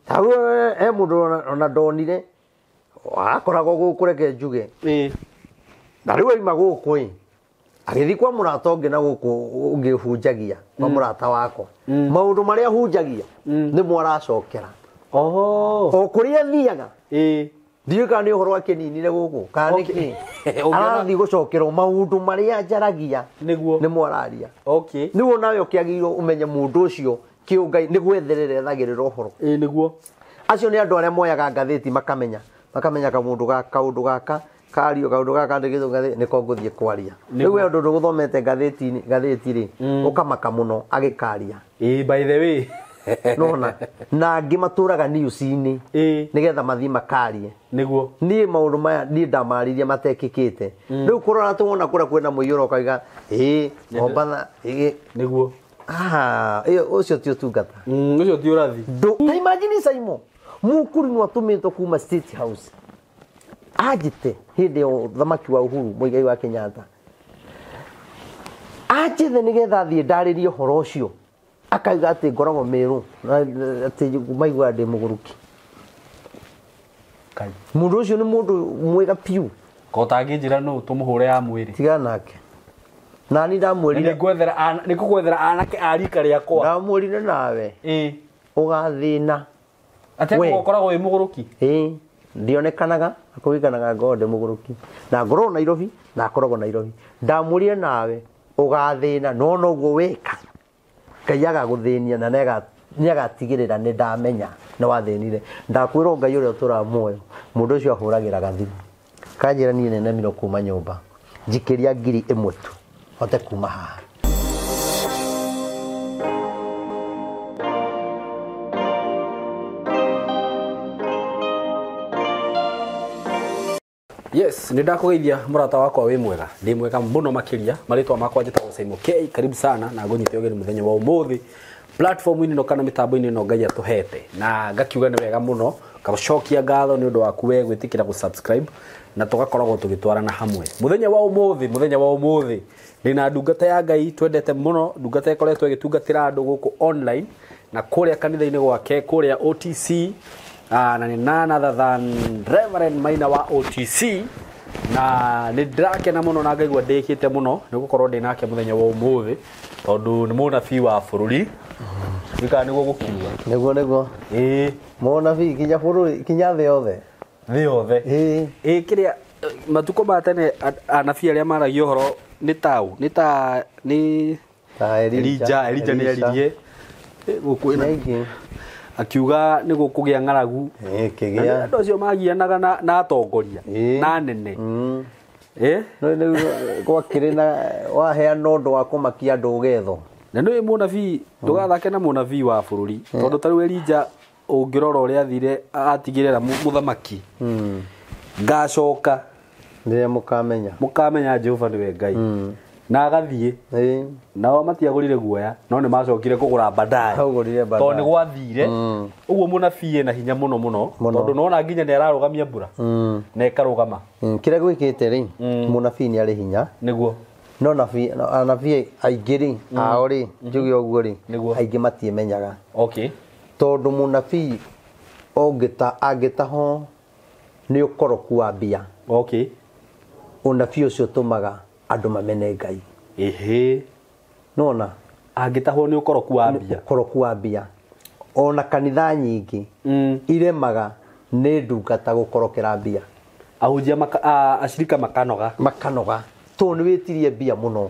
Hau he mũndũ ona ndonire akoragwo gũkũ reke njuge. Na rĩu aima gũkũ ĩ agĩthiĩ kwa mũrata ũngĩ na gũkũ ũngĩ hunjagia kwa mũrata wakwa. Maũndũ marĩa hunjagia nĩmo aracokera. Oho. O kũrĩa athiaga. Ndiũĩ kana nĩ ũhoro akĩninire gũkũ kana nĩ kĩ. Arathiĩ gũcokerwo maũndũ marĩa njaragia Nĩguo. nĩmo araria. Okay. Nĩguo nawe ũkĩagĩrĩirwo ũmenye mũndũ ũcio kĩũngai nĩ gwetherera ethagĩrĩra ũhoro. Nĩguo. Acio nĩ andũ arĩa moyaga ngathĩti makamenya kamũndũ gaka kaũndũ gaka kario kaũndũ gaka kandĩkĩtwo ngathĩti nĩko ngũthiĩ kwaria. Rĩu we ũndũ ndũgũthomete ngathĩti ngathĩti rĩ ũkamaka mũno agĩkaria. By the way. Nona na angĩ matũraga news-inĩ nĩgetha mathiĩ makarie. Nĩguo. Niĩ maũndũ maya niĩ ndamaririe matekĩkĩte. Rĩu kũrora tũwona kũrĩa kwĩna mũiyũro ũkauga ĩĩ Mombatha ĩĩ. Nĩguo. Ĩyo ũcio ti ũtungata. Ũcio ti ũrathi. Ta imagine Simon Mukuri nĩ atũmĩtwo kuma State House anjĩte hĩndĩ ya ũthamaki wa Uhuru Muigai wa Kenyatta anjĩthe nĩgetha thiĩ ndarĩrie ũhoro ũcio akauga atĩ ngoragwo Meru atĩ maiguaga ndĩ mũgũrũki. Mũndũ ũcio nĩ mũndũ mwega piũ. Ko tangĩnjĩra nũ tũmũhũre ya mwĩrĩ. Tigana nake. Nani ndamwĩrire nĩngũgwethera anake a rika rĩakwa. Ndamwĩrire nawe. Ũgathĩna. Atĩ ũkoragwo wĩ mũgũrũki? Ndionekanaga akũririkanaga ngorwo ndĩ mũgũrũki. Na ngorwo Nairobi na akoragwo Nairobi. Ndamwĩrire nawe ũgathĩna no noguo weka. Ngai agagũthĩnia na nĩagatigĩrĩra nĩ ndamenya nĩ wathĩnire. Ndakwĩrwo Ngai ũrĩa ũtũraga muoyo mũndũ ũcio ahũragĩra gathimũ. Kanjĩra niĩ nĩnemirwo kuma nyũmba. Njikĩria 1,000 tu hote kuma haha. Yes, nĩ ndakũgeithia mũrata wakwa wĩ mwega. Ndĩ mwega mũno makĩria. Marĩtwa makwa njĩtagwo Simon K. Karibu sana na ngũnyite ũgeni mũthenya wa ũmũthĩ. Platform-inĩ ĩno kana mĩtambo-inĩ ĩno Ngai atũhete. Na ngakiuga nĩ wega mũno. Ngacokia ngatho nĩ ũndũ waku we gwĩtĩkĩra gũ-subscribe na tũgakoragwo tũgĩtwarana hamwe. Mũthenya wa ũmũthĩ, mũthenya wa ũmũthĩ. Ndĩna ndungata ya Ngai twendete mũno, ndungata ĩkoretwo ĩgĩtungatĩra andũ gũkũ online na kũrĩa kanitha-inĩ gwake kũrĩa OTC. Na nĩ none other than Reverend Maina wa OTC na nĩ ndĩrakena mũno na ngaigua ndĩkĩte mũno nĩ gũkorwo ndĩ nake mũthenya wa ũmũthĩ tondũ nĩ mũnabii wa bũrũri. Nĩ nĩguo gũkiuga. Nĩguo nĩguo. Mũnabii kinya bũrũri kinya thĩ yothe. Thĩ yothe. Kĩrĩa matukũ ma tene anabii arĩa maragia ũhoro nĩ taũ nĩ ta nĩ Elijah Elijah nĩ aririe gũkũ ĩna akiuga nĩ gũkũgĩa ng'aragu. Kĩgĩa. Andũ acio magianaga na atongoria na anene. No rĩu gwakĩrĩ na waheana ũndũ wa kũmakia andũ ũgethwo. Na nĩ mũnabii ndũgathake na mũnabii wa bũrũri tondũ ta rĩu Elijah ũngĩrora ũrĩa athire atigĩrĩra mũthamaki. Ngacoka rĩrĩa mũkamenya. Mũkamenya Jehova nĩwe Ngai. Na agathiĩ. Nao matiagũrire guoya no nĩ macokire kũgũra baadaye. Agũrire baadaye. Tondũ nĩ gwathire. Ũguo mũnabii ena hinya mũno mũno tondũ nona nginya nĩ ararũgamia mbura. Na ĩkarũgama. Kĩrĩa gwĩkĩte rĩ mũnabii nĩ arĩ hinya. Nĩguo. No anabii aingĩ rĩ ao rĩ njuge ũguo rĩ aingĩ matiĩmenyaga. Okay. Tondũ mũnabii angĩtahwo nĩ ũkoroku wa mbia. Okay. Ũnabii ũcio ũtũmaga andũ mamene Ngai. Nona angĩtahwo nĩ ũkoroku wa mbia. Ũkoroku wa mbia. Ona kanitha nyingĩ iremaga nĩ ndungata gũkorokera mbia. Ahunjia acirika makanoga. Makanoga. Tondũ nĩ wĩtirie mbia mũno.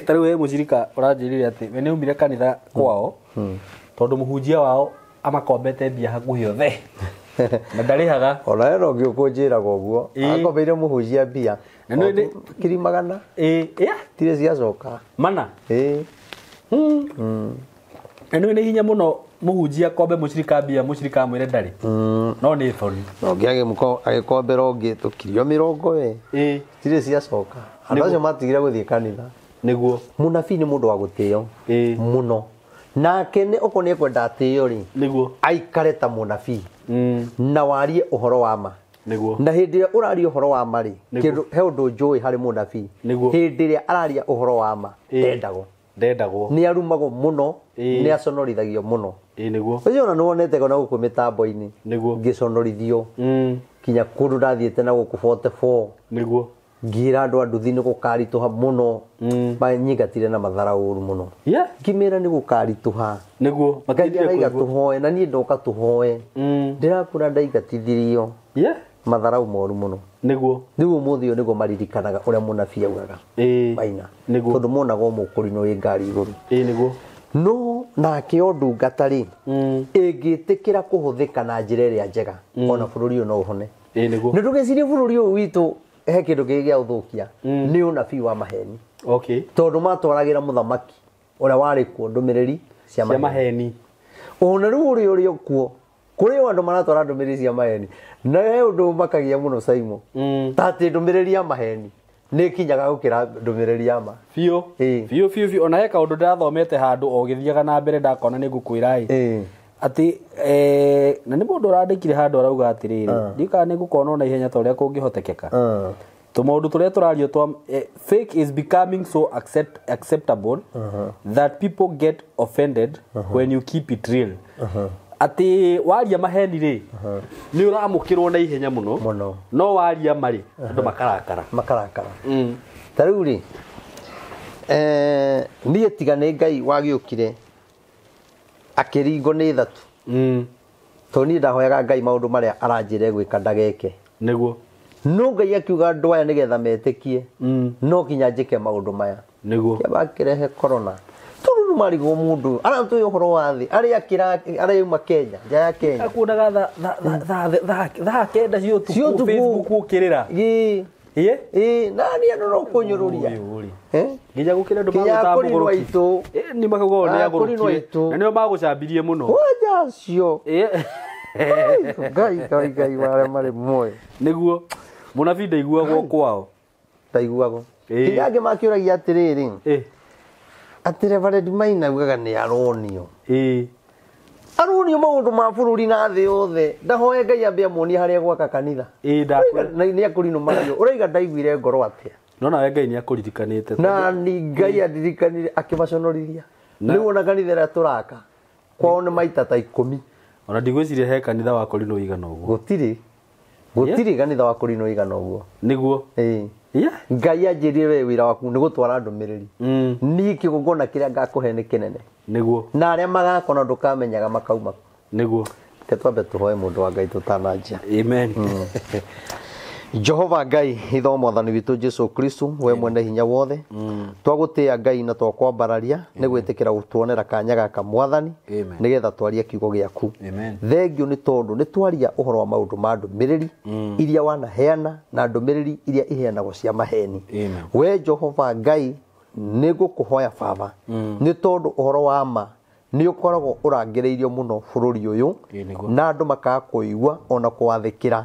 Ta rĩu we mũcirika ũranjĩrire atĩ we nĩ umire kanitha kwao tondũ mũhunjia wao amakombete mbia hakuhĩ othe. Na ndarĩhaga. Ona we no ngĩũkũnjĩraga ũguo. Akombeire mũhunjia mbia. Na nĩ 100,000. Tirĩ ciacoka. Mana. Na nĩ hinya mũno mũhunjia kombe mũcirika mbia mũcirika amwĩre ndarĩ. No nĩ thoni. No ũngĩ agĩkombera ũngĩ tũkirio 20 we. Tirĩ ciacoka. Andũ acio matigire gũthiĩ kanitha. Nĩguo. Mũnabii nĩ mũndũ wa gũtĩo. Mũno. Nake nĩ okorwo nĩ ekwenda atĩo rĩ. Nĩguo. Aikare ta mũnabii. Na warie ũhoro wa ma. Nĩguo. Na hĩndĩ ĩrĩa ũraria ũhoro wa ma rĩ, kĩndũ he ũndũ njũĩ harĩ mũnabii. Nĩguo. Hĩndĩ ĩrĩa araria ũhoro wa ma, ndendagwo. Ndendagwo. Nĩ arumagwo mũno, nĩ aconorithagio mũno. Ĩĩ nĩguo. Ũcio ona nĩwonete kona gũkũ mĩtambo-inĩ. Nĩguo. Ngĩconorithio. Kinya kũndũ ndathiĩte na gũkũ 44. Nĩguo. Ngĩra andũ a nduthi nĩ gũkaritũha mũno. Manyingatire na mathara ũru mũno. Yeah. Ngĩmĩra nĩ gũkaritũha. Nĩguo. Ngai araiga tũhoe na niĩ ndoka tũhoe. Ndĩrakũra ndaingatithirio. Yeah. Matharau moru mũno. Nĩguo. Rĩu ũmũthĩ ũyũ nĩguo maririkanaga ũrĩa mũnabii augaga. Ĩĩ. Maina. Nĩguo. Tondũ monaga o mũkũrinũ wĩ ngari igũrũ. Ĩĩ nĩguo. No nake o ndungata rĩ, ĩngĩtĩkĩra kũhũthĩka na njĩra ĩrĩa njega, ona bũrũri ũyũ no ũhone. Ĩĩ nĩguo. Nĩ ndũgecirie bũrũri ũyũ witũ he kĩndũ kĩngĩ gĩa ũthũkia, nĩ ũnabii wa maheni. Okay. Tondũ matwaragĩra mũthamaki ũrĩa warĩ kuo ndũmĩrĩri cia Cia maheni. maheni. Ona rĩu ũrĩa ũrĩ kuo, kũrĩ o andũ maratwara ndũmĩrĩri cia maheni. Na he ũndũ ũmakagia mũno Saimo. Ta atĩ ndũmĩrĩri ya maheni nĩ ĩkinyaga gũkĩra ndũmĩrĩri ya ma. Biũ. Ĩĩ. Biũ biũ biũ. Ona he kaũndũ ndĩrathomete handũ o gĩthiaga na mbere ndakona nĩ ngũkwĩra ĩ. Ĩĩ. Atĩ na nĩ mũndũ ũrandĩkire handũ arauga atĩrĩrĩ, ndiũĩ kana nĩ ngũkona ona ihenya ta ũrĩa kũngĩhotekeka. Tũmaũndũ tũrĩa tũrario twa fake is becoming so acceptable that people get offended when you keep it real. Atĩ waria maheni rĩ, nĩ ũramũkĩrwo na ihenya mũno. Mũno. No waria marĩ, andũ makarakara. Makarakara. Ta rĩu rĩ, niĩ tiga nĩ Ngai wagĩũkire akĩringwo nĩ thatu. Tondũ niĩ ndahoyaga Ngai maũndũ marĩa aranjĩra gwĩka ndageke. Nĩguo. No Ngai akiuga andũ aya nĩgetha metĩkie, no nginya njĩke maũndũ maya. Nĩguo. Kĩamba akĩrehe corona. Tondũ nĩ marigwo mũndũ aratũĩ ũhoro wa thĩ, arĩa arĩa auma Kenya, nja ya Kenya. Akuonaga thaa kenda cia ũtukũ Facebook ũkĩrĩra. Ĩĩ. Ĩĩ? Ĩĩ, na niĩ andũ no kũnyũrũria. Ũyũ rĩ. Eh? Nginya gũkĩra andũ Nginya magũta akũrinwo mũgũrũki. aitũ. Ĩĩ, nĩ makauga o nĩ Akũrinwo agũrũkire. aitũ. Na nĩo magũcambirie mũno. Wanja acio. Ĩĩ. Ngai Ngai Ngai marĩa marĩ muoyo. Nĩguo. Mũnabii ndaiguagwo kwao. Ndaiguagwo. Ĩĩ. Nginya angĩ makĩũragia atĩrĩrĩ. Ĩĩ. Atĩ Reverend Maina augaga nĩ aronio. Ĩĩ. Aronio maũndũ ma bũrũri na thĩ yothe. Ndahoe Ngai ambe amuonie harĩa gwaka kanitha. Ĩĩ, ndakwĩra. Na nĩ akũrinwo mario. Ũraiga ndaiguire ngoro atĩa? No nawe Ngai nĩ akũririkanĩte. Na ni Ngai andirikanire akĩmaconorithia. Rĩu ona kanitha ĩrĩa tũraka kwao nĩ maita ta 10. Ona ndigwĩciria he kanitha wa kũrinwo ũigana ũguo. Gũtirĩ. Gũtirĩ kanitha wa kũrinwo ũigana ũguo. Nĩguo. Ĩĩ. Yeah. Ngai anjĩrire we wĩra waku nĩ gũtwara ndũmĩrĩri. Niĩ kĩgongona kĩrĩa ngakũhe nĩ kĩnene. Nĩguo. Na arĩa magakona ndũkamenyaga makauma. Nĩguo. Reke twambe tũhoe mũndũ wa Ngai tũtananjia. Amen. Jehova Ngai itho mwathani witũ Jesu Kristo we mwene hinya wothe twagũtĩĩa Ngai na twakwambararia nĩ gwĩtĩkĩra gũtuonera kanya gaka mwathani nĩgetha twarie kiugo gĩaku. Thengiũ nĩ tondũ nĩ twaria ũhoro wa maũndũ ma ndũmĩrĩri iria wanaheana na ndũmĩrĩri iria iheanagwo cia maheni. We Jehova Ngai nĩ ngũkũhoya baba nĩ tondũ ũhoro wa ma nĩ ũkoragwo ũrangĩrĩirio mũno bũrũri ũyũ na andũ makaga kũigua ona kũwathĩkĩra.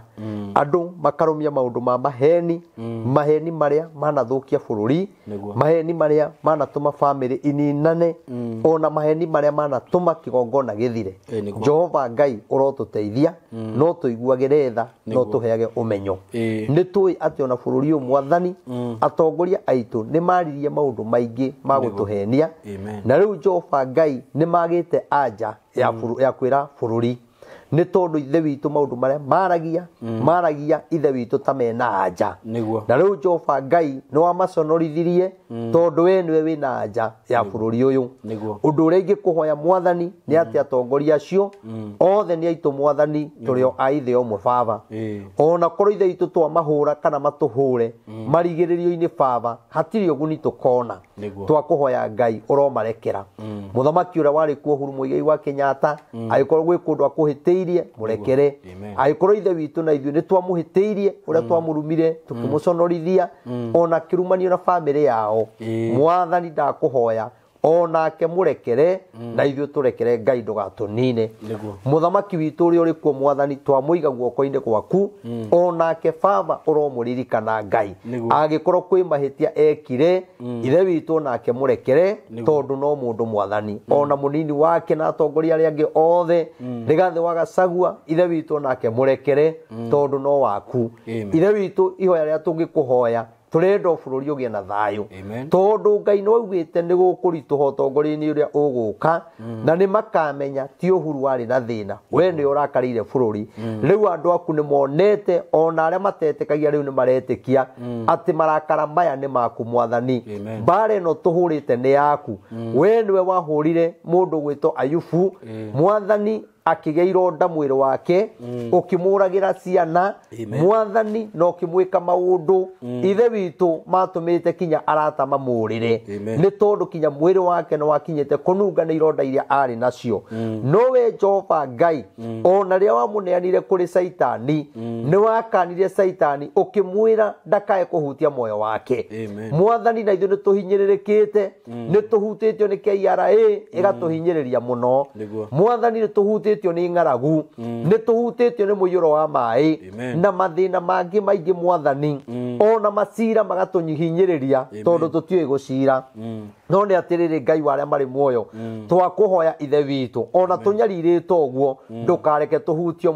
Andũ makarũmia maũndũ ma maheni, maheni marĩa manathũkia bũrũri, maheni marĩa manatũma bamĩrĩ ininane, ona maheni marĩa manatũma kĩgongona gĩthire. Jehova Ngai ũrotũteithia, no tũiguagĩre tha, no tũheage ũmenyo. Nĩ tũĩ atĩ ona bũrũri ũyũ mwathani atongoria aitũ nĩ maririe maũndũ maingĩ ma gũtũhenia, na rĩu Jehova Ngai nĩ magĩte anja ya kwĩra bũrũri nĩ tondũ ithe witũ maũndũ marĩa maragia maragia ithe witũ ta mena anja. Na rĩu Jehova Ngai nĩ wamaconorithirie tondũ we nĩwe wĩna anja ya bũrũri ũyũ. Ũndũ ũrĩa ingĩkũhoya mwathani nĩ atĩ atongoria acio othe nĩ aitũ mwathani tũrĩ o a ithe ũmwe baba. Ona korwo ithe witũ twamahũra kana matũhũre marigĩrĩrio-inĩ baba hatirĩ ũguni tũkona. Twakũhoya Ngai ũromarekera. Mũthamaki ũrĩa warĩ kuo Uhuru Muigai wa Kenyatta angĩkorwo gwĩ kũndũ akũhĩtĩirie mũrekere. Angĩkorwo ithe witũ na ithuĩ nĩ twamũhĩtĩirie ũrĩa twamũrumire tũkĩmũconorithia ona kĩrumanio na bamĩrĩ yao mwathani ndakũhoya onake mũrekere na ithuĩ tũrekere Ngai ndũgatũnine. Mũthamaki witũ ũrĩa ũrĩ kuo mwathani twamũiga guoko-inĩ gwaku onake baba ũromũririkana Ngai. Angĩkorwo kwĩ mahĩtia ekire ithe witũ onake mũrekere tondũ no mũndũ mwathani ona mũnini wake na atongoria arĩa angĩ othe Rigathĩ wa Gachagua ithe witũ onake mũrekere tondũ no waku. Ithe witũ ihoya rĩrĩa tũngĩkũhoya Tũrenda o bũrũri ũgĩe na thayũ. Tondũ Ngai nĩ waugĩte nĩ gũkũritũha ũtongoria-inĩ ũrĩa ũgũka, na nĩ makamenya ti Uhuru warĩ na thĩna, we nĩ ũrakarĩire bũrũri. Rĩu andũ aku nĩ monete, ona arĩa matetĩkagia rĩu nĩ maretĩkia atĩ marakara maya nĩ maku Mwathani. Mbara ĩno tũhũrĩte nĩ yaku. We nĩwe wahũrire mũndũ gwĩtwo Ayubu, Mwathani akĩgĩa ironda mwĩrĩ wake, ũkĩmũragĩra ciana, Mwathani na ũkĩmwĩka maũndũ ithe witũ matũmĩte kinya arata mamũrĩre, nĩ tondũ kinya mwĩrĩ wake nĩ wakinyĩte kũnunga nĩ ironda iria arĩ nacio. No we Jehova Ngai, ona rĩrĩa wamũneanire kũrĩ Caitani, nĩ wakanire Caitani ũkĩmwĩra ndakae kũhutia muoyo wake. Mwathani, na ithuĩ nĩ tũhinyĩrĩrĩkĩte, nĩ tũhutĩtio nĩ KRA ĩgatũhinyĩrĩria mũno. Mwathani, nĩ tũhutĩtio nĩ ng'aragu, nĩ tũhutĩtio nĩ mũiyũro wa maĩ na mathĩna mangĩ maingĩ Mwathani, ona macira magatũhinyĩrĩria tondũ tũtiũĩ gũcira. No nĩ atĩrĩrĩ Ngai wa arĩa marĩ muoyo, twakũhoya ithe witũ, ona tũnyarirĩtwo ũguo, ndũkareke tũhutio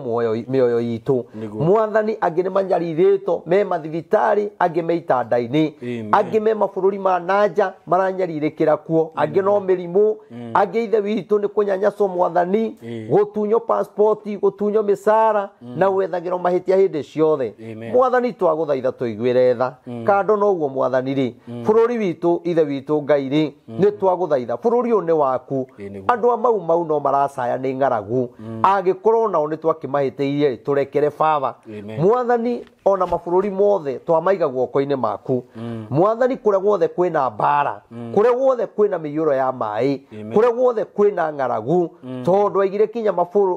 mĩoyo itũ. Mwathani, angĩ nĩ manyarirĩtwo me mathibitarĩ, angĩ me itanda-inĩ, angĩ me mabũrũri ma nanja maranyarirĩkĩra kuo, angĩ no mĩrimũ, angĩ ithe witũ nĩ kũnyanyacwo Mwathani, gũtunywo passport, gũtunywo mĩcara na gwethagĩrwo mahĩtia hĩndĩ ciothe. Mwathani, twagũthaitha tũiguĩre tha. Kando na ũguo Mwathani rĩ, bũrũri witũ ithe witũ Ngai rĩ, nĩ twagũthaitha, bũrũri ũyũ nĩ waku. Andũ a Mau Mau no maracaya nĩ ng'aragu, angĩkorwo nao nĩ twakĩmahĩtĩirie rĩ, tũrekere baba. Mwathani, ona mabũrũri mothe twamaiga guoko-inĩ maku. Mwathani, kũrĩa guothe kwĩna mbara, kũrĩa guothe kwĩna mĩiyũro ya maĩ, kũrĩa guothe kwĩna ng'aragu, tondũ aigire kinya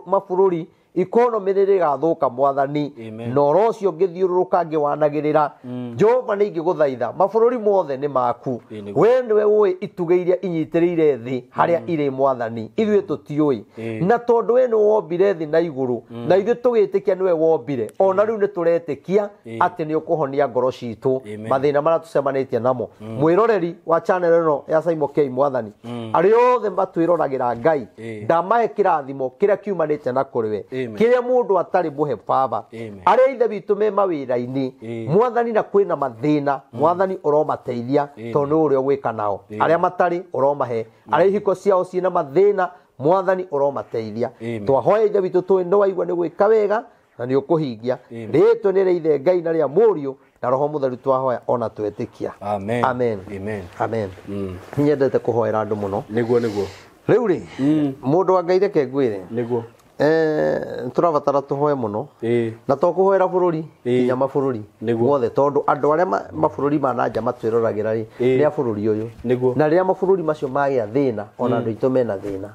mabũrũri ikonomi nĩ rĩgathũka Mwathani, na ũhoro ũcio ngĩthiũrũrũka ngĩwanagĩrĩra. Jehova, nĩ ingĩgũthaitha, mabũrũri mothe nĩ maku, we nĩwe ũĩ itugĩ iria inyitĩrĩire thĩ harĩa irĩ Mwathani, ithuĩ tũtiũĩ. Na tondũ we nĩ wombire thĩ na igũrũ, na ithuĩ tũgĩtĩkia nĩwe wombire, ona rĩu nĩ tũretĩkia atĩ nĩ ũkũhonia ngoro citũ mathĩna marĩa tũcemanĩtie namo. Mwĩroreri wa channel ĩno ya Simon K Mwathani, arĩa othe matwĩroragĩra Ngai, ndamahe kĩrathimo kĩrĩa kiumanĩte na kũrĩ we, kĩrĩa mũndũ atarĩ mũhe baba. Arĩa ithe witũ me mawĩra-inĩ Mwathani, na kwĩna mathĩna Mwathani, ũromateithia tondũ nĩ ũrĩa ũgwĩka nao. Arĩa matarĩ ũromahe, arĩa ihiko ciao ciĩna mathĩna Mwathani, ũromateithia. Twahoya ithe witũ tũĩ nĩ waigua nĩ gwĩka wega na nĩ ũkũhingia. Rĩtwa nĩ rĩa ithe Ngai na rĩa Mũriũ na Roho Mũtheru twahoya ona twetĩkia. Amen. Amen. Amen. Amen. Nyendete kũhoera andũ mũno. Nĩguo nĩguo. Rĩu rĩ, mũndũ wa Ngai, reke ngwĩre, Nĩguo. Tũrabatara tũhoe mũno, na to kũhoera bũrũri, kinya mabũrũri mothe, tondũ andũ arĩa mabũrũri ma nanja matwĩroragĩra rĩ, nĩ a bũrũri ũyũ. Na rĩrĩa mabũrũri macio magĩa thĩna, ona andũ aitũ mena thĩna.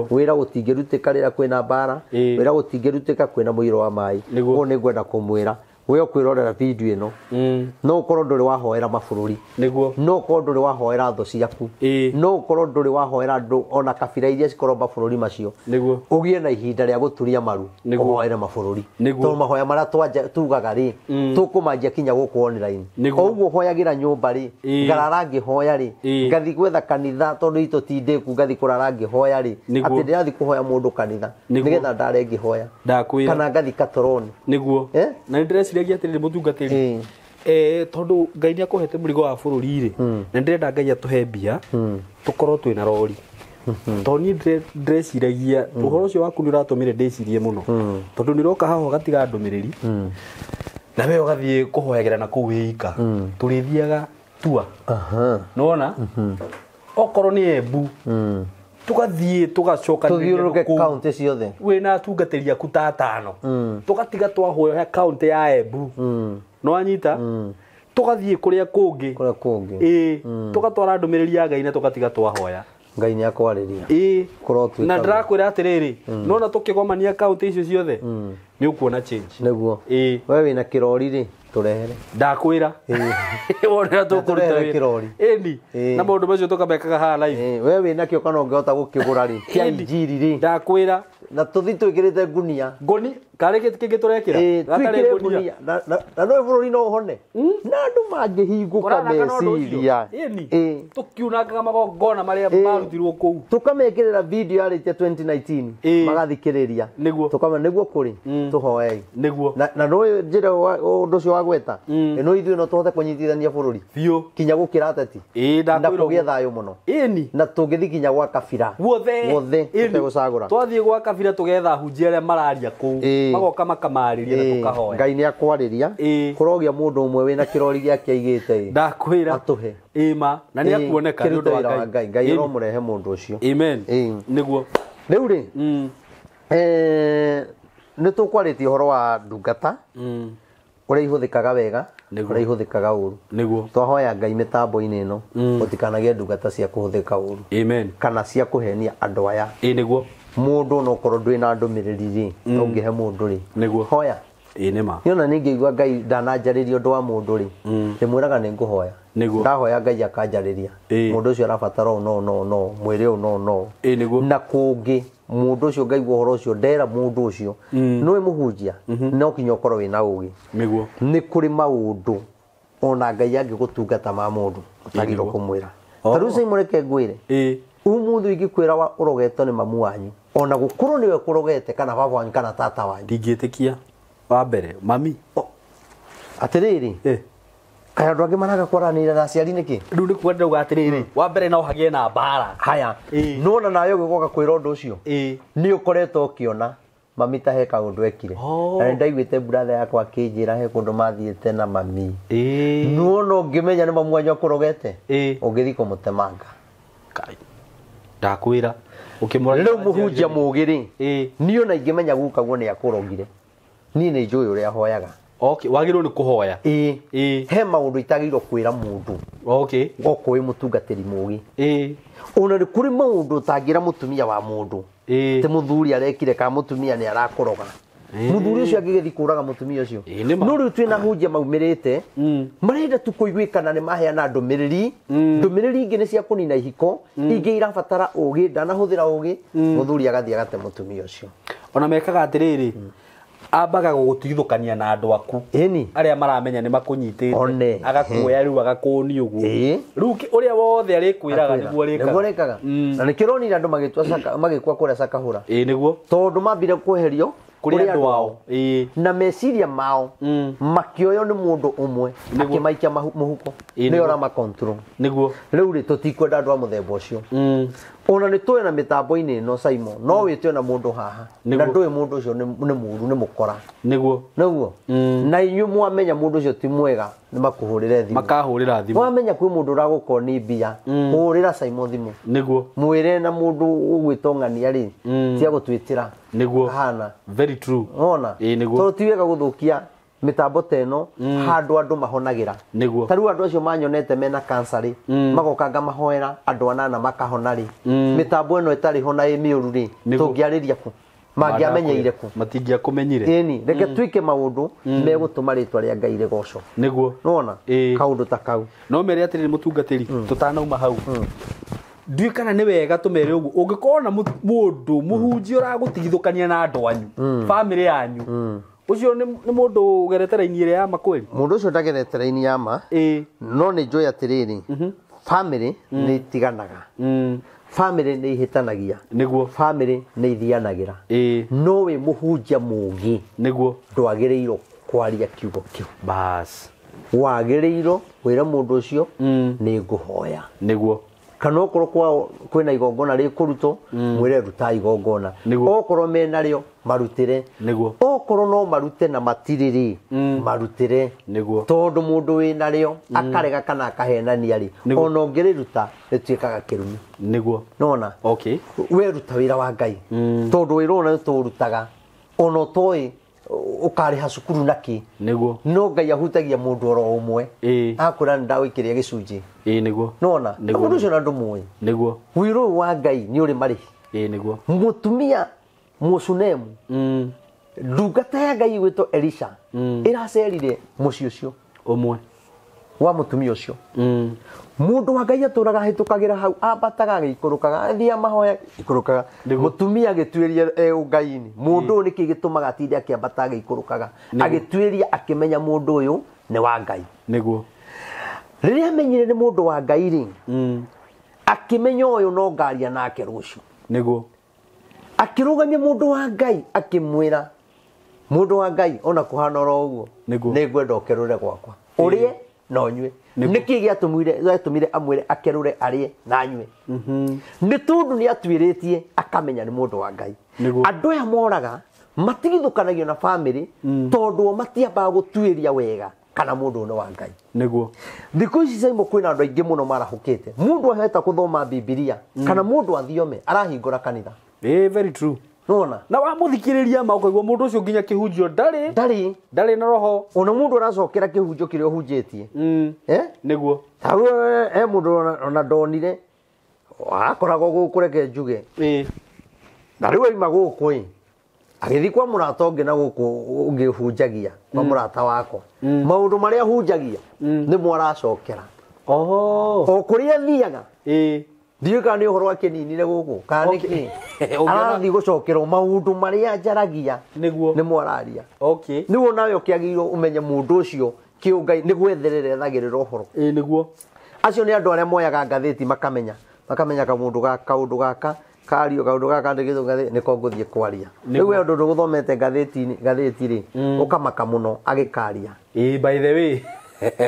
Wĩra gũtingĩrutĩka rĩrĩa kwĩna mbara, wĩra gũtingĩrutĩka kwĩna mũiyũro wa maĩ. Ũguo nĩ ngwenda kũmwĩra we ũkwĩrorera video ĩno, no ũkorwo ndũrĩ wahoera mabũrũri, no ũkorwo ndũrĩ wahoera thũ ciaku, no ũkorwo ndũrĩ wahoera andũ ona kabira iria cikorwo mabũrũri macio, ũgĩe na ihinda rĩa gũturia maru ũhoere mabũrũri, tondũ mahoya marĩa tugaga rĩ, tũkũmanjia kinya gũkũ online. O ũguo hoyagĩra nyũmba rĩ, ngarara ngĩhoya rĩ, ngathi gwetha kanitha tondũ itũ ti ndĩku, ngathi kũrara ngĩhoya rĩ, atĩ ndĩrathi kũhoya mũndũ kanitha nĩgetha ndare ngĩhoya, kana ngathi katoroni. Na nĩ ndĩreciragia atĩrĩrĩ mũtungatĩri, tondũ Ngai nĩ akũhete mũrigo wa bũrũri rĩ, na ndĩrenda Ngai atũhe mbia tũkorwo twĩna rori, tondũ niĩ ndĩreciragia ũhoro ũcio waku nĩ ũratũmire ndĩcirie mũno, tondũ nĩ ũroka haha ũgatiga ndũmĩrĩri na we ũgathiĩ kũhoyagĩra na kũu wĩika, tũrĩthiaga tua nĩwona okorwo nĩ Embu, tũgathiĩ tũgacokanĩrĩria tũthiũrũrũke kũu. Kaunti ciothe Wĩna atungatĩri aku ta atano, tũgatiga twahoya kaunti ya Embu, nĩwanyita, tũgathiĩ kũrĩa kũngĩ, kũrĩa kũngĩ, tũgatwara ndũmĩrĩri ya Ngai na tũgatiga twahoya. Ngai nĩ akwarĩria. Kũrotuĩka Na ndĩrakwĩra atĩrĩrĩ, nona tũkĩgomania kaunti icio ciothe nĩ ũkuona change. Nĩguo. We wĩna kĩrori rĩ, tũrehere. Ndakwĩra wonera tũkũruta Tũrehere wĩra. Kĩrori. Ĩni na maũndũ macio tũkamekaga haha live. We wĩnakĩo kana ũngĩhota gũkĩgũra rĩ, kĩa Ĩni. injiri rĩ, Ndakwĩra na tũthi twĩkĩrĩte ngunia. Ngoni Karĩ kĩngĩ tũrekĩra? Gatarĩ ngunia. Na no bũrũri no ũhone. Na andũ mangĩhingũka meciria. Tũkiunangaga magongona marĩa marutirwo kũu. Tũkamekĩrĩra video yarĩtie 2019 magathikĩrĩria. Tũkama nĩguo kũrĩ tũhoei. Nĩguo. Na no njĩra ũndũ ũcio wa gweta. No ithuĩ no tũhote kũnyitithania bũrũri. Biũ. Kinya gũkĩra ateti. Na kũgĩe thayũ mũno. Na tũngĩthiĩ kinya gwa kabira. Guothe. Guothe tũtegũcagũra. Twathiĩ gwa kabira tũgetha hunjia arĩa mararia kũu. Magoka makamarĩria na tũkahoya. Ngai nĩ akwarĩria. Kũrogia mũndũ ũmwe wĩna kĩrori gĩake aigĩte. Ndakwĩra. Atũhe. Ĩma. Na nĩ akuoneka nĩ ũndũ wa Ngai. Ngai aromũrehe mũndũ ũcio. Amen. Nĩguo. Rĩu rĩ. Nĩ tũkwarĩtie ũhoro wa ndungata. Ũrĩa ihũthĩkaga wega, ũrĩa ihũthĩkaga ũru. Nĩguo. Twahoya Ngai mĩtambo-inĩ ĩno gũtikanagĩe ndungata cia kũhũthĩka ũru. Amen. Kana cia kũhenia andũ aya. Nĩguo. Mũndũ no korwo ndwĩ na ndũmĩrĩri rĩ, ũngĩhe mũndũ rĩ. Nĩguo. Hoya. Nĩ ma. Niĩ ona ningĩigua Ngai ndananjarĩria ũndũ wa mũndũ rĩ, ndĩmwĩraga nĩ ngũhoya. Nĩguo. Ndahoya Ngai akanjarĩria. Mũndũ ũcio arabatara ũũ no no no, mwĩre ũũ no no. Nĩguo. Na kũngĩ mũndũ ũcio ngaigua ũhoro ũcio ndera mũndũ ũcio. Nĩwe mũhunjia, no kinya ũkorwo wĩna ũgĩ. Nĩguo. Nĩ kũrĩ maũndũ ona Ngai angĩgũtungata ma mũndũ ũtagĩrĩirwo kũmwĩra. Ta rĩu Simon reke ngwĩre. Ũmũthĩ ingĩkwĩra ũrogetwo nĩ mamu wanyu, ona gũkorwo nĩwe kũrogete kana baba wanyu kana tata wanyu. Ndingĩtĩkia. Wa mbere mami. Atĩrĩrĩ. Kaĩ andũ angĩ maraga kwaranĩria na aciari nĩkĩ? Rĩu nĩ kuga ndĩrauga atĩrĩrĩ, wa mbere no hagĩe na mbara. Haya. Nĩwona nawe ũgĩgoka kwĩra ũndũ ũcio. Nĩ ũkoretwo ũkĩona mami ta he kaũndũ ekire. Na nĩndaiguĩte brother yakwa akĩnjĩra he kũndũ mathiĩte na mami. Nĩwona ũngĩmenya nĩ mamu wanyu akũrogete, ũngĩthiĩ kũmũtemanga. Ndakwĩra. Ũkĩmũra rĩu mũhunjia mũũgĩ rĩ, niĩ ona ingĩmenya guka guo nĩ akũrogire, niĩ nĩ njũĩ ũrĩa ahoyaga. Okay, wagĩrĩirwo nĩ kũhoya. He maũndũ itagĩrĩirwo kwĩra mũndũ. Okay. Okorwo wĩ mũtungatĩri mũũgĩ. Ona nĩ kũrĩ maũndũ ũtangĩra mũtumia wa mũndũ. Ti mũthuri arekire kana mũtumia nĩ arakũroga. Mũthuri ũcio angĩgĩthiĩ kũraga mũtumia ũcio. No rĩu twĩna hunjia maumĩrĩte, marenda tu kũiguĩkana nĩ maheana ndũmĩrĩri. Ndũmĩrĩri ingĩ nĩ cia kũnina ihiko, ingĩ irabatara ũgĩ, ndanahũthĩra ũgĩ, mũthuri agathiĩ agate mũtumia ũcio. Ona mekaga atĩrĩrĩ, ambaga gũgũtigithũkania na andũ aku. Arĩa maramenya nĩ makũnyitĩte, agakuoya rĩu agakũũnia ũguo. Rĩu ũrĩa wothe arĩkwĩraga nĩguo arĩkaga. Na nĩkĩo ũronire andũ magĩkua kũrĩa Cakahũra. Nĩguo. Tondũ mambire kweherio kũrĩ andũ ao. Na meciria mao makĩoywo nĩ mũndũ ũmwe akĩmaikia mũhuko. Nĩwe ũrama control. Nĩguo. Rĩu rĩ tũtikwenda andũ a mũthemba ũcio. Ona nĩ tũĩ na mĩtambo-inĩ ĩno Simon, no wĩtwe na mũndũ haha. Na ndũĩ mũndũ ũcio nĩ mũũru, nĩ mũkora. Nĩguo. Nĩguo. Na inyuĩ mwamenya mũndũ ũcio ti mwega, nĩ makũhũrĩre thimũ. Makahũrĩra thimũ. Mwamenya kwĩ mũndũ ũragũkoni mbia, hũrĩra Simon thimũ. Nĩguo. Mwĩre na mũndũ ũgwĩtwo ng'ania rĩ, tia gũtwĩtĩra. Nĩguo. Hana. Very true. Ona. Nĩguo. Tondũ ti wega gũthũkia mĩtambo ta ĩno handũ andũ mahonagĩra. Nĩguo. Ta rĩu andũ acio manyonete mena cancer rĩ, magoka ngamahoera andũ anana makahona rĩ, mĩtambo ĩno ĩtarĩ ho na ĩ mĩũru rĩ, tũngĩarĩria kũ? Mangĩamenyeire kũ? Matingĩakũmenyire. Ĩni, reke twĩke maũndũ megũtũma rĩtwa rĩa Ngai rĩgocwo. Nĩguo. Nĩwona? Kaũndũ ta kau. No mere atĩrĩrĩ mũtungatĩri, tũtanauma hau. Ndiũĩ kana nĩ wega tũmere ũguo. Ũngĩkorwo na mũndũ mũhunjia ũragũtigithũkania na andũ anyu, bamĩrĩ yanyu, ũcio nĩ mũndũ ũgerete raini ĩrĩa ya ma kweli? Mũndũ ũcio ndagerete raini ya ma. No nĩ njũĩ atĩrĩrĩ, bamĩrĩ nĩ itiganaga. Bamĩrĩ nĩ ihĩtanagia. Nĩguo. Bamĩrĩ nĩ ithianagĩra. No wĩ mũhunjia mũũgĩ. Nĩguo. Ndwagĩrĩirwo kwaria kiugo kĩu. Bas. Wagĩrĩirwo kwĩra mũndũ ũcio nĩ ngũhoya. Nĩguo. Kana okorwo kwao kwĩna igongona rĩkũrutwo, mwĩre ruta igongona. Okorwo menarĩo marutĩre. Nĩguo. Okorwo no marute na matirĩ rĩ, marutĩre. Nĩguo. Tondũ mũndũ wĩnarĩo akarega kana akahenania rĩ, ona ũngĩrĩruta rĩtuĩkaga kĩrumi. Nĩguo. Nĩwona? Okay. We ruta wĩra wa Ngai. Tondũ wĩra ũyũ nĩ tũũrutaga, ona ũtoĩ ũkarĩha cukuru nakĩ. Nĩguo. No Ngai ahutagia mũndũ oro ũmwe. Akwĩra nĩ ndagũikĩria gĩcunjĩ. Nĩguo. Nĩwona? Mũndũ ũcio na ndũmũĩ. Nĩguo. Wĩra ũyũ wa Ngai nĩ ũrĩ marĩhi. Nĩguo. Mũtumia Mũshunemu, ndungata ya Ngai ĩgwĩtwo Elisha, ĩracerire mũciĩ ũcio ũmwe. Wa mũtumia ũcio. Mũndũ wa Ngai atũraga ahĩtũkagĩra hau, ambataga agĩikũrũkaga, athiaga mahoya ikũrũkaga. Mũtumia agĩtuĩria ũngai-inĩ, mũndũ ũyũ nĩkĩ gĩtũmaga atinde akĩambata agĩikũrũkaga, agĩtuĩria akĩmenya mũndũ ũyũ nĩ wa Ngai. Nĩguo. Rĩrĩa amenyire nĩ mũndũ wa Ngai rĩ, akĩmenya ũyũ no ngaria nake rũciũ. Nĩguo. Akĩrũgamia mũndũ wa Ngai akĩmwĩra, mũndũ wa Ngai ona kũhana oro ũguo, nĩngwenda ũkerũre gwakwa, ũrĩe na ũnyue. Nĩkĩ gĩatũmire amwĩre akerũre arĩe na anyue? Nĩ tondũ nĩ atuĩrĩtie akamenya nĩ mũndũ wa Ngai. Andũ aya moraga matigithũkanagio na bamĩrĩ tondũ o matiambaga gũtuĩria wega kana mũndũ ũyũ nĩ wa Ngai. Nĩguo. Thikũ ici Saimo kwĩna andũ aingĩ mũno marahũkĩte. Mũndũ aheta gũthoma Bibilia kana mũndũ athiome arahingũra kanitha. Very true. Nona. Na wamuthikiriria ma ukaigua mundu ucio nginya kihunjio ndari ndari ndari na roho. Ona mundu aracokera kihunjio kiria uhunjitie. Niguo. Hau mundu ona ndonire akoragwo guku reke njuge. Na riu aima guku i agithi kwa murata ungi na guku ungi hunjagia kwa murata wakwa. Maundu maria hunjagia nimo aracokera. Oho. O kuria thiaga. Ndiũĩ kana nĩ ũhoro wa kĩninire gũkũ kana nĩkĩ. Arathiĩ gũcokerwo maũndũ marĩa njaragia nĩmo araria. Nĩguo nawe ũkĩagĩrĩirwo ũmenye mũndũ ũcio kĩũngai nĩ gwetherera ethagĩrĩra ũhoro. Nĩguo. Acio nĩ andũ arĩa moyaga ngathĩti makamenya kaũndũ gaka kaũndũ gaka kario kaũndũ gaka ndĩgĩtwo ngathĩti nĩko ngũthiĩ kwaria. Rĩu we ũndũ ndũgũthomete ngathĩti rĩ ũkamaka mũno agĩkaria. By the way.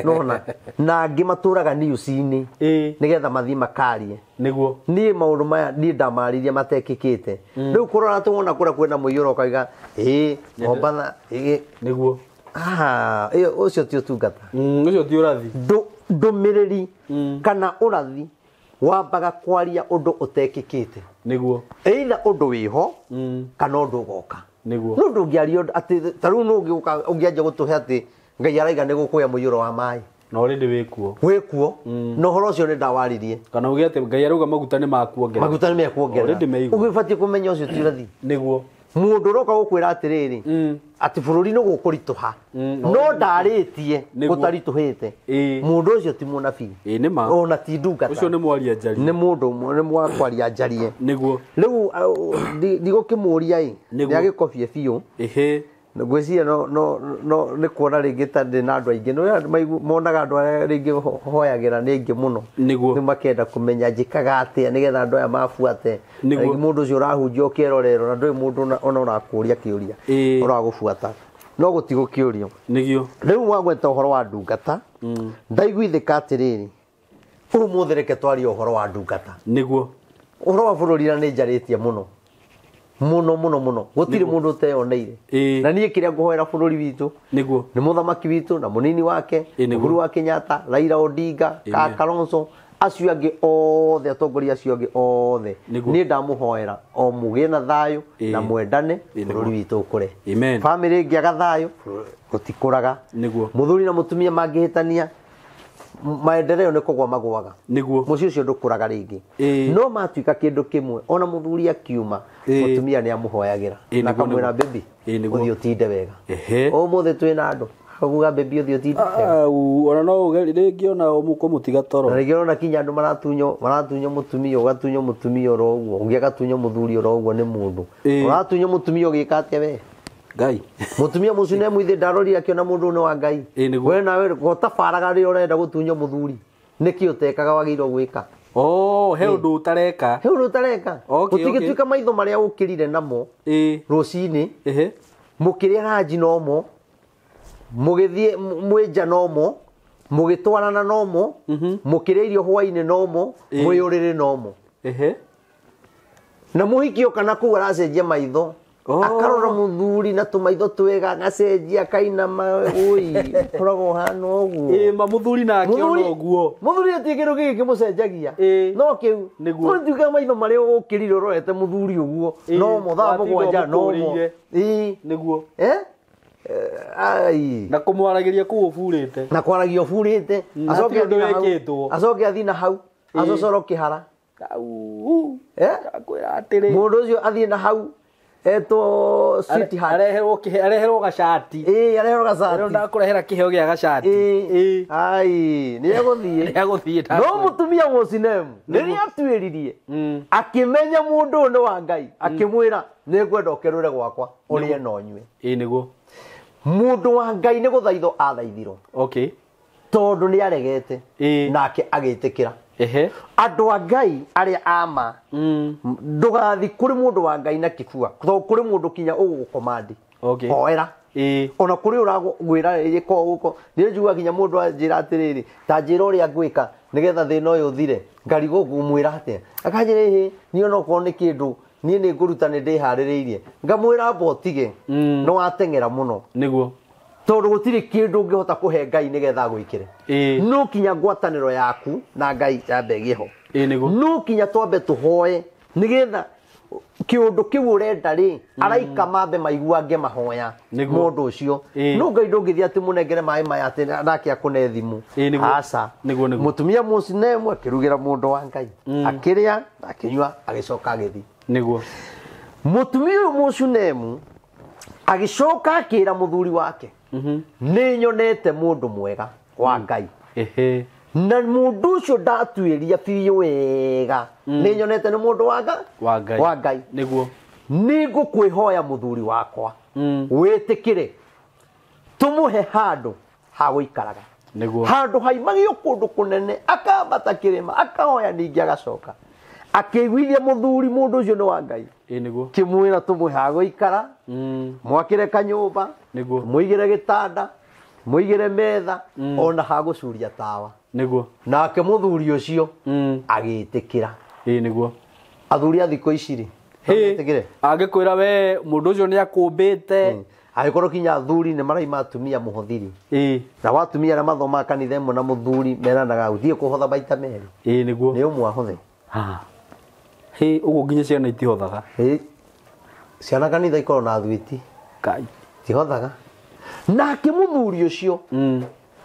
Nona na angĩ matũraga news-inĩ nĩgetha mathiĩ makarie. Nĩguo. Niĩ maũndũ maya niĩ ndamaririe matekĩkĩte. Rĩu kũrora tũwona kũrĩa kwĩna mũiyũro ũkauga Mombatha Nĩguo. Ĩyo ũcio ti ũtungata. Ũcio ti ũrathi. Ndũmĩrĩri kana ũrathi wambaga kwaria ũndũ ũtekĩkĩte. Nĩguo. Either ũndũ wĩho kana ũndũ ũgoka. Nĩguo. No ndũngĩaria atĩ ta rĩu nũ ũngĩanjia gũtũhe atĩ Ngai araiga nĩ gũkũgĩa mũiyũro wa maĩ. Na already wĩkuo. Wĩkuo. Na ũhoro ũcio nĩ ndawaririe. Kana uge atĩ Ngai arauga maguta nĩ makuongerera. Maguta nĩ mekuongerera. Already meigua. Ũgĩbatiĩ kũmenya ũcio ti ũrathi. Nĩguo. Mũndũ ũroka gũkwĩra atĩrĩrĩ, atĩ bũrũri nĩ gũkũritũha. No ndarĩtie gũtaritũhĩte. Mũndũ ũcio ti mũnabii. Nĩ ma. Ona ti ndungata. Ũcio nĩ mwaria njarie. Nĩ mũndũ ũmwe, nĩ mwakwaria njarie. Nĩguo. Rĩu ndigũkĩmũria ĩ, Nĩguo. nĩ agĩkobie biũ. Ngwĩciria no nĩ kuona rĩngĩ ta ndĩ na andũ aingĩ. Nĩ andũ monaga andũ arĩa rĩngĩ hoyagĩra nĩ aingĩ mũno. Nĩguo. Nĩ makenda kũmenya njĩkaga atĩa nĩgetha andũ aya mabuate. Nĩguo. Rĩngĩ mũndũ ũcio ũrahunjia ũkĩrorerwo na ndũrĩ mũndũ ona ũrakũria kĩũria. Ũragũbuata. No gũtigũkĩũrio. Nĩguo. Rĩu wagweta ũhoro wa ndungata. Ndaiguithĩka atĩrĩrĩ, ũmũthĩ reke twarie ũhoro wa ndungata. Nĩguo. Ũhoro wa bũrũri na nĩ njarĩtie mũno. Mũno mũno mũno gũtirĩ mũndũ ũteyoneire. Na niĩ kĩrĩa ngũhoera bũrũri witũ Nĩguo. nĩ mũthamaki witũ na mũnini wake Uhuru wa Kenyatta, Raila Odinga, Kalonzo, acio angĩ othe, atongoria acio angĩ othe. Niĩ ndamũhoera o mũgĩe na thayũ na mwendane bũrũri witũ ũkũre. Bamĩrĩ ĩngĩaga thayũ gũtikũraga. Nĩguo. Mũthuri na mũtumia mangĩhĩtania maendeleo nĩ kũgwa magwaga. Nĩguo. Mũciĩ ũcio ndũkũraga rĩngĩ. No matuĩka kĩndũ kĩmwe ona mũthuri akiuma mũtumia nĩ amũhoyagĩra na akamwĩra baby ũthiĩ ũtinde wega. Ũmũthĩ twĩna andũ akuga baby ũthiĩ ũtinde wega. Ona no uge rĩngĩ ona ũmũkũmũtiga toro. Na rĩngĩ ũrona kinya andũ maratunyo mũtumia ũgatunyo mũtumia oro ũguo ũngĩ agatunyo mũthuri oro ũguo nĩ mũndũ. Ũratunyo mũtumia ũgĩka atĩa we? Ngai. Mũtumia mũcio nĩ mũithĩ ndarorire akĩona mũndũ nĩ wa Ngai. We nawe gũtabaraga rĩrĩa ũrenda gũtunywo mũthuri. Nĩkĩ ũtekaga wagĩrĩirwo gwĩka? He ũndũ ũtareka. He ũndũ ũtareka. Gũtingĩtuĩka maitho marĩa ũkĩrire namo rũcinĩ. Mũkĩrĩa ranji nomo, mũgĩthiĩ mwĩnja nomo, mũgĩtwarana nomo, mũkĩrĩa irio hwainĩ nomo, mwĩ ũrĩrĩ nomo. Na mũhiki oka na kũu aracenjia maitho. Akarora mũthuri na tũmaitho twega agacenjia akainama oi ũkoragwo ũhana ũguo. Ma mũthuri nake ona ũguo. Mũthuri atirĩ kĩndũ gĩkĩ kĩmũcenjagia. No kĩu. Nĩguo. Nĩtuĩka maitho marĩa ũkĩrire ũrorete mũthuri ũguo. Nomo thaa mũgwanja nomo. Nĩguo. Ai. Na kũmwaragĩria kũu ũburĩte. Na kwaragia ũburĩte. Acoke ũndũ wĩkĩtwo. Acoke athiĩ na hau. Acocoro kĩhara. Ndakwĩra atĩrĩ. Mũndũ ũcio athiĩ na hau. Etwo sweetheart. Areherwo kihe areherwo gacati. Ĩĩ, areherwo gacati. Rĩu ndakũrehera kĩheo gĩa gacati. Ĩĩ. Ai, nĩ egũthiĩ. Nĩ egũthiĩ. No mũtumia Mũsinemu rĩrĩa atuĩririe akĩmenya mũndũ ũyũ nĩ wa Ngai, akĩmwĩra nĩ ngwenda ũkerũre gwakwa ũrĩe na ũnyue. Ĩĩ nĩguo. Mũndũ wa Ngai nĩ gũthaithwo athaithirwo. Okay. Tondũ nĩ aregete. Nake agĩtĩkĩra. Ehe. Andũ a Ngai arĩa ama ndũgathi kũrĩ mũndũ wa Ngai na kĩbua, tondũ kũrĩ mũndũ kinya ũgũgũkomandi. Okay. Hoera. Ona kũrĩ ũragwĩra ĩko gũko nĩ njiguaga kinya mũndũ anjĩra atĩrĩrĩ, ta njĩra ũrĩa ngwĩka nĩgetha thĩna ũyũ ũthire, ngarigwo ngũmwĩra atĩa. Akanjĩra ĩhĩ, niĩ onokorwo nĩ kĩndũ niĩ nĩ ngũruta nĩ ndĩharĩrĩirie. Ngamwĩra amba ũtige, nĩ wateng'era mũno. Nĩguo. Tondũ gũtirĩ kĩndũ ũngĩhota kũhe Ngai nĩgetha agwĩkĩre. No kinya ngwatanĩro yaku na Ngai yambe ĩgĩe ho. Nĩguo. No kinya twambe tũhoe nĩgetha kĩũndũ kĩu ũrenda rĩ, araika mambe maiguange mahoya mũndũ ũcio. No Ngai ndũngĩthiĩ atĩ mũnengere maĩ maya atĩ nake akũne thimũ. Aca. Nĩguo, nĩguo. Mũtumia Mũsinemu akĩrugĩra mũndũ wa Ngai, akĩrĩa, akĩnyua, agĩcoka agĩthiĩ. Nĩguo. Mũtumia ũyũ Mũsunemu agĩcoka akĩra mũthuri wake, nĩ nyonete mũndũ mwega wa Ngai. Ehe. Na mũndũ ũcio ndatuĩria biũ wega, nĩ nyonete nĩ mũndũ wa Ngai. Wa Ngai. Wa Ngai. Nĩguo. Nĩ ngũkwĩhoya mũthuri wakwa, wĩtĩkĩre tũmũhe handũ ha gũikaraga. Nĩguo. Handũ haimagio kũndũ kũnene, akambata kĩrĩma, akahoya ningĩ agacoka. Akĩiguithia mũthuri mũndũ ũcio nĩ wa Ngai. Ĩĩ nĩguo. Kĩmwĩra tũmũhe ha gũikara, mwakĩre kanyũmba, Nĩguo. mũigĩre gĩtanda, mũigĩre metha, ona ha gũcuria tawa. Nĩguo. Nake mũthuri ũcio agĩtĩkĩra. Ĩĩ nĩguo. Athuri a thikũ ici rĩ, metĩkĩre? Angĩkwĩra we mũndũ ũcio nĩ akũmbĩte. Angĩkorwo kinya athuri nĩ maraima atumia mũhothiri. Ĩĩ. Na watumia arĩa mathomaga kanitha ĩmwe na mũthuri meranaga ũthiĩ kũhotha maita merĩ. Ĩĩ nĩguo. Nĩ ũmwe ahothe. Hĩ, ũguo nginya ciana itihothaga. Ĩĩ. Ciana kanitha ikoragwo na thuiti. Kai. Itihothaga. Nake mũthuri ũcio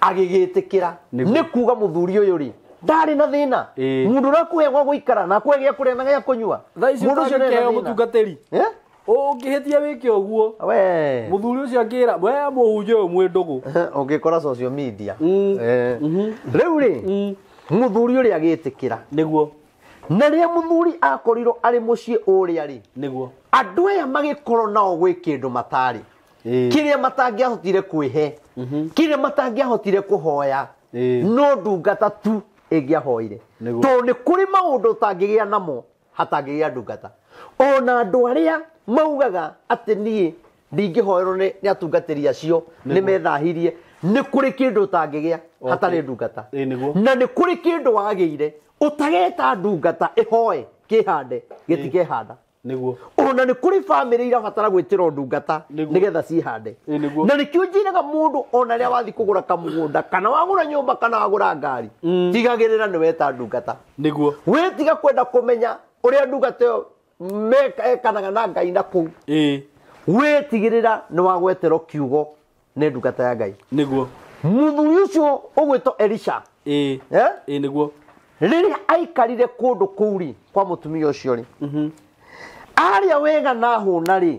agĩgĩtĩkĩra. Nĩ kuga mũthuri ũyũ rĩ, ndarĩ na thĩna. Mũndũ ũrĩa gwa gũikara na akũhe gĩa kũrĩa na gĩa kũnyua. Thaa ici Mũndũ ũcio ndarĩ na ũtangĩkĩheo thĩna. mũtungatĩri. Ũngĩhĩtia wĩke ũguo. We. Mũthuri ũcio akĩra, we mũhunjia ũyũ mwĩ ndũgũ. Ũngĩkora social media. Rĩu rĩ, mũthuri ũrĩa agĩtĩkĩra. Nĩguo. Na rĩrĩa mũthuri akorirwo arĩ mũciĩ ũrĩa rĩ, Nĩguo. andũ aya magĩkorwo nao gwĩ kĩndũ matarĩ. Kĩrĩa matangĩahotire kwĩhe, kĩrĩa matangĩahotire kũhoya, no ndungata tu ĩngĩahoire. Tondũ nĩ kũrĩ maũndũ ũtangĩgĩa namo hatangĩgĩa ndungata. Ona andũ arĩa maugaga atĩ niĩ ndingĩhoerwo nĩ atungatĩri acio, nĩ methahirie, nĩ kũrĩ kĩndũ ũtangĩgĩa hatarĩ ndungata. Na nĩ kũrĩ kĩndũ wagĩire ũtageta ndungata ĩhoe kĩhande gĩtikehanda. Nĩguo. Ona nĩ kũrĩ bamĩrĩ irabatara gwĩtĩrwo ndungata nĩgetha cihande. Na nĩkĩo njĩraga mũndũ ona rĩrĩa wathiĩ kũgũra kamũgũnda kana wagũra nyũmba kana wagũra ngari, tigagĩrĩra nĩ weta ndungata. Nĩguo. Wĩtiga kwenda kũmenya ũrĩa ndungata ĩyo mekanaga na Ngai na kũu. Wĩtigĩrĩra nĩ wagweterwo kiugo nĩ ndungata ya Ngai. Nĩguo. Mũthuri ũcio ũgwĩtwo Elisha. Ĩĩ nĩguo. Rĩrĩa aikarire kũndũ kũu rĩ, kwa mũtumia ũcio rĩ, arĩa wega na hũna rĩ,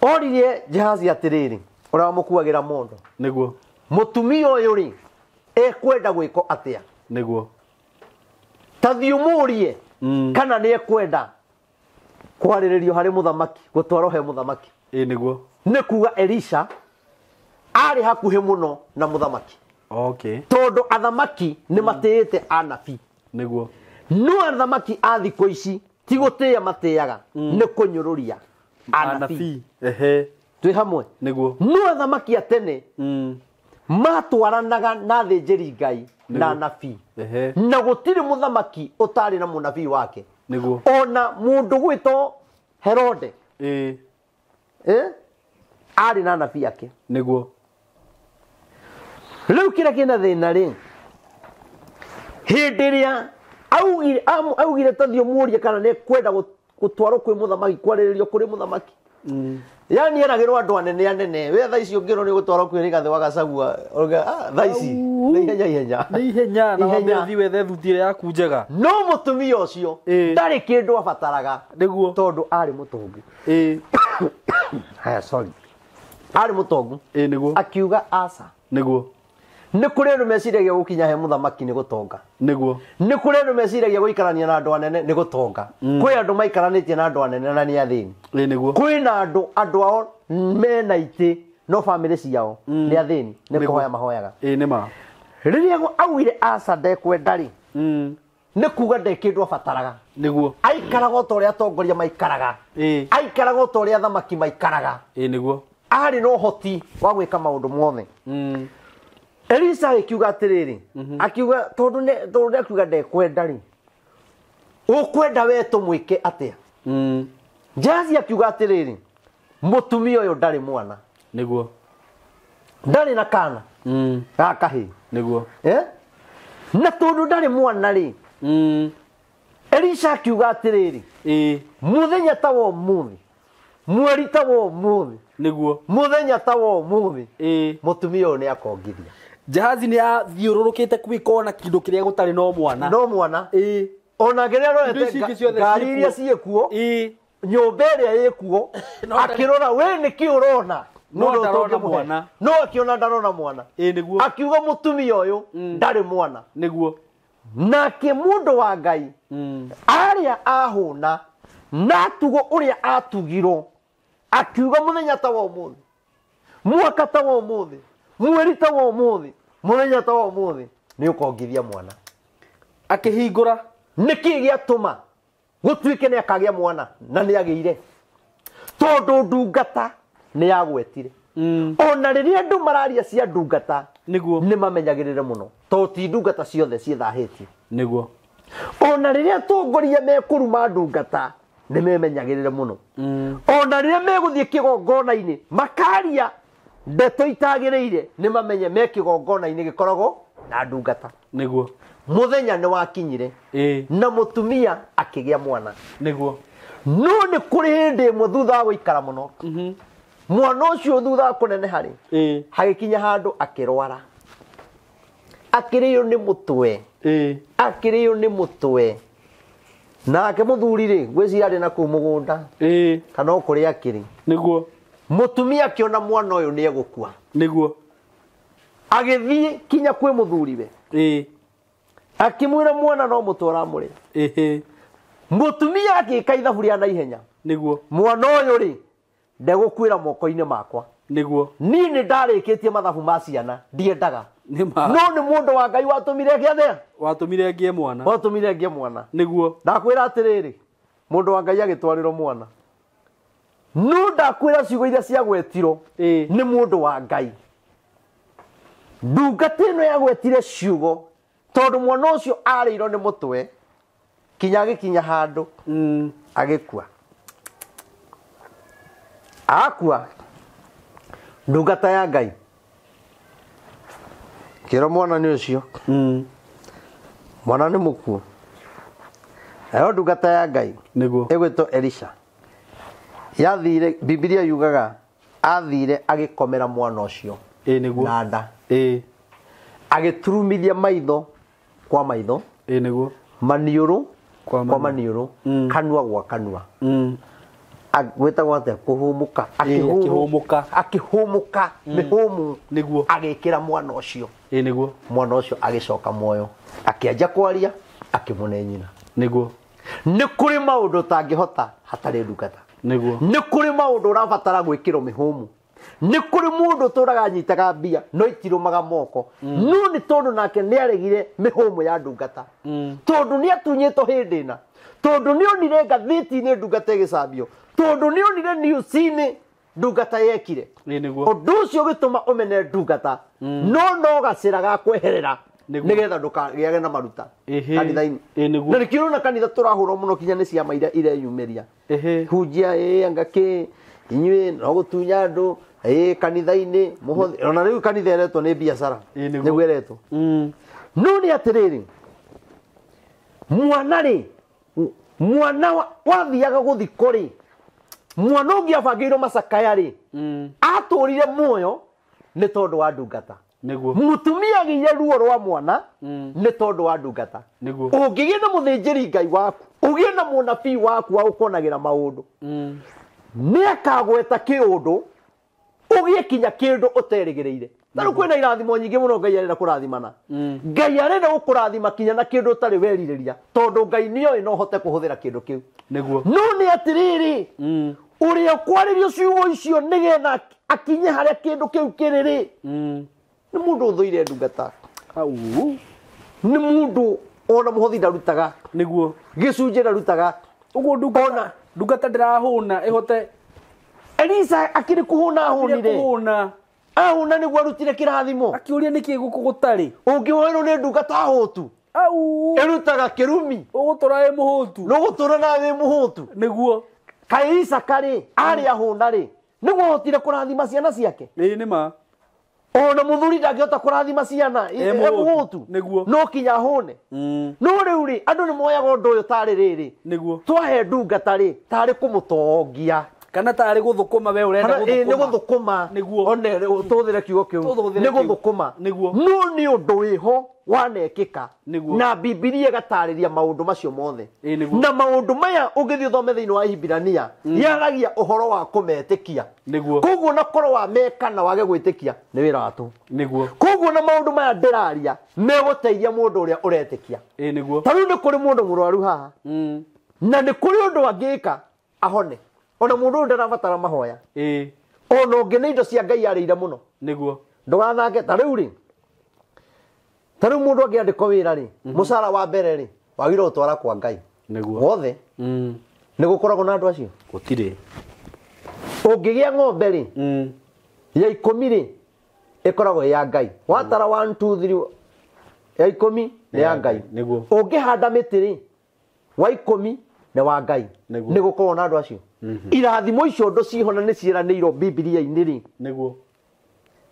oririe Jehazi atĩrĩrĩ, ũrĩa wamũkuagĩra mondo. Nĩguo. Mũtumia ũyũ rĩ, ekwenda gwĩko atĩa? Nĩguo. Ta thiĩ ũmũrie kana nĩ ekwenda kwarĩrĩrio harĩ mũthamaki, gũtwarwo he mũthamaki. Ĩĩ nĩguo. Nĩ kuga Elisha arĩ hakuhĩ mũno na mũthamaki. Okay. Tondũ athamaki nĩ matĩĩte anabii. Nĩguo. No athamaki a thikũ ici ti gũtĩĩa matĩaga, nĩ kũnyũrũria anabii. Ehe. Twĩ hamwe. Nĩguo. No athamaki a tene matwaranaga na athĩnjĩri Ngai na anabii. Ehe. Na gũtirĩ mũthamaki ũtarĩ na mũnabii wake. Nĩguo. Ona mũndũ gwĩtwo Herode. Ĩĩ. Arĩ na anabii ake. Nĩguo. Rĩu kĩrĩa kĩna thĩna rĩ, hĩndĩ ĩrĩa augire ta thiĩ ũmũrie kana nĩ kwenda gũtwarwo kwĩ mũthamaki, kwarĩrĩrio kũrĩ mũthamaki. Yani eragĩrwo andũ anene anene. We thaa ici ũngĩrwo nĩ gũtwarwo kwĩ Rigathĩ wa Gachagua, ũrauga, thaa ici. Nĩ ihenya ihenya. Nĩ ihenya na wambe Ihenya. ũthiĩ wethe thuti ĩrĩa yaku njega. No mũtumia ũcio Ĩĩ. ndarĩ kĩndũ abataraga Nĩguo. tondũ arĩ mũtongu. Ĩĩ. Haya, sorry. Arĩ mũtongu. Ĩĩ nĩguo. Akiuga aca. Nĩguo. Nĩ kũrĩ andũ meciragia gũkinya he mũthamaki nĩ gũtonga. Nĩguo. Nĩ kũrĩ andũ meciragia gũikarania na andũ anene nĩ gũtonga. Kwĩ andũ maikaranĩtie na andũ anene na nĩ athĩni. Ĩĩ nĩguo. Kwĩ na andũ ao mena itĩ no bamĩrĩ ciao nĩ athĩni nĩ Nĩguo. kũhoya mahoyaga. Ĩĩ nĩ ma. Rĩrĩa augire aca ndekwenda rĩ, nĩ kuga nde kĩndũ abataraga. Nĩguo. Aikaraga o ta ũrĩa atongoria maikaraga. Ĩĩ. Aikaraga o ta ũrĩa athamaki maikaraga. Ĩĩ nĩguo. Arĩ na ũhoti wa gwĩka maũndũ mothe. Elisa agĩkiuga atĩrĩrĩ, akiuga tondũ nĩ akiuga ndekwenda rĩ, ũkwenda we tũmwĩke atĩa? Gehazi akiuga atĩrĩrĩ, mũtumia ũyũ ndarĩ mwana. Nĩguo. Ndarĩ na kana ga kahĩĩ. Nĩguo. Na tondũ ndarĩ mwana rĩ, Elisha akiuga atĩrĩrĩ, Ĩĩ. mũthenya ta wa ũmũthĩ, mweri ta wa ũmũthĩ, Nĩguo. mũthenya ta wa ũmũthĩ, Ĩĩ. mũtumia ũyũ nĩ akongithia. Gehazi nĩ athiũrũrũkĩte kwĩkona kĩndũ kĩrĩa gũtarĩ no mwana. No mwana. Ĩĩ. Ona kĩrĩa Indo ici ingĩ arorete ciothe ngari iria ciĩkuo. ciĩkuo, Ĩĩ. nyũmba ĩrĩa ĩkuo, No ndarĩ- akĩrora we nĩkĩ ũrona? No Mũndũ ndarona ũtũngĩmũhe. mwana. No akĩona ndarona mwana. Ĩĩ nĩguo. Akiuga mũtumia ũyũ ndarĩ mwana. Nĩguo. Nake mũndũ wa Ngai arĩa ahũna na atugo ũrĩa atugirwo, akiuga mũthenya ta wa ũmũthĩ, mwaka ta wa ũmũthĩ, mweri ta wa ũmũthĩ, mũthenya ta wa ũmũthĩ nĩ ũkongithia mwana. Akĩhingũra. Nĩkĩ gĩatũma gũtuĩke nĩ akagĩa mwana na nĩ agĩire? Tondũ ndungata nĩ yagwetire. Ona rĩrĩa andũ mararia cia ndungata Nĩguo. nĩ mamenyagĩrĩre mũno tondũ ti ndungata ciothe ciĩthahĩtie. Nĩguo. Ona rĩrĩa atongoria mekũruma ndungata nĩ memenyagĩrĩre mũno. Ona rĩrĩa megũthiĩ kĩgongona-inĩ makaria ndeto itagĩrĩire nĩ mamenye me kĩgongona-inĩ gĩkoragwo na ndungata. Nĩguo. Mũthenya nĩ wakinyire Ĩĩ. na mũtumia akĩgĩa mwana. Nĩguo. No nĩ kũrĩ hĩndĩ ĩmwe thutha wa gũikara mũno, mwana ũcio thutha wa kũneneha rĩ, Ĩĩ. hagĩkinya handũ akĩrwara, akĩrĩo nĩ mũtwe. Ĩĩ. Akĩrĩo nĩ mũtwe. Nake mũthuri rĩ, ngwĩciria arĩ na kũu mũgũnda Ĩĩ. kana o kũrĩa akĩrĩ. Nĩguo. Mũtumia akĩona mwana ũyũ nĩ egũkua, Nĩguo. agĩthiĩ kinya kwĩ mũthuriwe, Ĩĩ. akĩmwĩra mwana no mũtwe ũramũrĩa. Ĩhĩ. Mũtumia agĩka ithabu rĩa naihenya, Nĩguo. mwana ũyũ rĩ ndegũkuĩra moko-inĩ makwa. Nĩguo. Niĩ nĩ ndarĩkĩtie mathabu ma ciana, ndiendaga. Nĩ ma. No nĩ mũndũ wa Ngai watũmire gĩathĩa, Watũmire ngĩe mwana. watũmire ngĩe mwana. Nĩguo. Ndakwĩra atĩrĩrĩ, mũndũ wa Ngai agĩtwarĩrwo mwana. No ndakwĩra ciugo iria ciagwetirwo Ĩĩ. nĩ mũndũ wa Ngai. Ndungata ĩno yagwetire ciugo tondũ mwana ũcio arĩirwo nĩ mũtwe kinya agĩkinya handũ agĩkua. Akua ndungata ya Ngai kĩro mwana nĩ ũcio, mwana nĩ mũkuũ. Nayo ndungata ya Ngai Nĩguo. ĩgwĩtwo Elisha yathire, Bibilia yugaga athire agĩkomera mwana ũcio Ĩĩ nĩguo. na nda, Ĩĩ. agĩturumithia maitho kwa maitho, Ĩĩ nĩguo. maniũrũ Kwa kwa maniũrũ, kanua gwa kanua. Gwĩtagwo atĩa? Kũhũmũka. Akĩhũmũka. Akĩhũmũka mĩhũmũ. Nĩguo. Agĩkĩra mwana ũcio. Ĩĩ nĩguo. Mwana ũcio agĩcoka muoyo, akĩanjia kwaria, akĩmũne nyina. Nĩguo. Nĩ kũrĩ maũndũ ũtangĩhota hatarĩ ndungata. Nĩguo. Nĩ kũrĩ maũndũ ũrabatara gwĩkĩrwo mĩhũmũ. Nĩ kũrĩ mũndũ ũtũraga anyitaga mbia no itirũmaga moko. No nĩ tondũ nake nĩ aregire mĩhũmũ ya ndungata. Tondũ nĩ atunyĩtwo hĩndĩ ĩna. Tondũ nĩ onire ngathĩti-inĩ ndungata ĩgĩcambio. Tondũ nĩ onire news-inĩ ndungata yekire. Ĩĩ nĩguo. Ũndũ ũcio ũgĩtũma ũmene ndungata. No no gacĩra ga kweherera Nĩguo. nĩgetha ndũkagĩage na maruta Ĩhĩ. kanitha-inĩ. Ĩĩ nĩguo. Na nĩkĩo ũrona kanitha tũrahũrwo mũno kinya nĩ ciama iria ireyumĩria. Ĩhĩ. Hunjia ĩ anga kĩ inyuĩ no gũtunya andũ ĩ kanitha-inĩ mũhũthĩ. Ona rĩu kanitha ĩretwo nĩ biacara. Ĩĩ nĩguo. Nĩguo ĩretwo. No nĩ atĩrĩrĩ, mwana rĩ, mwana wathiaga gũthikwo rĩ, mwana ũngĩ abangĩirwo macakaya rĩ, atũrire muoyo nĩ tondũ wa ndungata. Nĩguo. Mutumia agĩire ruo rwa mwana nĩ tondũ wa ndungata. Nĩguo. Ũngĩgĩa na mũthĩnjĩri Ngai waku, ũgĩe na mũnabii waku wa gũkonagĩra maũndũ, nĩ akagweta kĩũndũ ũgĩe kinya kĩndũ ũterĩgĩrĩire. Ta rĩu kwĩna irathimo nyingĩ mũno Ngai arenda kũrathimana. Ngai arenda gũkũrathima kinya na kĩndũ ũtarĩ werirĩria, tondũ Ngai nĩoĩ no ũhote kũhũthĩra kĩndũ kĩu. Nĩguo. No nĩ atĩrĩrĩ, ũrĩa ũkwarĩrio ciugo icio nĩgetha akinye harĩa kĩndũ kĩu kĩrĩ rĩ, nĩ mũndũ ũthũire ndungata. Au. Nĩ mũndũ ona mũhothi ndarutaga, Nĩguo. gĩcunjĩ ndarutaga. Ũguo ndungata ndungata ndĩrahũna ĩhote Elisa akĩrĩ kũhũna ahũnire. kũhũna. Ahũna nĩguo arutire kĩrathimo. Akĩũria nĩkĩ gũkũ gũtarĩ. Ũngĩhoerwo nĩ ndungata hũtu, Au. ĩrutaga kĩrumi, Ũgũtũra wĩ mũhũtu. nũgũtũra nawe wĩ mũhũtu. Nĩguo. Kaĩ Isaka rĩ, arĩ ahũna rĩ, nĩguo ahotire kũrathima ciana ciake. Ĩĩ nĩ ma. Ona mũthuri ndangĩhota kũrathima ciana E e mũhũtu. mũhũtu. Nĩguo. No kinya ahũne. No rĩu rĩ, andũ nĩ moyaga ũndũ ũyũ tarĩ rĩrĩ. Nĩguo. Twahe ndungata rĩ, tarĩ kũmũtongia. Kana tarĩ gũthũkũma we ũrenda Kana ĩ nĩ gũthũkũma. gũthũkũma. Nĩguo. One tũhũthĩre kiugo kĩu. Tũhũthĩre Nĩ kĩu. gũthũkũma. Nĩguo. No nĩ ũndũ wĩho wanekĩka. Nĩguo. Na Bibilia ĩgatarĩria maũndũ macio mothe. Ĩ nĩguo. Na maũndũ maya ũngĩthiĩ ũthome thĩinĩ wa Ihimbirania, yaragia ũhoro wa kũmetĩkia. Nĩguo. Koguo na korwo wameka na wage gwĩtĩkia nĩ wĩra wa tũhũ. Nĩguo. Koguo na maũndũ maya ndĩraria megũteithia mũndũ ũrĩa ũretĩkia. Ĩ nĩguo. Ta rĩu nĩ kũrĩ mũndũ mũrwaru haha, na nĩ kũrĩ ũndũ angĩka ahone. Ona mũndũ ũyũ ndarabatara mahoya. Ĩ. Ona ũngĩ nĩ indo cia Ngai arĩire mũno. Nĩguo. Ndũgathake ta rĩu rĩ. Ta rĩu mũndũ angĩandĩkwo wĩra rĩ, mũcara wa mbere rĩ, wagĩrĩirwo gũtwara kwa Ngai. Nĩguo. Wothe. Nĩ gũkoragwo na andũ acio. Gũtirĩ. Ũngĩgĩa ng'ombe rĩ, ya ikũmi rĩ, ĩkoragwo ĩ ya Ngai. Watara 1 2 3 ya ikũmi nĩ ya Ngai. Nĩguo. Ũngĩhanda mĩtĩ rĩ, wa ikũmi nĩ wa Ngai. Nĩguo. Nĩ gũkoragwo na andũ acio. Irathimo icio ũndũ ciho na nĩ ciĩranĩirwo Bibilia-inĩ rĩ, Nĩguo.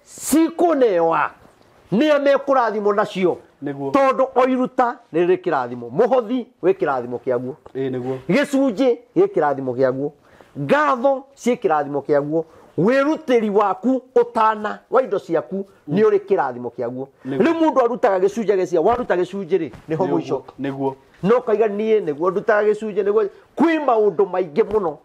cikũnewa nĩa mekũrathimwo nacio. Nĩguo. Tondũ o iruta nĩ rĩrĩ kĩrathimo, mũhothi wĩ kĩrathimo kĩaguo, Ĩ nĩguo. gĩcunjĩ gĩ kĩrathimo kĩaguo, ngatho ciĩ kĩrathimo kĩaguo, wĩrutĩri waku ũtana wa indo ciaku nĩ ũrĩ kĩrathimo kĩaguo. Nĩguo. Rĩu mũndũ arutaga gĩcunjĩ agĩcia, waruta gĩcunjĩ rĩ, nĩho mũico. Nĩguo. No kaiga niĩ nĩguo ndutaga gĩcunjĩ nĩguo kwĩ maũndũ maingĩ mũno.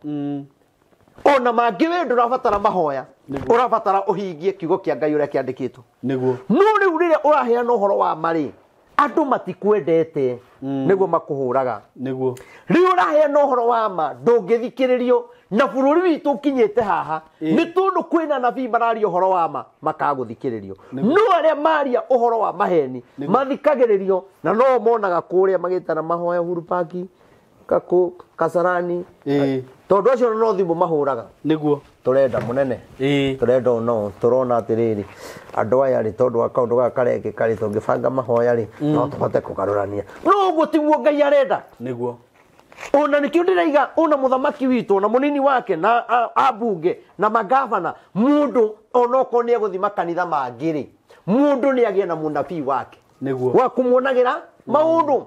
Ona mangĩ we ndũrabatara mahoya, Nĩguo. ũrabatara ũhingie kiugo kĩa Ngai ũrĩa kĩandĩkĩtwo. Nĩguo. No rĩu rĩrĩa ũraheana ũhoro wa ma rĩ, andũ matikwendete nĩguo makũhũraga. Nĩguo. Rĩu ũraheana ũhoro wa ma ndũngĩthikĩrĩrio, na bũrũri witũ ũkinyĩte haha nĩ tondũ kwĩna anabii mararia ũhoro wa ma makagũthikĩrĩrio. No arĩa maria ũhoro wa maheni mathikagĩrĩrio, na no monaga kũrĩa magĩtana mahoya Uhuru Park, Kakũ, Kasarani, Ĩ. tondũ acio no thimũ mahũraga. Nĩguo. Tũrenda mũnene. Ĩ. Tũrenda no tũrona atĩrĩrĩ, andũ aya rĩ, tondũ wa kaũndũ gaka karekĩka rĩ, tũngĩbanga mahoya rĩ, no tũhote kũgarũrania. No ũguo tiguo Ngai arenda. Nĩguo. Ona nĩkĩo ndĩraiga ona mũthamaki witũ ona mũnini wake na ambunge na magavana, mũndũ onokorwo nĩ egũthiĩ makanitha mangĩ rĩ, mũndũ nĩ agĩe na mũnabii wake. Nĩguo. Wa kũmuonagĩra maũndũ,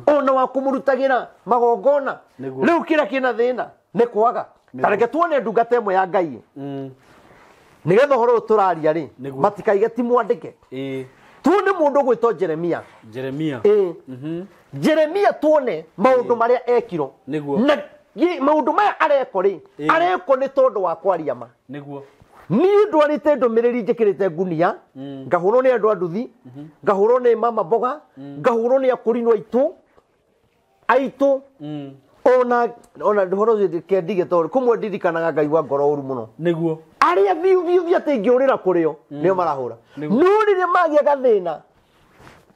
ona wa kũmũrutagĩra magongona. Nĩguo. Rĩu kĩrĩa kĩna thĩna nĩ kwaga. Ta reke tuone ndungata ĩmwe ya Ngai. Nĩgetha ũhoro ũyũ tũraria rĩ, Nĩguo. matikaige ti mwandĩke. Ĩ. Tuone mũndũ ũgwĩtwo Jeremia. Jeremia. Ĩ. Jeremia tuone maũndũ marĩa ekirwo. Nĩguo. Na maũndũ maya areko rĩ, areko nĩ tondũ wa kwaria ma. Nĩguo. Niĩ ndwarĩte ndũmĩrĩri njĩkĩrĩte ngunia, ngahũrwo nĩ andũ a nduthi, ngahũrwo nĩ mama mboga, ngahũrwo nĩ akũrinũ aitũ, aitũ, ona ona ũhoro ũcio reke ndige tondũ kũmwe ndirikanaga ngaigua ngoro ũru mũno. Nĩguo. Arĩa biũ biũ biũ atĩ ingĩũrĩra kũrĩo nĩo marahũra. Nĩguo. No rĩrĩa magĩa gathĩna,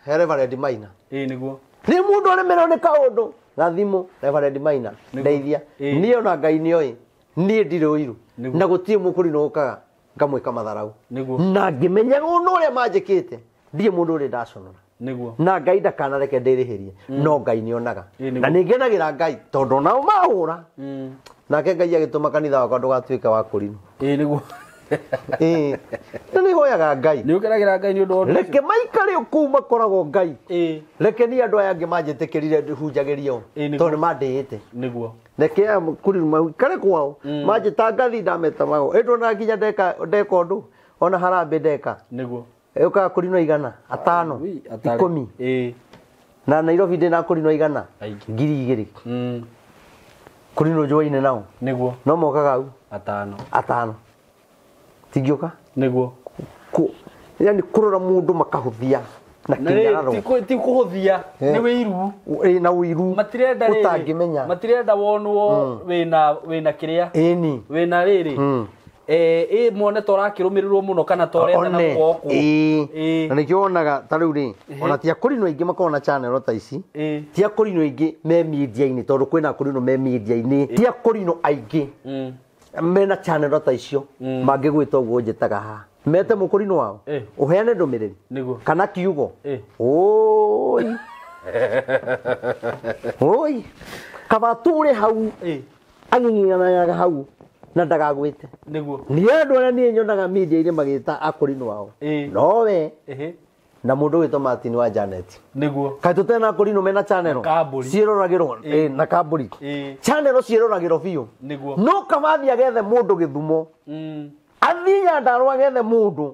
he Reverend Maina. Ĩ nĩguo. Nĩ mũndũ aremererwo nĩ kaũndũ gathimũ, Reverend Maina, ndeithia. Ĩ. Niĩ ona Ngai nĩoĩ, niĩ ndirĩ ũiru. Nĩguo. Na gũtirĩ mũkũrinũ ũkaga ngamwĩka matharau. Nĩguo. Na ngĩmenyaga ũndũ ũrĩa manjĩkĩte, ndirĩ mũndũ ũrĩ ndaconora. Nĩguo. Na Ngai ndakanareke ndĩrĩhĩrie, no Ngai nĩonaga. Ĩ, nĩguo. Na nĩngenagĩra Ngai tondũ onao mahũra. Nake Ngai agĩtũma kanitha wakwa ndũgatuĩke wa kũrinwo. Ĩ nĩguo. Ĩ. Na nĩhoyaga Ngai. Nĩ ũkenagĩra Ngai nĩ ũndũ wa ũndũ ũcio? Reke maikare kũu makoragwo Ngai. Ĩ. Reke niĩ andũ aya angĩ manjĩtĩkĩrire hunjagĩrie o. Ĩ, nĩguo. Tondũ nĩmandĩĩte. Nĩguo. Reke aya kũrinwo maikare kwao. Manjĩta ngathi ndameta mago. Ĩ ndona nginya ndeka ũndũ, ona harambĩ ndeka. Nĩguo. Ũkaga kũrinwo igana atano ikũmi. Na Nairobi ndĩna kũrinwo igana 2,000. Kũrinwo njũa-inĩ nao. Nĩguo. No mokaga hau. Atano. Tingĩũka? Nĩguo. Yani kũrora mũndũ makahũthia na kĩnyararo. Ti kũhũthia, nĩ wĩiru. Na ũiru. Matirenda rĩrĩ. Ũtangĩmenya. Matirenda wonwo wĩna kĩrĩa. Ĩni. Wĩna rĩrĩ. Mwone ta ũrakĩrũmĩrĩrwo mũno kana ta ũretana guoko. Na nĩkĩo wonaga ta rĩu rĩ, ona ti akũrinũ aingĩ makoragwo na channel ta ici. Ti akũrinũ aingĩ me media-inĩ tondũ kwĩna akũrinũ me media-inĩ. Ti akũrinũ aingĩ mena channel ta icio mangĩgwĩta ũguo njĩtaga haha. Mete mũkũrinũ wao ũheane ndũmĩrĩri kana kiugo. Oi. Oi. Kaba tũre hau ang'ing'anaga hau na ndagagwĩte. Nĩguo. Nĩ andũ arĩa niĩ nyonaga media-inĩ magĩta akũrinũ ao. Nowe na mũndũ wĩtwo Martin wa Janet. Nĩguo. Kaĩ tũtena akũrinũ mena channel ciĩroragĩrwo na kambũri. Channel ciĩroragĩrwo biũ. Nĩguo. No kamathi agethe mũndũ Gĩthumo. Athiĩ Nyandarũa agethe mũndũ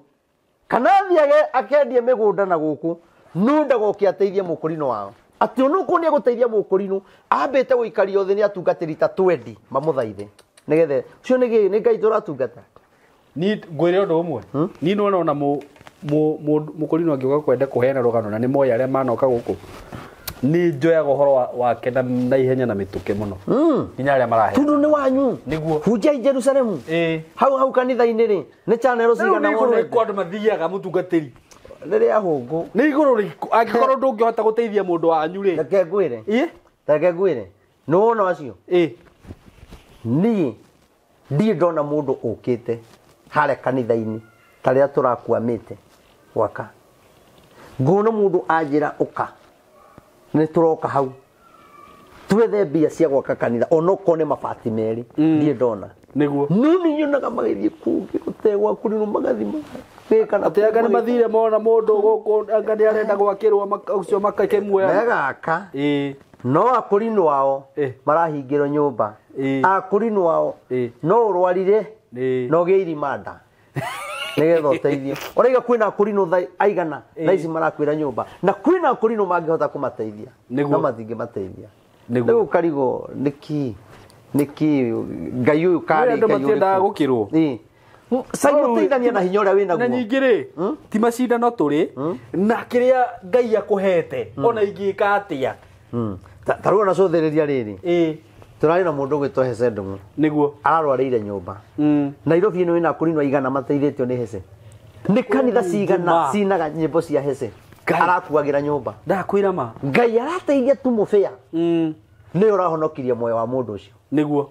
kana athiĩ akendie mĩgũnda na gũkũ no ndagoke ateithie mũkũrinũ wao. Atĩ onũkũ nĩ egũteithia mũkũrinũ ambĩte gũikario thĩ nĩ atungatĩri ta 20 mamũthaithe nĩgetha ũcio nĩ Ngai tũratungata. Ni ngwĩre ũndũ ũmwe. Ni nĩwona ona mũkũrinũ angĩũka kwenda kũheana rũgano na nĩ moĩ arĩa manoka gũkũ. Nĩ njoyaga ũhoro wake na ihenya na mĩtũkĩ mũno. Nginya arĩa maraheana. Tondũ nĩ wanyu. Nĩguo. Hunjai Jerusalemu. Hau kanitha-inĩ rĩ, nĩ channel cigana wonete. Rĩu nĩ igũrũ andũ mathiaga mũtungatĩri. Rĩrĩa hũngũ. Nĩ igũrũ rĩkũ angĩkorwo ndũngĩhota gũteithia mũndũ wanyu rĩ. Reke ngwĩre. Reke ngwĩre. Nĩ wona acio? Niĩ ndirĩ ndona mũndũ ũkĩte harĩa kanitha-inĩ ta rĩrĩa tũrakwamĩte gwaka. Ngona mũndũ anjĩra ũka. Nĩ tũroka hau. Twethe mbia cia gwaka kanitha onokorwo nĩ mabati merĩ ndirĩ ndona. Nĩguo. No nĩ nyonaga magĩthiĩ kũngĩ gũtegwa kũrinũ magathi magĩka. Atĩ anga nĩ mathire mona mũndũ gũkũ anga nĩ arenda gwakĩrwo ũcio makakĩmuoya. Megaka. No akũrinũ ao marahingĩrwo nyũmba. Akũrinũ ao no ũrwarire na ũgĩe irima nda. Nĩgetha ũteithio. Ũraiga kwĩna akũrinũ aigana thaa ici marakwĩra nyũmba na kwĩna akũrinũ mangĩhota kũmateithia. No matingĩmateithia. Rĩu ũkarigwo nĩkĩ nĩkĩ Ngai ũyũ karĩ Ngai ũyũ. Andũ matiendaga gũkĩrwo. Caimũteithania na hinya ũrĩa wĩnaguo. Na ningĩ rĩ ti macindano tũrĩ na kĩrĩa Ngai akũhete ona ingĩka atĩa. Ta rĩu ona cũthĩrĩria rĩrĩ. Tũrarĩ na mũndũ ũgwĩtwo Hece Ndung'u. Nĩguo. Ararwarĩire nyũmba. Nairobi ĩno ĩna akũrinũ aigana mateithĩtio nĩ Hece. Nĩ kanitha cigana cinaga nyĩmbo cia Hece. Arakuagĩra nyũmba. Ndakwĩra ma. Ngai arateithia tu mũbĩa. Nĩ ũrahonokirie muoyo wa mũndũ ũcio. Nĩguo.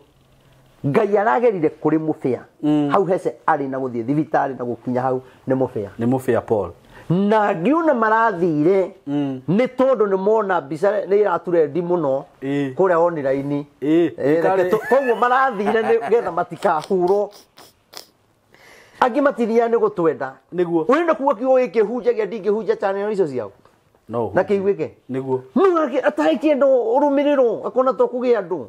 Ngai aragerire kũrĩ mũbĩa. Hau Hece arĩ na gũthiĩ thibitarĩ na gũkinya hau nĩ mũbĩa. Nĩ mũbĩa Paul. Na ngiuna marathire nĩ tondũ nĩ mona mbica nĩ iraturendi mũno kũrĩa online-inĩ. Koguo marathire nĩgetha matikahurwo. Angĩ matithiaga nĩ gũtwenda. Nĩguo. Ũrenda kuga kiugo gĩkĩ hunjagia ndingĩhunja channel icio ciao. No. Na kĩiguĩke. Nĩguo. No atakĩenda ũrũmĩrĩrwo akona to kũgĩa andũ.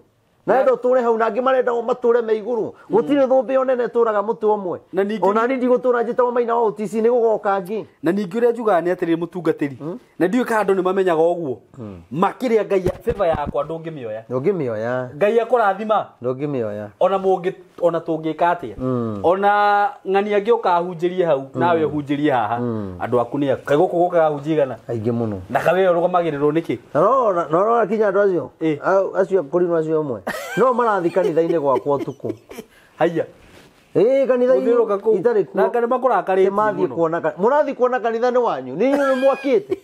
Na endo tũre hau na angĩ marenda matũre me igũrũ. Gũtirĩ thũmbĩ o nene tũraga mũtĩ ũmwe. Ona niĩ ndigũtũra njĩtagwo Maina wa OTC nĩ gũgoka angĩ. Na ningĩ ũrĩa njugaga nĩ atĩrĩrĩ mũtungatĩri. Na ndiũĩ kana andũ nĩ mamenyaga ũguo. Makĩrĩa Ngai favor yakwa ndũngĩmĩoya. Ndũngĩmĩoya. Ngai akũrathima. Ndũngĩmĩoya. Ona mũngĩ ona tũngĩka atĩa. Ona ng'ani angĩ ũkahunjĩrie hau nawe ũhunjĩrie haha. Andũ aku nĩ aku. Kaĩ gũkũ gũkaga hunjia igana. Aingĩ mũno. Na kaĩ we ũrũgamagĩrĩrwo nĩkĩ? Na no kinya andũ acio. Acio akũrinũ acio amwe. No marathi kanitha-inĩ gwakwa ũtukũ. Haiya. Kanitha-inĩ itarĩ kuo. Na kana makũrakarĩtie mũno. Mũrathiĩ kuona kanitha nĩ wanyu. Nĩ inyuĩ nĩ mwakĩte.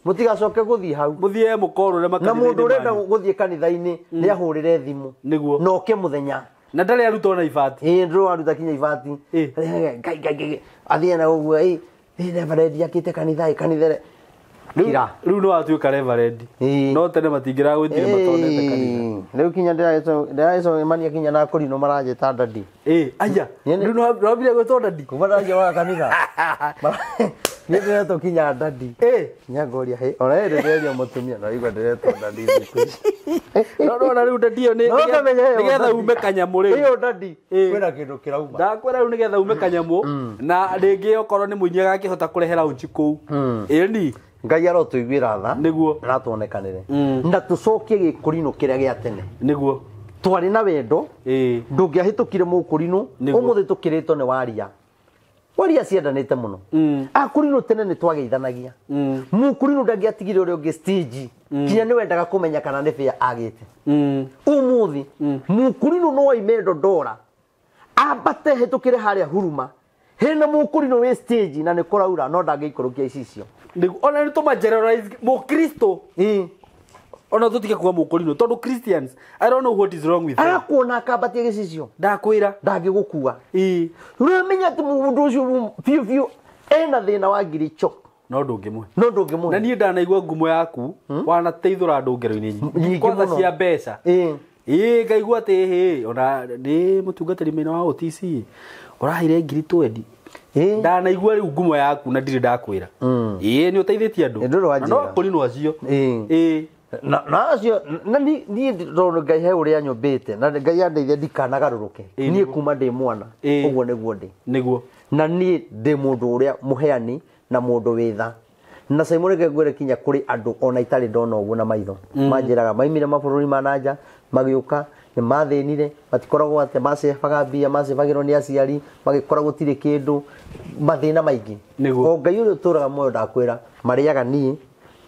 Mũtigacoke gũthiĩ hau. Mũthiĩ mũkorũre makanitha-inĩ. Na mũndũ ũrenda gũthiĩ kanitha-inĩ nĩ ahũrĩre thimũ. Nĩguo. Na oke mũthenya. Na ndarĩ arutwo na ibati. Ndũrĩ waruta kinya ibati. Ngai Ngai Ngai. Athiĩ na ũguo reverend akĩte kanitha kanitha. Rĩu nĩ watuĩka reverend. No tene matingĩragwĩtire matonete kanitha. Rĩu kinya ndĩragĩcemania kinya na akũrinũ maranjĩta dadi. Aya. Rĩu nĩ wambire gwĩtwo dadi? Kuma ndanjia wa kanitha. Niĩ ndĩretwo kinya daddy. Nyangoria he ona ĩrĩ ndĩreria mũtumia na igua ndĩretwo daddy thikũ ici. No na rĩu daddy ĩyo No ũkamenya ĩyo nĩgetha daddy. ume kanyamũ rĩu. Ĩyo daddy Ĩĩ. kwĩna kĩndũ kĩrauma. Ndakwĩra rĩu nĩgetha ume kanyamũ na rĩngĩ okorwo nĩ mũini agakĩhota kũrehe launch kũu. Ĩni. Ngai arotũiguĩra tha Nĩguo. na atuonekanĩre na tũcokie gĩkũrinũ kĩrĩa gĩa tene. Nĩguo. Twarĩ na wendo. Ĩĩ. Ndũngĩahĩtũkire mũkũrinũ. Nĩguo. Ũmũthĩ tũkĩrĩtwo nĩ waria. Waria ciendanĩte mũno. Akũrinũ tene nĩ twageithanagia. Mũkũrinũ ndangĩatigire ũrĩa ũngĩ stage. Kinya nĩ wendaga kũmenya kana nĩ bĩa agĩte. Ũmũthĩ mũkũrinũ no aime Dodora ambate hĩtũkĩre harĩa Huruma hena mũkũrinũ wĩ stage na nĩ kũraura no ndangĩikũrũkia icicio. Nĩguo. Ona nĩ tũma generalize mũkristo. Ona tũtige kuga mũkũrinũ tondũ Christians, I don't know what is wrong with them. Arakuona akambatia gĩcicio. Ndakwĩra. Ndangĩgũkua. Ĩĩ. Ũramenya atĩ mũndũ ũcio biũ biũ ena thĩna wa ngiricho. No ndũngĩmũhe. No ndũngĩmũhe. Na niĩ ndanaigua ngumo yaku wanateithũra andũ ngero-inĩ Nyingĩ kwanza mũno. cia mbeca. Ĩĩ. Ĩĩ ngaigua atĩ hĩ ona nĩ mũtungatĩri mwena wa OTC ũraheire ngiri 20. Ĩĩ. Ndanaigua rĩu ngumo yaku na ndirĩ ndakwĩra. Ĩĩ nĩ ũteithĩtie andũ. Ĩ, ndũrĩ Na no wanjĩra. akũrinũ acio. Ĩĩ. Ĩĩ. Na acio na niĩ tondũ Ngai he ũrĩa anyũmbĩte na Ngai andeithia ndikanagarũrũke. Ĩĩ, Niĩ nĩguo. kuma ndĩ mwana Ĩĩ. ũguo nĩguo ndĩ. Nĩguo. Na niĩ ndĩ mũndũ ũrĩa mũheani na mũndũ wĩ tha. Na Simon reke ngwĩre kinya kũrĩ andũ ona itarĩ ndona ũguo na maitho. Manjĩraga maimire mabũrũri ma nanja magĩũka nĩ mathĩnire matikoragwo atĩ macebaga mbia macebagĩrwo nĩ aciari magĩkora gũtirĩ kĩndũ mathĩna maingĩ. Nĩguo. O Ngai ũrĩa ũtũraga muoyo ndakwĩra marĩaga niĩ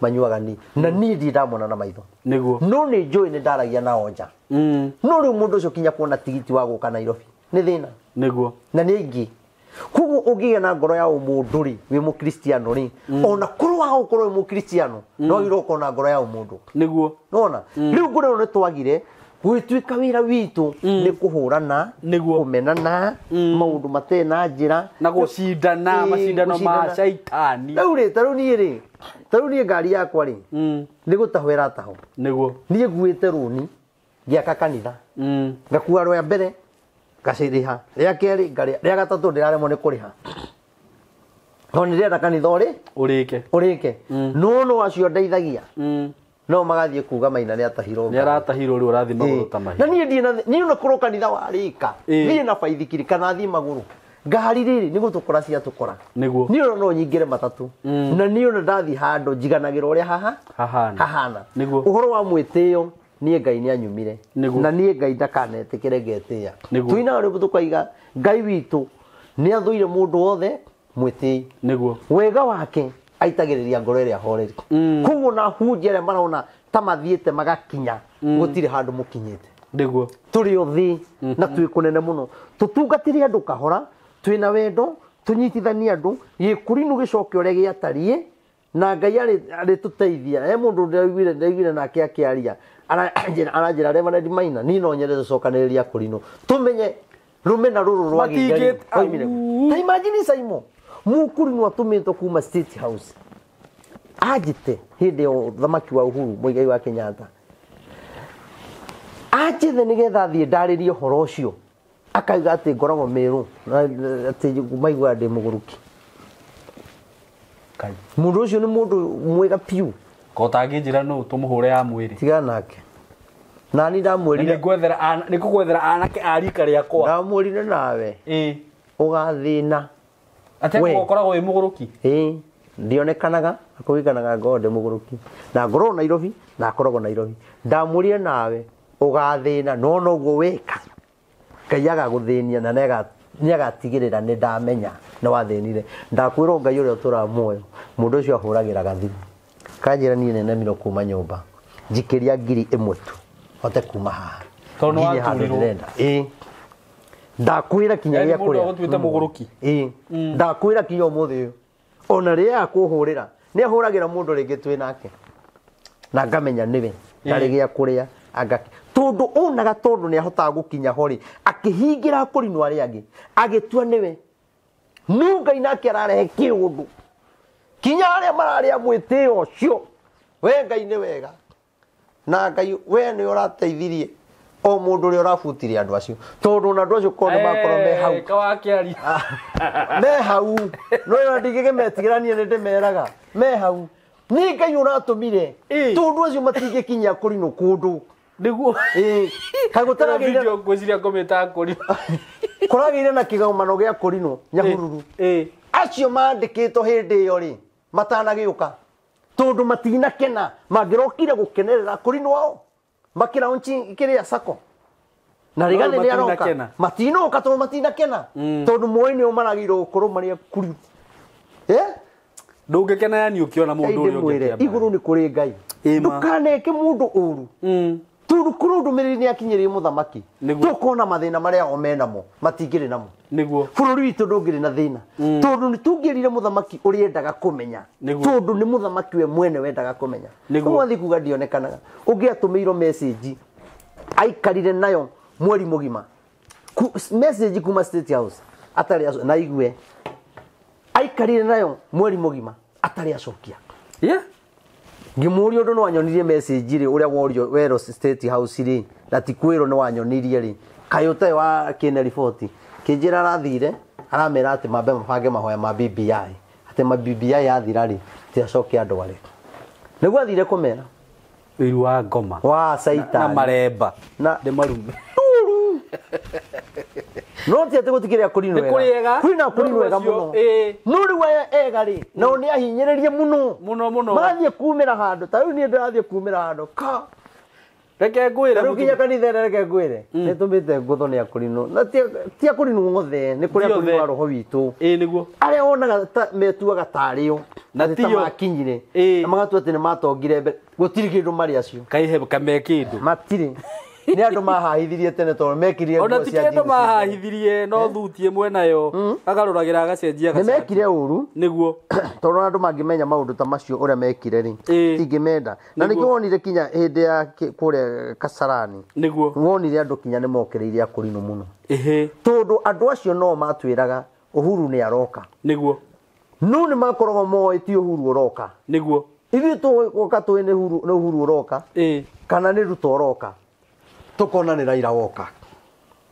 manyuaga niĩ na niĩ ndirĩ ndamona na maitho. Nĩguo. No nĩ njũĩ nĩ ndaragia nao nja. No rĩu mũndũ ũcio kinya kuona tigiti wa gũka Nairobi nĩ thĩna. Nĩguo. Na nĩ aingĩ. Koguo ũngĩgĩa na ngoro ya ũmũndũ rĩ wĩ mũkristiano rĩ ona korwo waga gũkorwo wĩ mũkristiano no wagĩrĩirwo gũkorwo na ngoro ya ũmũndũ. Nĩguo. Nona rĩu ngoro ĩno nĩ twagire gwĩtuĩka wĩra witũ nĩ kũhũrana Nĩguo. kũmenana maũndũ matarĩ na njĩra Na gũcindana Ĩĩ, macindano ma gũcindana. caitani. Rĩu rĩ ta rĩu niĩ rĩ ta rĩu niĩ ngari yakwa rĩ nĩ gũtahwo ĩratahwo. Nĩguo. Niĩ nguĩte rũni ngĩaka kanitha. Ngakua rĩa mbere ngacirĩha rĩa kerĩ ngarĩha rĩa gatatũ ndĩraremwo nĩ kũrĩha no nĩ ndĩrenda kanitha ũrĩ Ũrĩke. ũrĩke no no acio ndeithagia no magathiĩ kuga Maina nĩ atahirwo Nĩ aratahirwo rĩu ũrathiĩ magũrũ ta na mahiũ. niĩ ndirĩ na niĩ ona korwo kanitha warĩka Ĩĩ. niĩ na baithikiri kana thiĩ magũrũ ngari rĩrĩ nĩ gũtũkora ciatũkora. Nĩguo. Niĩ ona no nyingĩre matatũ na niĩ ona ndathiĩ handũ njiganagĩra ũrĩa haha Hahana. hahana. Nĩguo. Ũhoro wa mwĩtĩo niĩ Ngai nĩ anyumire Nĩguo. na niĩ Ngai ndakanetĩkĩre ngetĩĩa. Nĩguo. Tuinaga rwĩmbo tũkaiga Ngai witũ nĩ athũire mũndũ wothe mwĩtĩi. Nĩguo. Wega wake aitagĩrĩria ngoro ĩrĩa horeri. Koguo na hunjia arĩa marona ta mathiĩte magakinya gũtirĩ handũ mũkinyĩte. Nĩguo. Tũrĩ othĩ na twĩ kũnene mũno. Tũtungatĩre andũ kahora twĩna wendo tũnyitithanie andũ gĩkũrinũ gĩcoke ũrĩa gĩatariĩ na Ngai arĩtũteithia. He mũndũ ndĩraiguire nake akĩaria aranjĩra Reverend Maina niĩ no nyende tũcokanĩrĩrie akũrinũ tũmenye rũmena rũrũ rwagĩire Matingĩ- rĩ. Ta imagine Simon mũkũrinũ atũmĩtwo kuma State House anjĩte hĩndĩ ya ũthamaki wa Uhuru Muigai wa Kenyatta anjĩthe nĩgetha thiĩ ndarĩrie ũhoro ũcio akauga atĩ ngoragwo Meru na atĩ maiguaga ndĩ mũgũrũki. Mũndũ ũcio nĩ mũndũ mwega piũ. Ko ũtangĩnjĩra nũ tũmũhũre ya mwĩrĩ. Tigana nake. Na niĩ ndamwĩrire Nĩngũgwethera anake a rika rĩakwa. Ndamwĩrire nawe Ĩĩ. ũgathĩna. Atĩ We. ũkoragwo wĩ mũgũrũki. Ĩĩ ndionekanaga akũgikanaga ngorwo ndĩ mũgũrũki na ngorwo Nairobi na akoragwo Nairobi. Ndamwĩrire nawe ũgathĩna no noguo wĩka Ngai agagũthĩnia na nĩ agatigĩrĩra nĩ ndamenya nĩ wathĩnire. Ndakwĩrwo Ngai ũrĩa ũtũraga muoyo mũndũ ũcio ahũragĩra gathimũ kanjĩra niĩ nenemirwo kuma nyũmba njikĩria 1,000 tu hote kuma haha Tondũ nĩ nginya handũ waturirwo. ndĩrenda. Ĩĩ. Ndakwĩra kinya Yaani gĩa mũndũ kũrĩa. agũtuĩte mũgũrũki. Ĩĩ. Ndakwĩra kinya ũmũthĩ ũyũ ona rĩrĩa akũhũrĩra nĩ ahũragĩra mũndũ rĩngĩ twĩ nake na ngamenya nĩwe ndarĩ gĩa kũrĩa anga tondũ onaga tondũ nĩ ahotaga gũkinya ho rĩ akĩhingĩra akũrinũ arĩa angĩ agĩtua nĩwe no Ngai nake ararehe kĩũndũ kinya arĩa mararĩa mwĩtĩo ũcio we Ngai nĩ wega na Ngai we nĩ ũrateithirie O mundu uria urabutire andu acio tondu na andu acio ko ni makorwo me hau kawakiaria me hau no ira ndingĩkĩmetigĩra niĩ nĩ ndĩmeraga me hau ni Ngai ũratũmire tondu acio matingĩkinya kũrinũ kũndũ nĩguo kaĩ gũtaragĩire video ngwĩciria ngũmĩtaga kũrinũ kũragĩire na kĩgomano gĩa kũrinũ Nyahururu acio mandĩkĩtwo hĩndĩ ĩyo rĩ matanagĩũka tondu matinakena mangĩrokire gũkenerera kũrinũ ao makĩraunchi kĩrĩa sako na Rigathi nĩ aroka matinoka tondu matinakena tondu moĩ nĩo maragĩrĩirwo gũkorwo marĩ akuru ndũngĩkena yani ũkĩona mũndũ ũrĩa ũngĩ igũrũ nĩ kũrĩ Ngai ndũkaneke mũndũ ũru tondu kũrĩ ndũmĩrĩri nĩ akinyĩrĩire mũthamaki tũkona mathĩna marĩa o menamo matingĩrĩ namo nĩguo bũrũri witũ ndũngĩrĩ na thĩna tondu nĩ tũngĩrire mũthamaki ũrĩa endaga kũmenya tondu nĩ mũthamaki we mwene wendaga kũmenya ũmũthĩ kuga ndionekanaga ũngĩ atũmĩirwo message aikarire nayo mweri mũgima message kuma State House atarĩ na igue aikarire nayo mweri mũgima atarĩ acokia ngĩmũria ũndũ nĩ wanyonirie message rĩ ũrĩa worio werwo State House rĩ na ti kwĩrwo nĩ wanyonirie rĩ kaĩ ũtarĩ wa kĩne riboti kĩnjĩra arathire aramera atĩ mambe mabange mahoya ma BBI atĩ ma BBI yathira rĩ atĩ acoke andũ arĩ nĩguo athire kũmera ũiru wa ngoma wa Caitani na maremba na ndĩmarume no ti atĩ gũtikĩrĩ akũrinũ wega kwĩna akũrinũ wega mũno no rĩu aya ega rĩ nao nĩ ahinyĩrĩrie mũno mũno mũno marathiĩ kumĩra handũ ta rĩu niĩ ndĩrathiĩ kumĩra handũ ka reke ngwĩre rĩu kinya kanitha ĩrĩa reke ngwĩre nĩ tũmĩte ngũtho nĩ akũrinũ na ti akũrinũ othe nĩ kũrĩ akũrinũ a roho witũ nĩguo arĩa wonaga metuaga tarĩo na ta makinyire na magatua atĩ nĩ matongire mbere gũtirĩ kĩndũ marĩ acio kaihe kame kĩndũ matirĩ nĩ andũ mahahithirie tene tondũ mekirie ona ti kĩndũ mahahithirie no thuti ĩmwe nayo agarũragĩra agacenjia nĩ mekire ũru nĩguo tondũ andũ mangĩmenya maũndũ ta macio ũrĩa mekire rĩ tingĩmenda na nĩkĩo wonire kinya hĩndĩ ya kũrĩa Kasarani nĩguo wonire andũ kinya nĩ mokĩrĩire akũrinũ mũno tondũ andũ acio no matwĩraga Uhuru nĩ aroka nĩguo no nĩ makoragwo moĩ ti Uhuru ũroka nĩguo ithuĩ tũgoka tũĩ nĩ Uhuru ũroka kana nĩ Ruto ũroka tukona nĩ Raila woka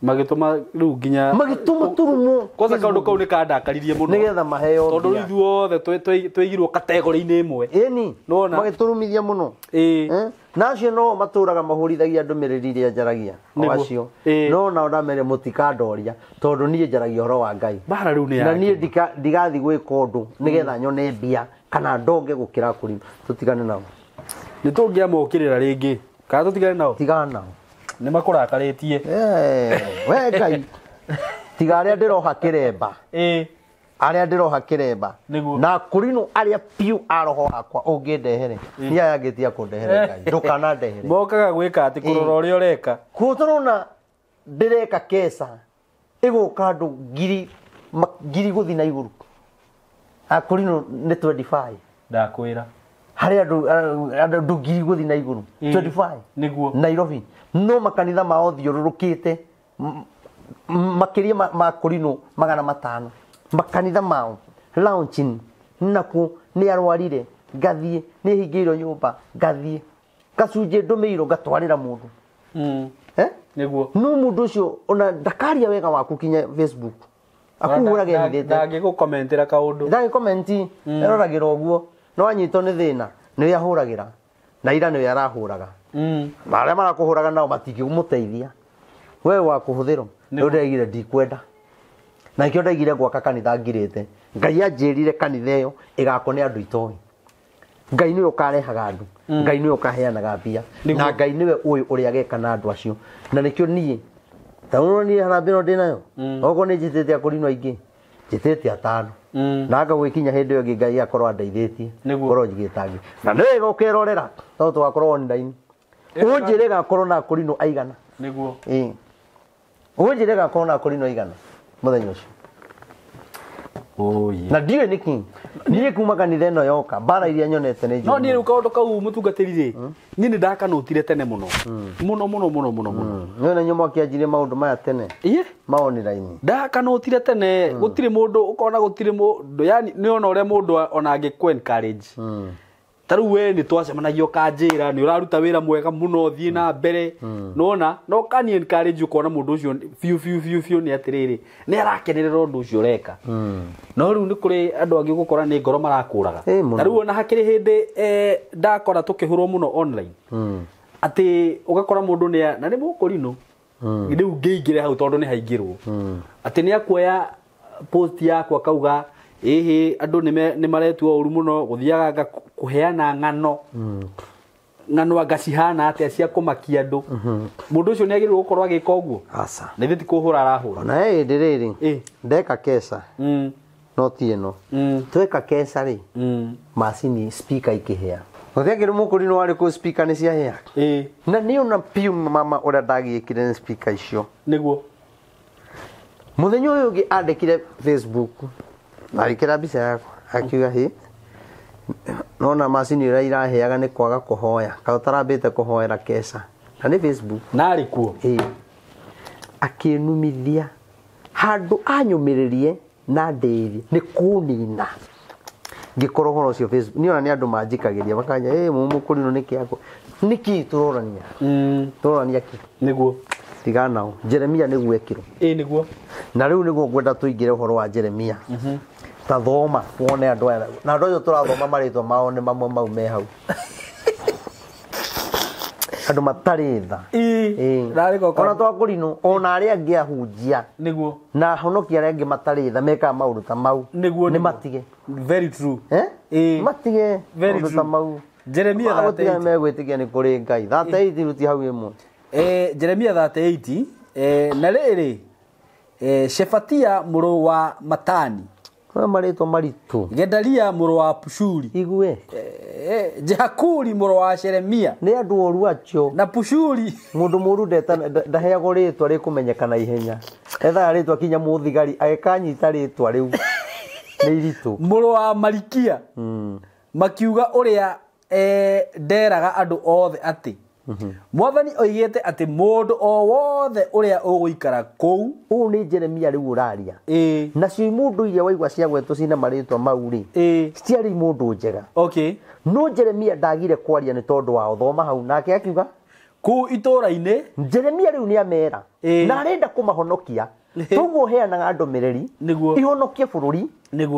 magĩtũma rĩu nginya magĩtũma turumo kwanza kaũndũ kau nĩ kandakaririe mũno nĩgetha maheo tondũ rĩu ithuothe twaigirwo kategori-inĩ ĩmwe ĩni nĩwona magĩtũrumithia mũno na acio no matũraga mahũrithagia ndũmĩrĩri iria njaragia o acio no nao ndamere mũtikandoria tondũ niĩ njaragia ũhoro wa Ngai mbara rĩu nĩ na niĩ ndigathiĩ gwĩka ũndũ nĩgetha nyone mbia kana ndonge gũkĩra kũrima tũtigane nao nĩ tũngĩamokĩrĩra rĩngĩ kana tũtigane nao tigana nao nĩ makũrakarĩtie we Ngai tiga arĩa ndĩroha kĩremba arĩa ndĩroha kĩremba na kũrinũ arĩa piũ a roho wakwa ũngĩndehere niĩ aya angĩ tia kũndehere Ngai ndũkanandehere mokaga gwĩka atĩ kũrora ũrĩa ũreka kũu tũrona ndĩreka keca ĩgũka andũ ngiri gũthiĩ na igũrũ akũrinũ nĩ 25 ndakwĩra harĩ andũ ngiri gũthiĩ na igũrũ 25 nĩguo Nairobi no makanitha mao thiũrũrũkĩte makĩria ma kũrinũ 500 makanitha mao launching nakuo nĩ arwarire ngathiĩ nĩ hingĩirwo nyũmba ngathiĩ gacunjĩ ndũmĩirwo ngatwarĩra mũndũ nĩguo no mũndũ ũcio ona ndakaria wega waku kinya Facebook akuhũrage hithĩte ndangĩgũkomentera kaũndũ ndangĩkomenti eroragĩra ũguo no anyitwo nĩ thĩna nĩwe ahũragĩra na ira nĩwe arahũraga na arĩa marakũhũraga nao matingĩmũteithia we wa kũhũthĩrwo rĩu ndĩraigire ndikwenda na nĩkĩo ndaigire gwaka kanitha ngirĩte Ngai anjĩrire kanitha ĩyo ĩgakwo nĩ andũ itoĩ Ngai nĩwe ũkarehaga andũ Ngai nĩwe ũkaheanaga mbia na Ngai nĩwe ũĩ ũrĩa ageka na andũ acio na nĩkĩo niĩ ta ũrona niĩ harambĩ ĩno ndĩnayo okorwo nĩ njĩtĩte akũrinũ aingĩ njĩtĩte atano na anga gwĩkinya hĩndĩ ĩyo ĩngĩ Ngai akorwo andeithĩtie ngorwo njigĩte angĩ na nĩ wega ũkerorera tondũ tũgakorwo online ũnjĩre gakorwo na akũrinũ aigana nĩguo ũnjĩre gakorwo na akũrinũ aigana mũthenya ũcio na ndiũĩ nĩkĩ niĩ kuma kanitha ĩno yoka mbara iria nyonete nĩ no niĩ rĩu kaũndũ kau mũtungatĩri rĩ niĩ nĩ ndakanũtire tene mũno mũno mũno mũno mũno mũno nĩ na nyũma kĩanjirie maũndũ maya tene ma online ndakanũtire tene gũtirĩ mũndũ ũkona gũtirĩ mũndũ yani nĩ ona ũrĩa mũndũ ona angĩkũ encourage Ta rĩu we nĩ twacemanagia ũkanjĩra nĩ ũraruta wĩra mwega mũno, thiĩ na mbere. Nona no kani encourage ũkona mũndũ ũcio biũ biũ biũ biũ nĩ atĩrĩrĩ, nĩ arakenerera ũndũ ũcio ũreka. No rĩu nĩ kũrĩ andũ angĩ ũgũkora nĩ ngoro marakũraga. Ta rĩu ona hakĩrĩ hĩndĩ ndakora tũkĩhũrwo mũno online. Atĩ ũgakora mũndũ nĩ na nĩ mũkũrinũ. Rĩu ngĩingĩre hau tondũ nĩ haingĩrwo. Atĩ nĩ akuoya post yakwa kauga ĩhĩ andũ nĩ maretua ũru mũno gũthiaga kũheana ng'ano. Ng'ano anga cihana atĩa cia kũmakia andũ. Mũndũ ũcio nĩ agĩrĩirwo gũkorwo agĩka ũguo. Aca. Na ithuĩ ti kũhũra arahũra. Ona hĩndĩ rĩrĩ ndeka keca. No ti ĩno. Tweka keca rĩ. Macini speaker ikĩhĩa. Gũthiagĩrwo mũkũrinũ warĩ kũ speaker nĩ ciahĩa. Na nĩ ona piũ mama ũrĩa ndagiĩkire nĩ speaker icio. Nĩguo. Mũthenya ũyũ ũngĩ andĩkire Facebook. Agĩkĩra mbica yakwa akiuga hĩ nona macini ĩrĩa iraheaga nĩ kwaga kũhoya kana ũtarambĩte kũhoera keca na nĩ Facebook narĩ kuo akĩnumithia handũ anyũmĩrĩrie na ndĩrie nĩ kũnina ngĩkorwo ũhoro ũcio Facebook niĩ ona nĩ andũ manjikagĩria makanja ĩ mũkũrinũ nĩ kĩakwa nĩkĩ tũrorania tũrorania kĩ nĩguo tigana nao Jeremia nĩguo ekirwo nĩguo na rĩu nĩguo ngwenda tũingĩre ũhoro wa Jeremia. Ta thoma wone andũ aya na andũ acio tũrathoma marĩtwa mao nĩ mamwe mau me hau andũ matarĩ tha. Ona twakũrinũ ona arĩa angĩ ahunjia nĩguo na ahonokia arĩa angĩ matarĩ tha mekaga maũndũ ta mau nĩguo nĩ matige. Very true. Matige maũndũ ta mau. Jeremia 38 megwĩtĩkia nĩ kũrĩ Ngai 38 ruti hau ĩmwe. Jeremia 38 na rĩrĩ Shefatia mũrũ wa Matani kwa marĩtwa maritũ, Gedalia mũrũ wa Pushuri, igue Jehakuri mũrũ wa Sheremia nĩ andũ oru acio na Pushuri mũndũ mũru ndaheagwo rĩtwa rĩkũmenyekana ihenya, ethaga rĩtwa kinya mũthigari agĩkanyita rĩtwa rĩu nĩ iritũ. Mũrũ wa Malikia makiuga ũrĩa nderaga andũ othe atĩ Mwathani oigĩte atĩ mũndũ o wothe ũrĩa ũgũikara kũu. Ũũ nĩ Jeremia rĩu ũraria. Nacio imũndũ iria waigua ciagwetwo cina marĩtwa mau rĩ, citiarĩ imũndũ njega. Okay. No Jeremia ndagire kwaria nĩ tondũ wao. Thoma hau nake akiuga kũu itũũra-inĩ Jeremia rĩu nĩ amera na arenda kũmahonokia. Toguo heanaga ndũmĩrĩri ihonokie bũrũri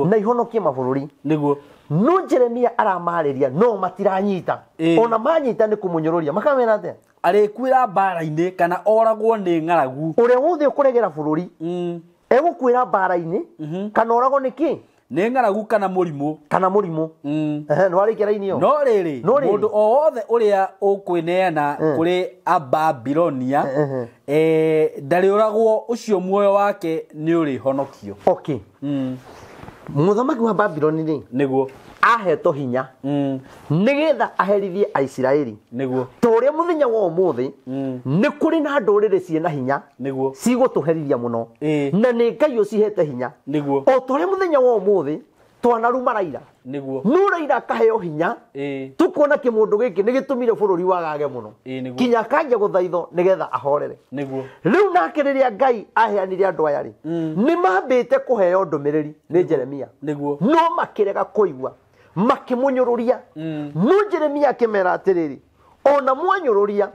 na ihonokie mabũrũri. Nĩguo. No Jeremia aramarĩria no matiranyita. Ona manyita nĩ kũmũnyũrũria makamera atĩa arĩkuĩra mbara-inĩ kana oragwo nĩ ng'aragu. Ũrĩa wothe ũkũregera bũrũri egũkuĩra mbara-inĩ kana oragwo nĩ kĩ nĩ ng'aragu kana mũrimũ. Kana mũrimũ. Nĩ warĩkia raini ĩyo. No rĩrĩ mũndũ o wothe ũrĩa ũkwĩneana kũrĩ Ababilonia ndarĩũragwo, ũcio muoyo wake nĩ ũrĩhonokio. Okay. Mũthamaki wa Babiloni rĩ nĩguo ahetwo hinya nĩgetha aherithie Aisiraeli. Nĩguo ta ũrĩa mũthenya wa ũmũthĩ nĩ kũrĩ na ndũrĩrĩ ciĩna hinya nĩguo cigũtũherithia mũno na nĩ Ngai ũcihete hinya. Nĩguo o ta ũrĩa mũthenya wa ũmũthĩ twanaruma Raila. Nĩguo no Raila akaheo hinya tukuona kĩmũndũ gĩkĩ nĩ gĩtũmire bũrũri wagage mũno kinya akanjia gũthaithwo nĩgetha ahorere. Nĩguo rĩu nake rĩrĩa Ngai aheanire andũ aya rĩ nĩ mambĩte kũheo ndũmĩrĩri nĩ Jeremia. Nĩguo no makĩrega kũigua makĩmũnyũrũria. No Jeremia akĩmera atĩrĩrĩ ona mwanyũrũria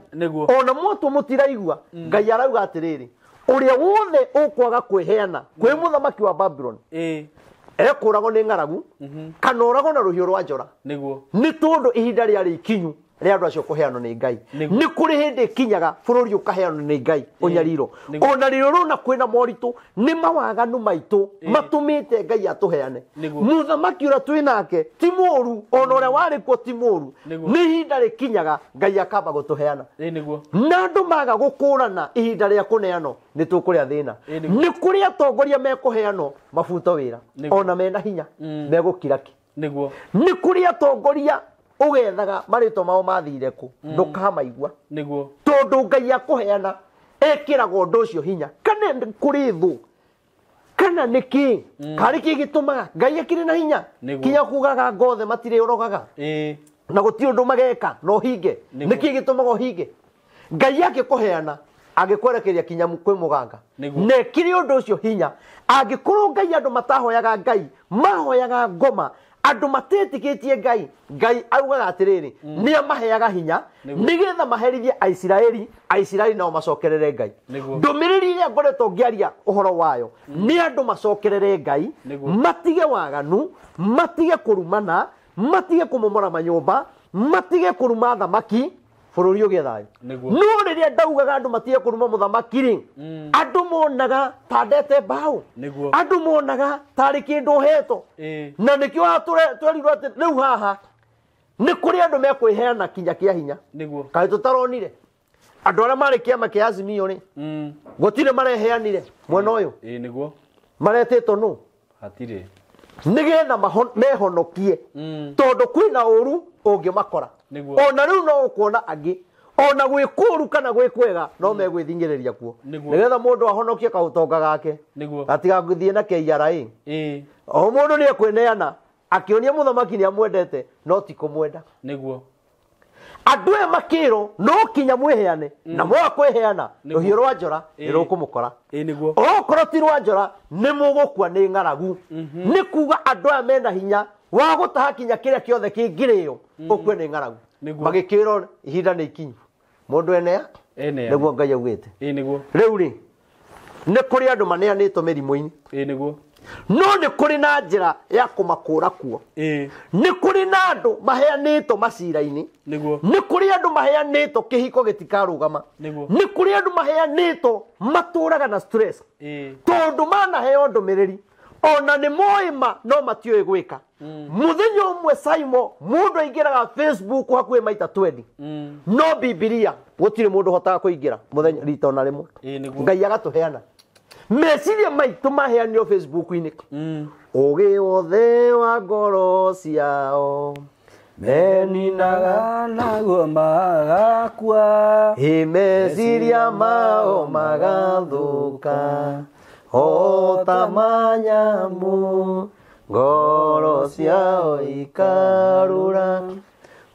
ona mwatwo mũtiraigua Ngai arauga atĩrĩrĩ ũrĩa wothe ũkwaga kwĩheana kwĩ mũthamaki wa Babuloni ekũragwo nĩ ng'aragu kana oragwo na rũhiũ rwa njora. Nĩguo nĩ tondũ ihinda rĩarĩ ikinyu rĩa andũ acio kũheanwo nĩ Ngai. Nĩ kũrĩ hĩndĩ ĩkinyaga bũrũri ũkaheanwo nĩ Ngai ũnyariro. Ona rĩrĩa ũrona kwĩna moritũ nĩ mawaganu maitũ matũmĩte Ngai atũheane. Mũthamaki ũrĩa twĩ nake ti mũũru, ona ũrĩa warĩ kuo ti mũũru. Nĩ ihinda rĩkinyaga Ngai akamba gũtũheana. Na andũ maga gũkũrana ihinda rĩa kũneanwo nĩ tũkũrĩa thĩna. Nĩ kũrĩ atongoria mekũheanwo mabuto wĩra ona mena hinya megũkira ki. Nĩguo nĩ kũrĩ atongoria ũgethaga marĩtwa mao mathire kũ ndũkamaigua. Nĩguo tondũ Ngai akũheana ekĩragwo ũndũ ũcio hinya. Kana kũrĩ thũ kana nĩ kĩ karĩ kĩ gĩtũmaga Ngai akĩrĩ na hinya kinya kugaga ngothe matirĩ ũrogaga na gũtirĩ ũndũ mageka na ũhinge. Nĩ kĩ gĩtũmaga ũhinge? Ngai akĩkũheana angĩkwerekeria kinya kwĩ mũganga na ĩkĩrĩ ũndũ ũcio hinya. Angĩkorwo Ngai andũ matahoyaga Ngai mahoyaga ngoma Andũ matetĩkĩtie Ngai, Ngai augaga atĩrĩrĩ, nĩ amaheaga hinya nĩgetha maherithie Aisiraeli, Aisiraeli nao macokerere Ngai. Ndũmĩrĩri ĩrĩa ngoretwo ngĩaria ũhoro wayo nĩ andũ macokerere Ngai, matige waganu, matige kũrumana, matige kũmomora manyũmba, matige kũruma thamaki, bũrũri ũgĩe thayũ. No rĩrĩa ndaugaga andũ matige kũruma mũthamaki rĩ, andũ monaga ta ndete mbaũ, andũ monaga tarĩ kĩndũ hetwo. Na nĩkĩo twerirwo atĩ rĩu haha nĩ kũrĩ andũ mekwĩheana kinya kĩa hinya. Kaĩ tũtaronire andũ arĩa marĩ kĩama kĩa Azimio rĩ, gũtirĩ mareheanire mwena ũyũ. Maretĩtwo nũ? Hatirĩ. Nĩgetha mehonokie, tondũ kwĩna ũru ũngĩmakora. Ona rĩu no ũkuona angĩ, ona gwĩ kũũru kana gwĩ kwega no megwĩthingĩrĩria kuo, nĩgetha mũndũ ahonokie kaũtonga gake gatigagũthiĩ na KRA. O mũndũ nĩ ekwĩneana akĩonia mũthamaki nĩ amwendete, no ti kũmwenda. Andũ aya makĩrwo no kinya mwĩheane, na mwaga kwĩheana rũhiũ rwa njora nĩ rũkũmũkora. Okorwo ti rwa njora nĩ mũgũkua nĩ ng'aragu. Nĩ kuga andũ aya mena hinya wa gũtaha kinya kĩrĩa kĩothe kĩngĩrĩo ũkue nĩ ng'aragu. Magĩkĩrwo ihinda nĩ ikinyu, mũndũ enea nĩguo Ngai augĩte. Rĩu rĩ, nĩ kũrĩ andũ maneanĩtwo mĩrimũ-inĩ. No nĩ kũrĩ na njĩra ya kũmakũra kuo. Nĩ kũrĩ na andũ maheanĩtwo macira-inĩ. Nĩ kũrĩ andũ maheanĩtwo kĩhiko gĩtikarũgama. Nĩ kũrĩ andũ maheanĩtwo matũraga na stress, tondũ manaheo ndũmĩrĩri ona nĩ moĩ ma no matiũĩ gwĩka. Mũthenya ũmwe Simon, mũndũ aingĩraga Facebook hakuhĩ maita 20, no Bibilia gũtirĩ mũndũ ũhotaga kũingĩra mũthenya rita ona rĩmwe. Ngai agatũheana meciria maitũ maheanio Facebook-inĩ. Ũgĩ wothe wa ngoro ciao meninaga naguo magakua, ĩ meciria mao magathũka o ta manyamũ, ngoro ciao ikarũra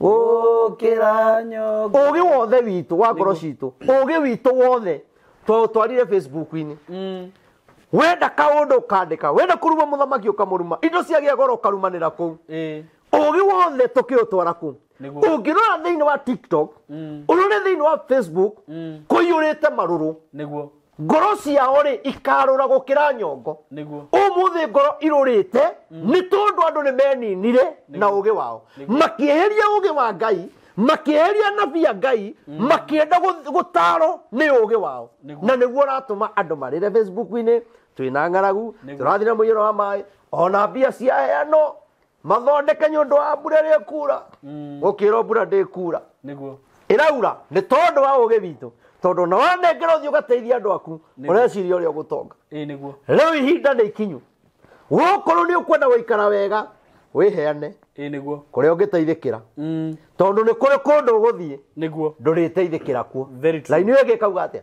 gũkĩra nyongo. Ũgĩ wothe witũ wa ngoro citũ, ũgĩ witũ wothe twaũtwarire Facebook-inĩ. Wenda kaũndũ ũkandĩka, wenda kũruma mũthamaki ũkamũruma, indo ciagĩa goro ũkarumanĩra kũu. Ũgĩ wothe tũkĩũtwara kũu. Ũngĩrora thĩinĩ wa TikTok, ũrore thĩinĩ wa Facebook, kũiyũrĩte marũrũ. Ngoro ciao rĩ ikarũra gũkĩra nyongo. Ũmũthĩ ngoro irũrĩte nĩ tondũ andũ nĩ meninire na ũgĩ wao, makĩeheria ũgĩ wa Ngai, makĩeheria nabii a Ngai, makĩenda gũtarwo nĩ ũgĩ wao. Na nĩguo ũratũma andũ marĩre Facebook-inĩ, twĩna ng'aragu, tũrathiĩ na mũiyũro wa maĩ, ona mbia ciaheanwo mathondeke nĩ ũndũ wa mbura ĩrĩa ĩkura. Gũkĩrwo mbura ndĩkura, ĩraura nĩ tondũ wa ũgĩ witũ, tondũ na wanengera ũthiĩ ũgateithia andũ aku, ũreciria ũrĩa ũgũtonga. Rĩu ihinda nĩ ikinyu, wokorwo nĩ ũkwenda gũikara wega, wĩheane kũrĩa ũngĩteithĩkĩra, tondũ nĩ kũrĩ kũndũ ũgũthiĩ ndũrĩteithĩkĩra kuo. Laini ĩyo ĩngĩ ĩkauga atĩa?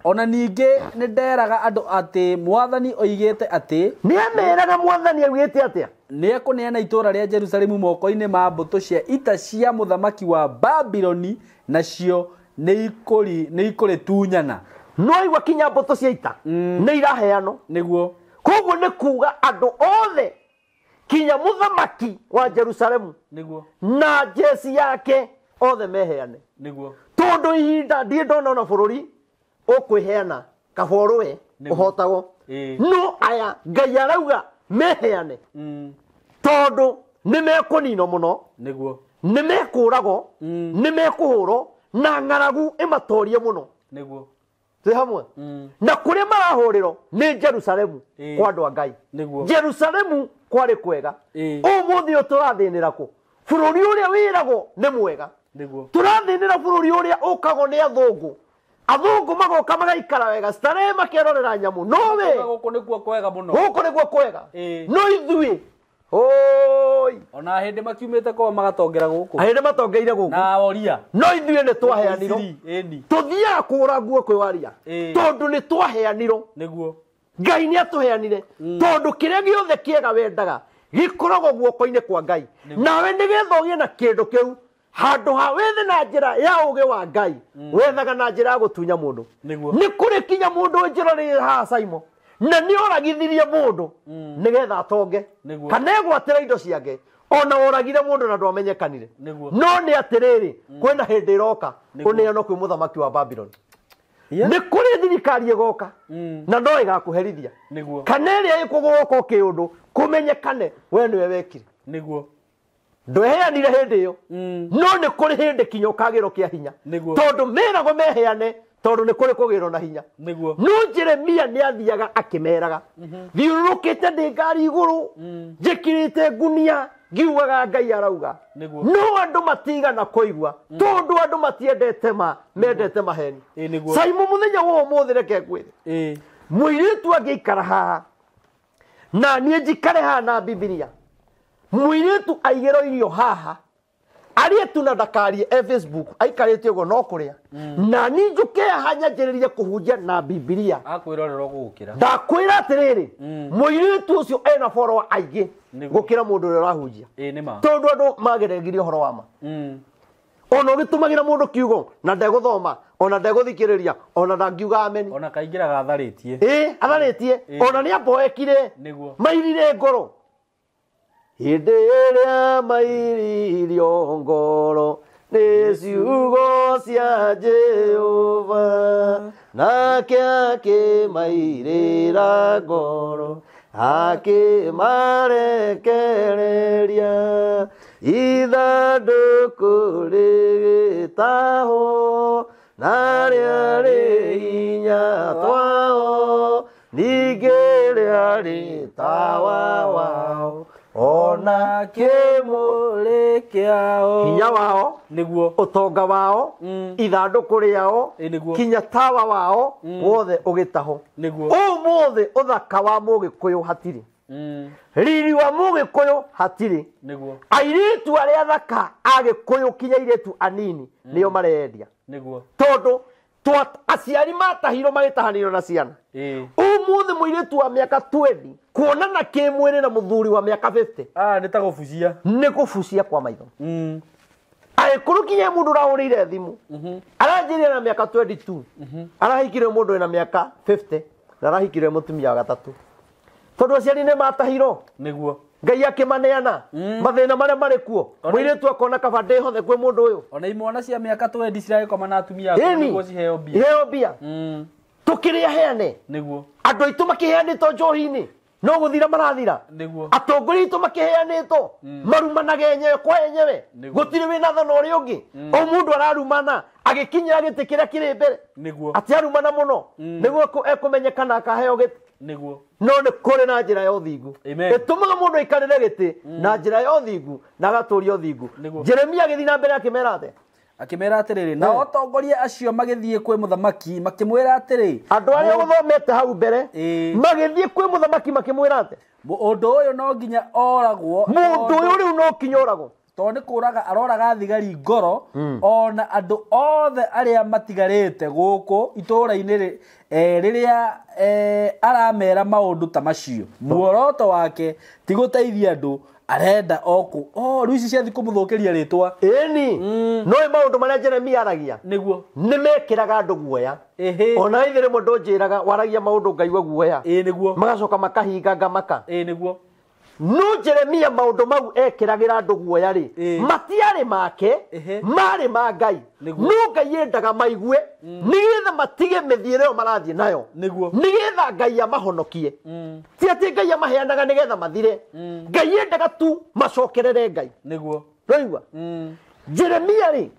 Ona ningĩ nĩ nderaga andũ atĩ mwathani oigĩte atĩ, nĩ ameraga mwathani augĩte atĩa? Nĩ ekũneana itũũra rĩa Jerusalemu moko-inĩ ma mbũtũ cia ita cia mũthamaki wa Babiloni, nacio nĩ ikũrĩtunyana. No igua kinya mbũtũ cia ita nĩ iraheanwo. Koguo nĩ kuga andũ othe kinya mũthamaki wa Jerusalemu na jeci yake othe meheane. Tondũ ihinda ndirĩ ndona ona bũrũri ũkwĩheana kaborũwe ũhotagwo. No aya Ngai arauga meheane, tondũ nĩ mekũninwo mũno, nĩ mekũragwo, nĩ mekũhũrwo, na ng'aragu ĩmatorie mũno. Twĩ hamwe? Na kũrĩa marahũrĩrwo nĩ Jerusalemu kwa andũ a Ngai. Jerusalemu kwarĩ kwega. Ũmũthĩ ũyũ tũrathĩnĩra kũ? Bũrũri ũrĩa wĩragwo nĩ mwega. Tũrathĩnĩra bũrũri ũrĩa ũkagwo nĩ athũngũ. Athũngũ magoka magaikara wega, starehe makerorera nyamũ. No we gũkũ nĩkuo kwega mũno. Gũkũ nĩkuo kwega. No ithuĩ oi, ona hĩndĩ makiumĩte kwao magatongera gũkũ. Hĩndĩ matongeire gũkũ. Na woria. No ithuĩ nĩ twaheanirwo. Tũthiaga kũgũra nguo kwĩ waria. Tondũ nĩ twaheanirwo. Ngai nĩ atũheanire. Tondũ kĩrĩa gĩothe kĩega wendaga gĩkoragwo guoko-inĩ kwa Ngai. Nawe nĩgetha ũgĩe na kĩndũ kĩu, handũ ha wethe na njĩra ya ũgĩ wa Ngai, wethaga na njĩra ya gũtunya mũndũ. Nĩ kũrĩ kinya mũndũ njĩra rĩ haha Simon, Na nĩ oragithirie mũndũ nĩgetha atonge kana egwatĩra indo ciake ona oragire mũndũ na ndwamenyekanire. No nĩ atĩrĩrĩ kwĩna hĩndĩ ĩroka ũneanwo kwĩ mũthamaki wa Babylon. Nĩ kũrĩ thirikari ĩgoka na no ĩgakũherithia kana ĩrĩa ĩkũgũka kĩũndũ kũmenyekane we nĩwe wekire. Nĩguo ndweheanire hĩndĩ ĩyo no nĩ kũrĩ hĩndĩ kinya ũkagĩrwo kĩa hinya tondũ meragwo meheane tondũ nĩ kũrĩ kũgĩrwo na hinya. No Jeremia nĩ athiaga akĩmeraga thiũrũrũkĩte ndĩ ngari igũrũ njĩkĩrĩte ngunia ngiugaga Ngai arauga. No andũ matigana kũigua tondũ andũ matiendete ma mendete maheni. Saimu mũthenya wa ũmũthĩ reke ngwĩre mũirĩtu angĩikara haha na niĩ njikare haha na Bibilia mũirĩtu aigĩrwo irio haha arie tu na ndakarie e Facebook aikarĩte ũguo no kũrĩa na niĩ njũke haha nyanjĩrĩrie kũhunjia na Bibilia akwĩrorera gũgũkĩra ndakwĩra atĩrĩrĩ mũirĩtu ũcio ena follower aingĩ gũkĩra mũndũ ũrĩa ũrahunjia tondũ andũ mageregirie ũhoro wa ma. Ona ũgĩtũmagĩra mũndũ kiugo na ndegũthoma ona ndegũthikĩrĩria ona ndangiuga ameni ona kaingĩraga atharĩtie atharĩtie ona nĩ amboekire mairire ngoro hĩndĩ ĩrĩa mairirio ngoro nĩ ciugo cia Jehova nake akĩmairĩra ngoro akĩmarekereria ithandũkũ rĩgĩtahwo na rĩarĩ hinya twao ningĩ rĩarĩ tawa wao ona kĩmũrĩ kĩao hinya wao nĩguo ũtonga wao ithandũkũ rĩao kinya tawa wao wothe ũgĩtahwo. Ũmũthĩ ũthaka wa mũgĩkũyũ hatirĩ riri wa mũgĩkũyũ hatirĩ. Airĩtu arĩa athaka a gĩkũyũ kinya airĩtu anini nĩo marendia tondũ aciari matahirwo magĩtahanĩrio na ciana. Ũmũthĩ mũirĩtu wa mĩaka 20 kuonana kĩmwĩrĩ na mũthuri wa mĩaka 50 nĩ ta gũbucia nĩ gũbucia kwa maitho. Agĩkũrũ kinya mũndũ ũrahũrĩire thimũ aranjĩrire na mĩaka 22 arahikire mũndũ wĩna mĩaka 50 na arahikire mũtumia wa gatatũ tondũ aciari nĩ matahirwo. Nĩguo Ngai akĩmaneana mathĩna marĩa marĩ kuo mũirĩtu akona kaba ndĩhothe kwĩ mũndũ ũyũ. Ona imwana cia mĩaka 20 ciragĩkoma na atumia akũrũ nĩguo ciheo mbia. Iheo mbia tũkĩrĩa heane. Nĩguo andũ aitũ makĩheanĩtwo njohi-inĩ no gũthira marathira. Nĩguo atongoria aitũ makĩheanĩtwo marumanaga enyewe kwa enyewe gũtirĩ wĩna thana ũrĩa ũngĩ o mũndũ ararumana agĩkinyĩra gĩtĩ kĩrĩa kĩrĩ mbere. Nĩguo atĩ arumana mũno nĩguo ekũmenyekana akaheo gĩtĩ. Nĩguo no nĩ kũrĩ na njĩra ya ũthingu ĩtũmaga mũndũ aikarĩre gĩtĩ na njĩra ya ũthingu na agatũria ũthingu. Jeremia agĩthiĩ na mbere akĩmera atĩa? Akĩmera atĩrĩrĩ nao atongoria acio magĩthiĩ kwĩ mũthamaki makĩmwĩra atĩrĩ andũ arĩa ũthomete hau mbere magĩthiĩ kwĩ mũthamaki makĩmwĩra atĩa ũndũ ũyũ no nginya oragwo mũndũ ũyũ rĩu no nginya oragwo tondũ nĩ kũraga aroraga thigari ngoro ona andũ othe arĩa matigarĩte gũkũ itũũra-inĩ rĩrĩa aramera maũndũ ta macio muoroto wake ti gũteithia andũ arenda oku rĩu ici ciathi kũmũthũkĩria rĩtwa. Ĩni no maũndũ marĩa Jeremia aragia nĩguo nĩ mekĩraga andũ guoya. Ona ithe rĩmwe ndũnjĩraga waragia maũndũ ngaigua guoya. Nĩguo magacoka makahinga ngamaka. Nĩguo no Jeremia maũndũ mau ekĩragĩra andũ guoya rĩ matiarĩ make marĩ ma Ngai. No Ngai endaga maigue nĩgetha matige mĩthiĩre ĩyo marathiĩ nayo nĩgetha Ngai amahonokie. Ti atĩ Ngai amaheanaga nĩgetha mathire. Ngai endaga tu macokerere Ngai. Nĩguo Nĩwaigua Jeremia rĩ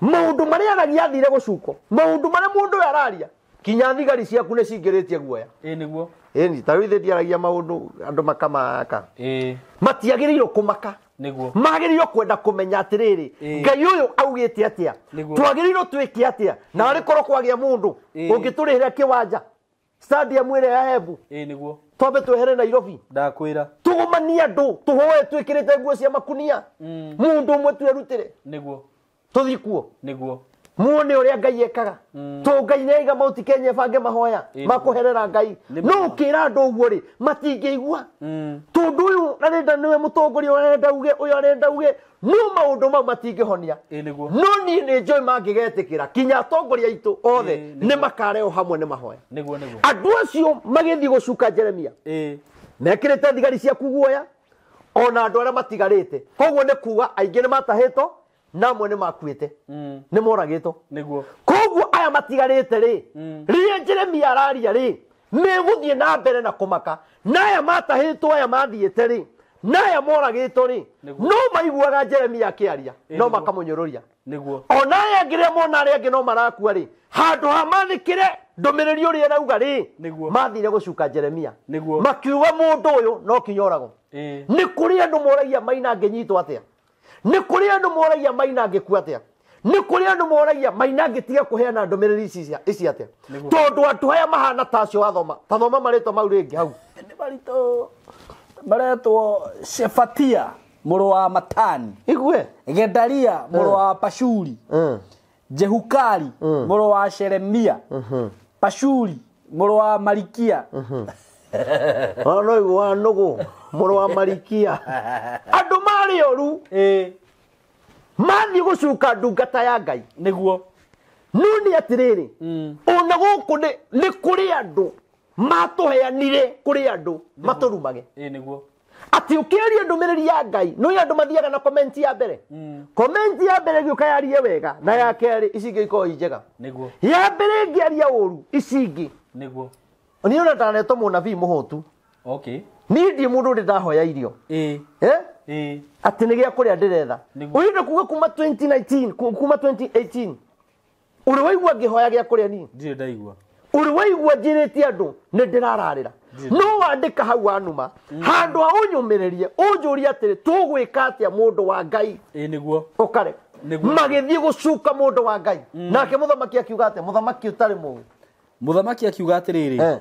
maũndũ marĩa aragia athire gũcukwo maũndũ marĩa mũndũ ũyũ araria kinya thigari ciaku nĩ cingĩrĩtie guoya. Nĩguo ĩni ta rĩu ithe ndiaragia maũndũ andũ makamaka matiagĩrĩirwo kũmaka. Nĩguo magĩrĩirwo kwenda kũmenya atĩrĩrĩ Ngai ũyũ augĩte atĩa twagĩrĩirwo twĩke atĩa na arĩ korwo kwagĩa mũndũ ũngĩtũrĩhĩra kĩwanja stadium ĩrĩa ya Embu. Nĩguo twambe twehere Nairobi ndakwĩra tũgomanie andũ tũhoe twĩkĩrĩte nguo cia makunia mũndũ ũmwe twerutĩre nĩguo tũthiĩ kuo. Nĩguo Muone uria Ngai ekaga. To Ngai nĩaiga Mount Kenya bange mahoya makuherera Ngai. No ukira andu uguo ri matingĩigua. Tondu uyu arenda niwe mutongoria arenda uge uyu arenda uge no maundu mau matingĩhonia. No niĩ nĩ njũĩ mangĩgetĩkĩra kinya atongoria aitũ othe nĩ makareo hamwe nĩ mahoya. Nĩguo nĩguo. Andũ acio magĩthiĩ gũcuka Jeremia. Mekĩrĩte thigari ciaku guoya ona andũ arĩa matigarĩte. Koguo nĩ kuga aingĩ nĩ matahĩtwo na amwe nĩ makuĩte. Nĩ moragĩtwo. Nĩguo. Koguo aya matigarĩte rĩ, rĩrĩa Jeremia araria rĩ, megũthiĩ na mbere na kũmaka. Na aya matahĩtwo aya mathiĩte rĩ, na aya moragĩtwo rĩ, no maiguaga Jeremia akĩaria, no makamũnyũrũria. Nĩguo. Ona aya angĩ rĩrĩa mona arĩa angĩ no marakua rĩ, handũ ha mathĩkĩre ndũmĩrĩri ũrĩa ĩrauga rĩ, mathire gũcuka Jeremia. Nĩguo. Makiuga mũndũ ũyũ no kinya oragwo. Nĩ kũrĩ andũ moragia Maina angĩnyitwo atĩa. Nĩ kũrĩ andũ moragia Maina angĩkua atĩa. Nĩ kũrĩ andũ moragia Maina angĩtiga kũheana ndũmĩrĩri ici atĩa. Tondũ andũ aya mahana ta acio wathoma. Ta thoma marĩtwa mau rĩngĩ hau. Nĩ maritũ maretwo Shefatia mũrũ wa Matani. Igue. Gedalia mũrũ wa Pashuri. Jehukali mũrũ wa Sheremia. Pashuri mũrũ wa Malikia. Ono igua nũgũ mũrũ wa Malikia. Andũ marĩ oru. Mathiĩ gũcuka ndungata ya Ngai. Nĩguo. No nĩ atĩrĩrĩ, ona gũkũ nĩ kũrĩ andũ matũheanire kũrĩ andũ matũrumage. Nĩguo. Atĩ ũkĩaria ndũmĩrĩri ya Ngai, no andũ mathiaga na comment ya mbere. Comment ya mbere ĩgĩũka yarie wega na ya kerĩ ici ingĩ ikorwo i njega. Nĩguo. Ya mbere ĩngĩaria ũru ici ingĩ. Nĩguo. Niĩ ona ndanetwo mũnabii mũhũtu. Okay. Niĩ ndiĩ mũndũ ũrĩ ndahoya irio. Atĩ nĩ gĩa kũrĩa ndĩretha. Ũrenda kuga kuma 2019, kuma 2018. Ũrĩ waigua ngĩhoya gĩa kũrĩa niĩ? Ndirĩ ndaigua. Ũrĩ waigua njĩrĩte andũ nĩ ndĩrararĩra. No wandĩka hau wanuma handũ ha ũnyũmĩrĩrie ũnjũrie atĩrĩ tũgwĩka atĩa mũndũ wa Ngai. Nĩguo. Ũkare. Magĩthiĩ gũcuka mũndũ wa Ngai. Nake mũthamaki akiuga atĩa? Mũthamaki ũtarĩ mũũgĩ. Mũthamaki akiuga atĩrĩrĩ.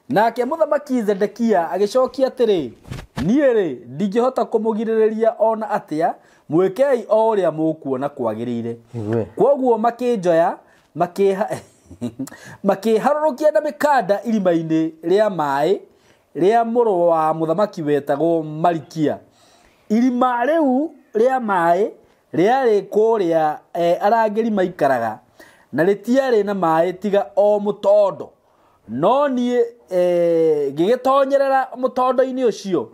Nake mũthamaki Zedekia agĩcokia atĩrĩ, niĩ rĩ ndingĩhota kũmũgirĩrĩria ona atĩa, mwĩkei o ũrĩa mũkuona kwagĩrĩire. Kwoguo makĩnjoya makĩharũrũkia na mĩkanda irima-inĩ rĩa maĩ rĩa mũrũ wa mũthamaki wetagwo Malikia. Irima rĩu rĩa maĩ rĩarĩ kũrĩa arangĩri maikaraga na rĩtiarĩ na maĩ tiga o mũtondo. No niĩ ngĩgĩtonyerera mũtondo-inĩ ũcio.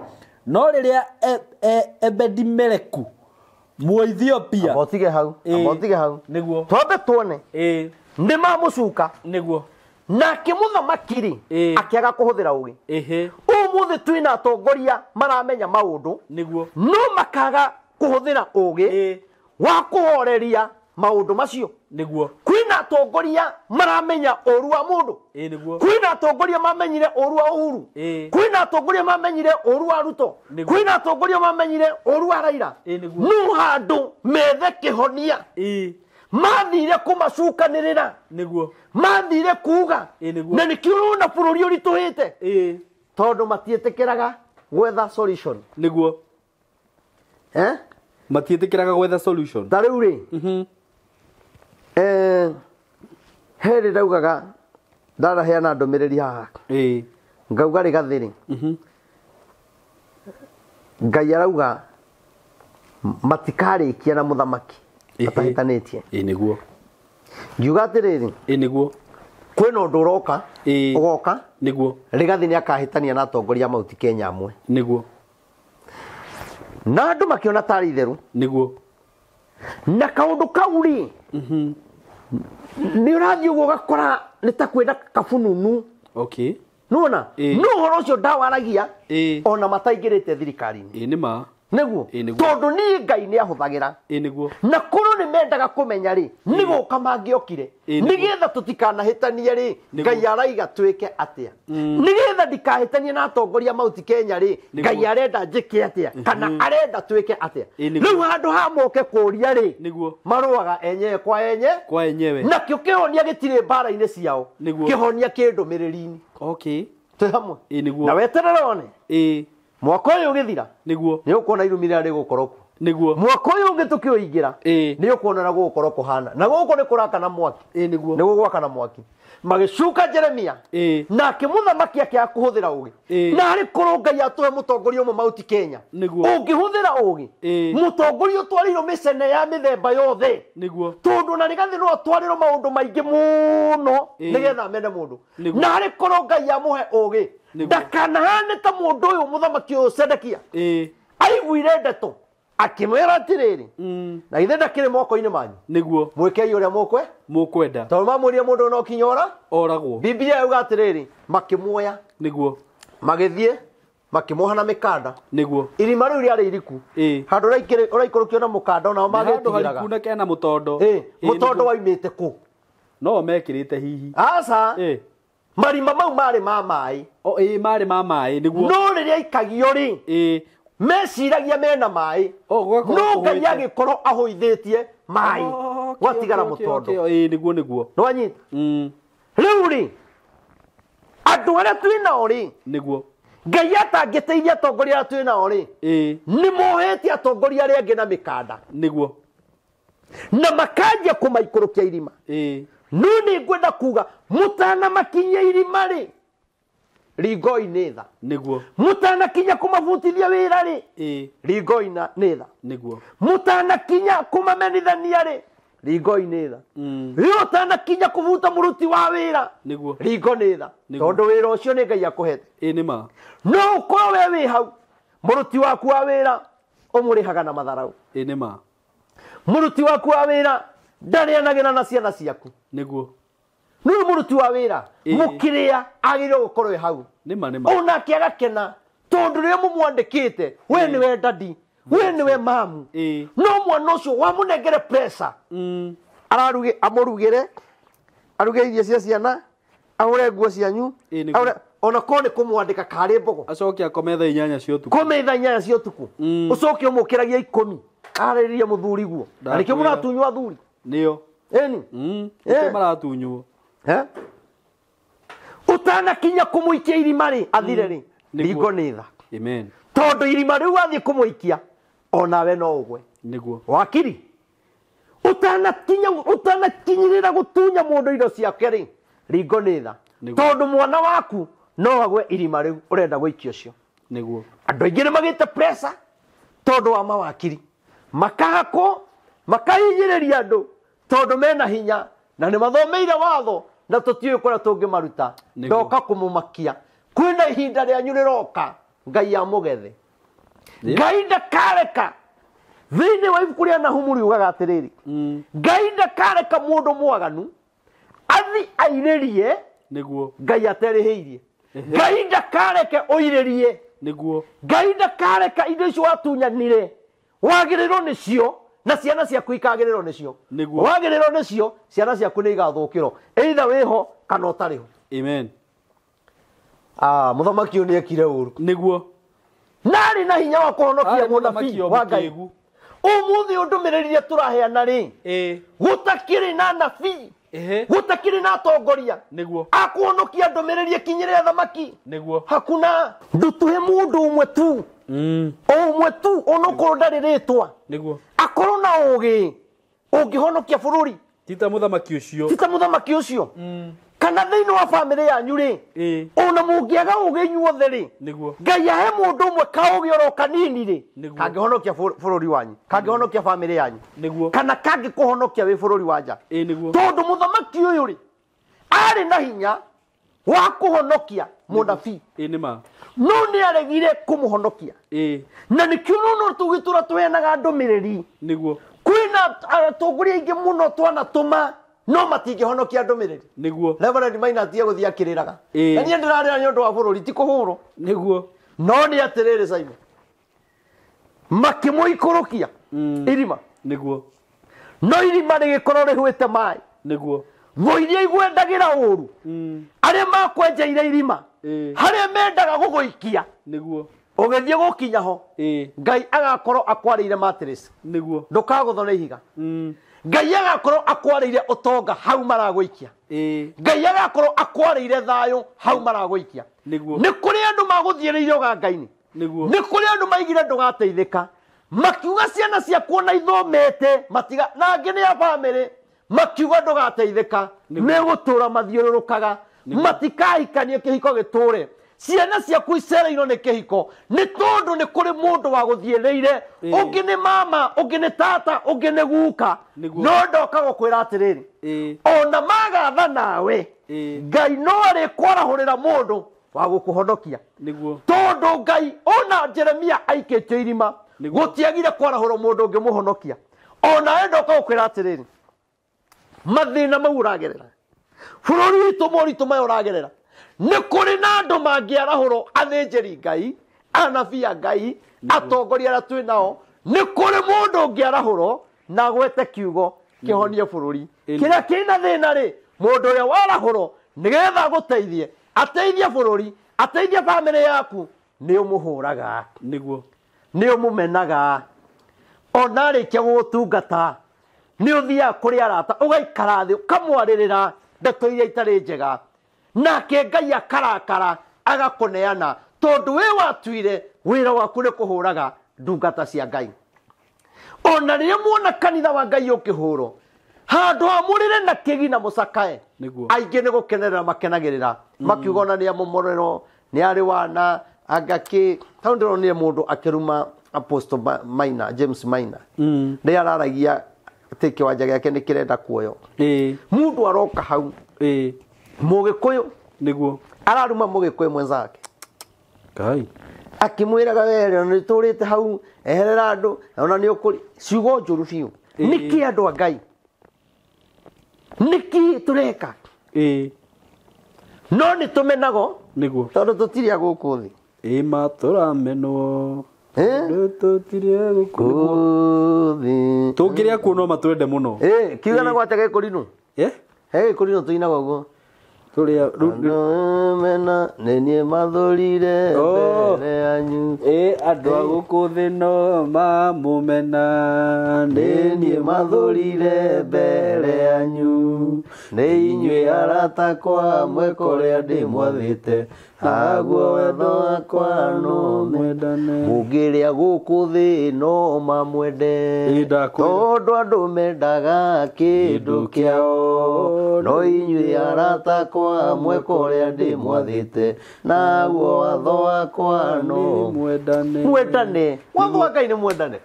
No rĩrĩa Ebedi-Meleku Mũethiopia. Amba hau, amba hau. Nĩguo. Twambe tuone. Nĩ mamũcuka. Nĩguo. Nake mũthamaki rĩ akĩaga kũhũthĩra ũgĩ. Ũmũthĩ twĩna atongoria maramenya maũndũ. Nĩguo. No makaga kũhũthĩra ũgĩ wa kũhoreria maũndũ macio. Nĩguo. Kwĩna atongoria maramenya ũru wa mũndũ. Nĩguo. Kwĩna atongoria mamenyire ũru wa Uhuru. Kwĩna atongoria mamenyire ũru wa Ruto. Kwĩna atongoria mamenyire ũru wa Raila. No handũ methe kĩhonia. Mathire kũmacukanĩrĩra. Nĩguo. Mathire kuga. Nĩguo. Na nĩkĩo ũrona bũrũri ũritũhĩte. Tondũ matiĩtĩkĩraga gwetha solution. Nĩguo. Matiĩtĩkĩraga gwetha solution. Ta rĩu rĩ. He rĩ ndaugaga ndaraheana ndũmĩrĩri haha. Ngauga rĩ gathĩ rĩ. Ngai arauga matikarĩkia na mũthamaki atahĩtanĩtie. Nĩguo. Ngiuga atĩrĩrĩ. Nĩguo. Kwĩna ũndũ ũroka. Ũgoka. Nĩguo. Rigathi nĩakahĩtania na atongoria a Mount Kenya amwe. Nĩguo. Na andũ makĩona tarĩ itherũ. Nĩguo. Na kaũndũ kau rĩ. Nĩ ũrathiĩ ũguo ũgakora nĩ ta kwĩna kabununu. Okay. Nĩwona? No ũhoro ũcio ndawaragia ona mataingĩrĩte thirikari-inĩ. Nĩ ma. Nĩguo. Tondũ niĩ Ngai nĩ ahũthagĩra. Nĩguo. Na korwo nĩ mendaga kũmenya rĩ, nĩ gũka mangĩokire. Nĩgetha tũtikanahĩtanie rĩ, Ngai araiga twĩke atĩa. Nĩgetha ndikahĩtanie na atongoria Mount Kenya rĩ, Ngai arenda njĩke atĩa kana arenda twĩke atĩa. Rĩu handũ ha moke kũria rĩ, marũaga enyewe kwa enye. Kwa enyewe. Nakĩo kĩhonia gĩtirĩ mbara-inĩ ciao. Kĩhonia kĩ ndũmĩrĩri-inĩ. Okay. Twĩ hamwe. Nĩguo. Na weterere one. Mwaka ũyũ ũgĩthira. Nĩguo. Nĩ ũkuona irumi rĩrĩa rĩgũkorwo kuo. Nĩguo. Mwaka ũyũ ũngĩ tũkĩũingĩra nĩ ũkuona na gũgũkorwo kũhana na gũkũ nĩ kũrakana mwaki. Nĩguo. Nĩ gũgwakana mwaki. Magĩcuka Jeremia nake mũthamaki akĩaga kũhũthĩra ũgĩ. Na arĩ korwo Ngai atũhe mũtongoria ũmwe Mount Kenya ũngĩhũthĩra ũgĩ, mũtongoria ũtwarĩirwo mĩcene ya mĩthemba yothe. Nĩguo. Tondũ na Rigathĩ no atwarĩrwo maũndũ maingĩ mũno nĩgetha amene mũndũ. Na arĩ korwo Ngai amũhe ũgĩ, ndakanahane ta mũndũ ũyũ mũthamaki ũyũ Sedekia. Aiguire ndeto akĩmwĩra atĩrĩrĩ, na ithe ndakĩrĩ moko-inĩ manyu. Nĩguo. Mwĩkei ũrĩa mũkwenda. Tondũ mamwĩrire mũndũ no kinyora oragwo. Biblia yauga atĩrĩrĩ, makĩmuoya. Nĩguo. Magĩthiĩ makĩmuoha na mĩkanda. Nĩguo. Irima rĩu rĩarĩ iriku. Handũ ũraikũrũkio na mũkanda onao magĩtigĩraga. Handũ hariku na kena mũtondo. Mũtondo waumĩte kũ? No mekĩrĩte hihi. Aca. Marima mau marĩ ma maĩ. O marĩ ma maĩ nĩguo. No rĩrĩa ikagio rĩ, meciragia mena maĩ. No Ngai agĩkorwo ahũithĩtie maĩ. Gwatigara mũtondo. Nĩguo nĩguo. Nĩwanyita? Rĩu rĩ, andũ arĩa twĩ nao rĩ, nĩguo. Ngai atangĩteithia atongoria arĩa twĩ nao rĩ, nĩ mohetie atongoria arĩa angĩ na mĩkanda. Nĩguo. Na makanjia kũmaikũrũkia irima. No nĩ ngwenda kuga mũtanamakinyia irima rĩ, ringoi nĩ tha. Nĩguo. Mũtanakinya kũmabutithia wĩra rĩ, ringoi nĩ tha. Nĩguo. Mũtanakinya kũmamenithania rĩ, ringoi nĩ tha. Rĩu ũtanakinya kũbuta mũruti wa wĩra, nĩguo, ringo nĩ tha. Tondũ wĩra ũcio nĩ Ngai akũhete. Nĩ ma. No ũkorwo we wĩ hau, mũruti waku wa wĩra ũmũrĩhaga na matharau. Nĩ ma. Mũruti waku wa wĩra ndarĩanagĩra na ciana ciaku. Nĩguo. Nĩ mũruti wa wĩra mũkĩrĩa agĩrĩirwo gũkorwo hau. Nĩ ma nĩ ma. Onake agakena tondũ rĩrĩa mũmwandĩkĩte we nĩwe dadi, we nĩwe mamu. No mwana ũcio wamũnengere pressure. Araruge amũrugĩre, aruge irio cia ciana, ahũre nguo cianyu, ona korwo nĩ kũmwandĩka karĩ mbogo. Acoke akome thaa 8 cia ũtukũ. Kome thaa 8 cia ũtukũ. Ũcoke ũmũkĩragia 10. Arĩrĩrie mũthuri guo. Na nĩkĩo mũratunywo athuri. Nĩo. Ĩni. Nĩkĩo maratunywo. Ũtanakinya kũmũikia irima rĩ, athire rĩ, ringo nĩ tha. Amen. Tondũ irima rĩu wathiĩ kũmũikia, onawe no ũgwe. Nĩguo. Wakiri. Ũtanakinyĩrĩra gũtunya mũndũ indo ciake rĩ, ringo nĩ tha. Tondũ mwana waku no agwe irima rĩu ũrenda gũikia ũcio. Nĩguo. Andũ aingĩ nĩ magĩte pressure tondũ wa mawakiri. Makahakwo, makahinyĩrĩria andũ tondũ mena hinya na nĩ mathomeire watho na tũtiũĩ kũrĩa tũngĩmaruta. Ndoka kũmũmakia. Kwĩna ihinda rĩanyu rĩroka Ngai amũgethe. Ngai ndakareka. Thĩinĩ wa ibuku rĩa Nahumu riugaga atĩrĩrĩ, Ngai ndakareka mũndũ mwaganu athi airĩrie. Nĩguo. Ngai aterĩhĩirie. Ngai ndakareke ũirĩrie. Nĩguo. Ngai ndakareka indo icio watunyanire wagĩrĩrwo nĩcio na ciana ciaku ikagĩrĩrwo nĩcio. Nĩguo. Wagĩrĩrwo nĩcio ciana ciaku nĩ igathũkĩrwo either wĩho kana ũtarĩ ho. Amen. Mũthamaki ũyũ nĩekire ũru. Nĩguo. Narĩ na hinya wa kũhonokia mũnabii wa Ngai. Ũmũthĩ ũndũmĩrĩri iria tũraheana rĩ, gũtakĩrĩ na nabii, gũtakĩrĩ na atongoria. Nĩguo. Akũhonokia ndũmĩrĩri ĩkinyĩre athamaki. Nĩguo. Hakuna. Ndũtũhe mũndũ ũmwe tu. O ũmwe tu onokorwo ndarĩ rĩtwa. Nĩguo. Akorwo na ũgĩ ũngĩhonokia bũrũri. Ti ta mũthamaki ũcio. Ti ta mũthamaki ũcio. Kana thĩinĩ wa bamĩrĩ yanyu rĩ, ona mũngĩaga ũgĩ inyuothe rĩ, Nĩguo. Ngai ahe mũndũ ũmwe kaũgĩ oro kanini rĩ, Nĩguo. kangĩhonokia bũrũri wanyu, kangĩhonokia bamĩrĩ yanyu. Nĩguo. Kana kangĩkũhonokia wĩ bũrũri wa nja. Nĩguo. Tondũ mũthamaki ũyũ rĩ, arĩ na hinya wa kũhonokia mũnabii. Nĩ ma. No nĩ aregire kũmũhonokia. Na nĩkĩo no tũgĩtũra tũheanaga ndũmĩrĩri. Nĩguo. Kwĩna atongoria aingĩ mũno twanatũma no matingĩhonokia ndũmĩrĩri. Nĩguo. Reverend Maina atige gũthiĩ akĩrĩraga. Na niĩ ndĩrarĩra nĩ ũndũ wa bũrũri ti kũhũrwo. Nĩguo. No nĩ atĩrĩrĩ Simon, makĩmũikũrũkia irima. Nĩguo. No irima rĩgĩkorwo rĩhũĩte maĩ. Nĩguo. Thũ iria igwendagĩra ũru, arĩa makwenjeire irima, harĩa mendaga gũgũikia. Nĩguo. Ũgĩthiĩ gũkinya ho, Ngai agakorwo akwarĩire mattress. Nĩguo. Ndũkagũthwo nĩ ihiga. Ngai agakorwo akwarĩire ũtonga hau maragũikia. Ngai agakorwo akwarĩire thayũ hau maragũikia. Nĩguo. Nĩ kũrĩ andũ magũthiĩrĩire ũganga-inĩ. Nĩguo. Nĩ kũrĩ andũ maigire ndũgateithĩka. Makiuga ciana ciaku ona ithomete matiga na angĩ nĩ a bamĩrĩ makiuga ndũgateithĩka megũtũra mathiũrũrũkaga matikahikanie kĩhiko gĩtũre ciana ciaku icereirwo nĩ kĩhiko nĩ tondũ nĩ kũrĩ mũndũ wa gũthiĩrĩire ũngĩ nĩ mama ũngĩ nĩ tata ũngĩ nĩ guka no ndoka gũkwĩra atĩrĩrĩ ona magatha nawe Ngai no arĩkwarahũrĩra mũndũ wa gũkũhonokia tondũ Ngai ona Jeremia aikĩtio irima gũtiagire kwarahũrwo mũndũ ũngĩmũhonokia ona we ndoka gũkwĩra atĩrĩrĩ mathĩna mau ũragerera bũrũri witũ moritũ maya ũragerera nĩ kũrĩ na andũ mangĩarahũrwo athĩnjĩri Ngai anabii a Ngai atongoria arĩa twĩ nao nĩ kũrĩ mũndũ ũngĩarahũrwo na agwete kiugo kĩhonie bũrũri kĩrĩa kĩna thĩna rĩ mũndũ ũrĩa warahũrwo nĩgetha agũteithie ateithie bũrũri ateithie bamĩrĩ yaku nĩ ũmũhũraga nĩguo nĩ ũmũmenaga ona arĩkia gũgũtungata nĩ ũthiaga kũrĩ arata ũgaikara thĩ ũkamwarĩrĩra ndeto iria itarĩ njega nake Ngai akarakara agakũneana tondũ wĩ watuire wĩra waku nĩ kũhũraga ndungata cia Ngai ona rĩrĩa muona kanitha wa Ngai ũkĩhũrwo handũ hamũrĩre na kĩgi na mũcakae aingĩ nĩ gũkenerera makenagĩrĩra makiuga ona nĩ amomorerwo nĩ arĩ wana anga kĩ hau ndĩronire mũndũ akĩruma Apostle Maina James Maina rĩrĩa araragia atĩ kĩwanja gĩake nĩ kĩrenda kuoywo mũndũ aroka hau mũgĩkũyũ nĩguo araruma mũgĩkũyũ mwenzake Ngai akĩmwĩraga were ona nĩ tũrĩte hau eherera andũ ona nĩ ũkũri ciugo njũru biũ nĩkĩ andũ a Ngai nĩkĩ tũreka no nĩ tũmenago nĩguo tondũ tũtirĩ a gũkũ thĩ ĩ matũramenwo tondũ tũtirĩ a gũkũ thĩ tũngĩrĩa kuo no matwende mũno kiuga na gwate gĩkũrinũ he gĩkũrinũ tũinaga ũguo tũrĩa mena nĩ niĩ mathũrire mbere yanyu andũ a gũkũ thĩ no mamũmena nĩ niĩ mathũrire mbere yanyu nĩ inyuĩ arata kwa mweka ũrĩa ndĩmwathĩte aguo wendo wakwa no mwendane mũngĩrĩa gũkũ thĩ no mamwende tondũ andũ mendaga kĩndũ kĩao no inyuĩ arata kwa mweka ũrĩa ndĩmwathĩte naguo watho wakwa no mwendane mwendane watho wa Ngai nĩ mwendane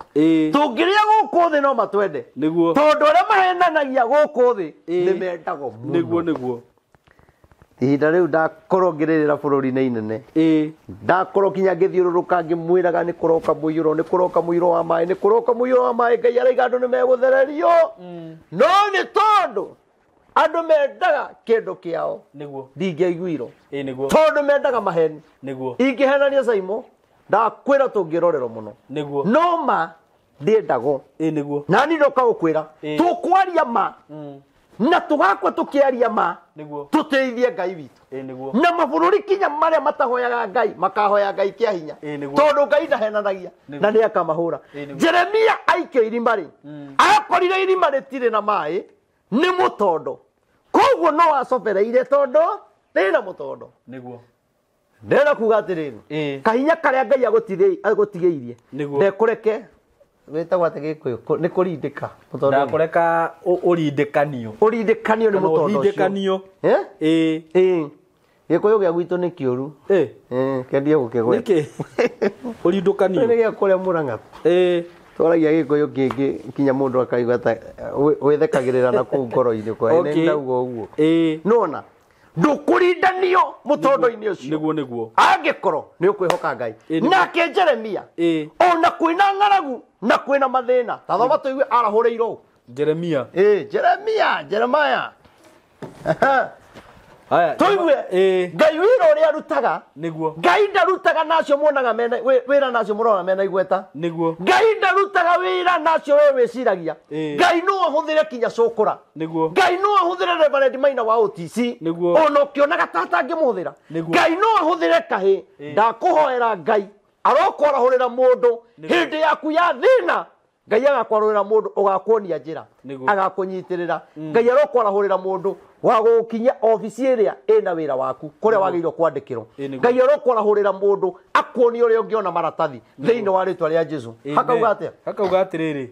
tũngĩrĩa gũkũ thĩ no matwende nĩguo tondũ arĩa mahenanagia gũkũ thĩ nĩ mendagwo mũno nĩguo nĩguo ihinda rĩu ndakorwo ngĩrĩrĩra bũrũri-inĩ inene ndakorwo kinya ngĩthiũrũrũka ngĩmwĩraga nĩ kũroka mũiyũro nĩ kũroka mũiyũro wa maĩ nĩ kũroka mũiyũro wa maĩ Ngai araiga andũ nĩ megũthererio no nĩ tondũ andũ mendaga kĩndũ kĩao nĩguo ndingĩaiguirwo nĩguo tondũ mendaga maheni nĩguo ingĩhenania Saimo ndakwĩra tũngĩrorerwo mũno nĩguo no ma ndĩendagwo nĩguo nani ndoka gũkwĩra tũkwaria ma na tũgakwa tũkĩaria ma nĩguo tũteithie Ngai witũ nĩguo na mabũrũri kinya marĩa matahoyaga Ngai makahoya Ngai kĩa hinya tondũ Ngai ndahenanagia na nĩ akamahũra Jeremia aikio irima rĩ akorire irima rĩtirĩ na maĩ nĩ mũtondo koguo no acobereire tondũ rĩna mũtondo nĩguo ndĩrenda kuga atĩrĩrĩ kahinya karĩa Ngai agũtigĩirie ndekũreke wĩtagwo atĩ gĩkũyũ nĩ kũrindĩka ndakũreka ũrindĩkanio ũrindĩkanio nĩ mũtondo ũcio gĩkũyũ gĩa gwitũ nĩ kĩũru kĩendie gũkĩgweta nĩkĩ ũrindũkanio nĩ gĩa kũrĩa Mũrang'a twaragia gĩkũyũ kĩngĩ kinya mũndũ akaigua ta wĩthekagĩrĩra na kũu ngoro-inĩ kwa nĩ ndauga ũguo nĩwona ndũkũrindanio mũtondo-inĩ ũcio nĩguo nĩguo angĩkorwo nĩ ũkwĩhoka Ngai nake Jeremia ona kwĩna ng'aragu na kwĩna mathĩna ta thoma tũigue arahũrĩirwo Jeremia Jeremia Jeremiah Haya tũigue Ngai wĩra ũrĩa arutaga nĩguo Ngai ndarutaga nacio muonaga mena wĩra nacio mũrona mena igweta nĩguo Ngai ndarutaga wĩra nacio we wĩciragia Ngai no ahũthĩre kinya cũkũra nĩguo Ngai no ahũthĩre Reverend Maina wa OTC nĩguo ona ũkĩonaga ta atangĩmũhũthĩra Ngai no ahũthĩre kahĩ ndakũhoera Ngai arokwarahũrĩra mũndũ hĩndĩ yaku ya thĩna Ngai agakwarahũrĩra mũndũ ũgakuonia njĩra agakũnyitĩrĩra Ngai arokwarahũrĩra mũndũ Wa gũgũkinyia obici ĩrĩa ĩna wĩra waku kũrĩa wagĩrĩirwo kwandĩkĩrwo. Ngai arokwarahũrĩra mũndũ akuonie ũrĩa ũngĩona maratathi thĩinĩ wa rĩtwa rĩa Jesu. Hakauga atĩa? Hakauga atĩrĩrĩ.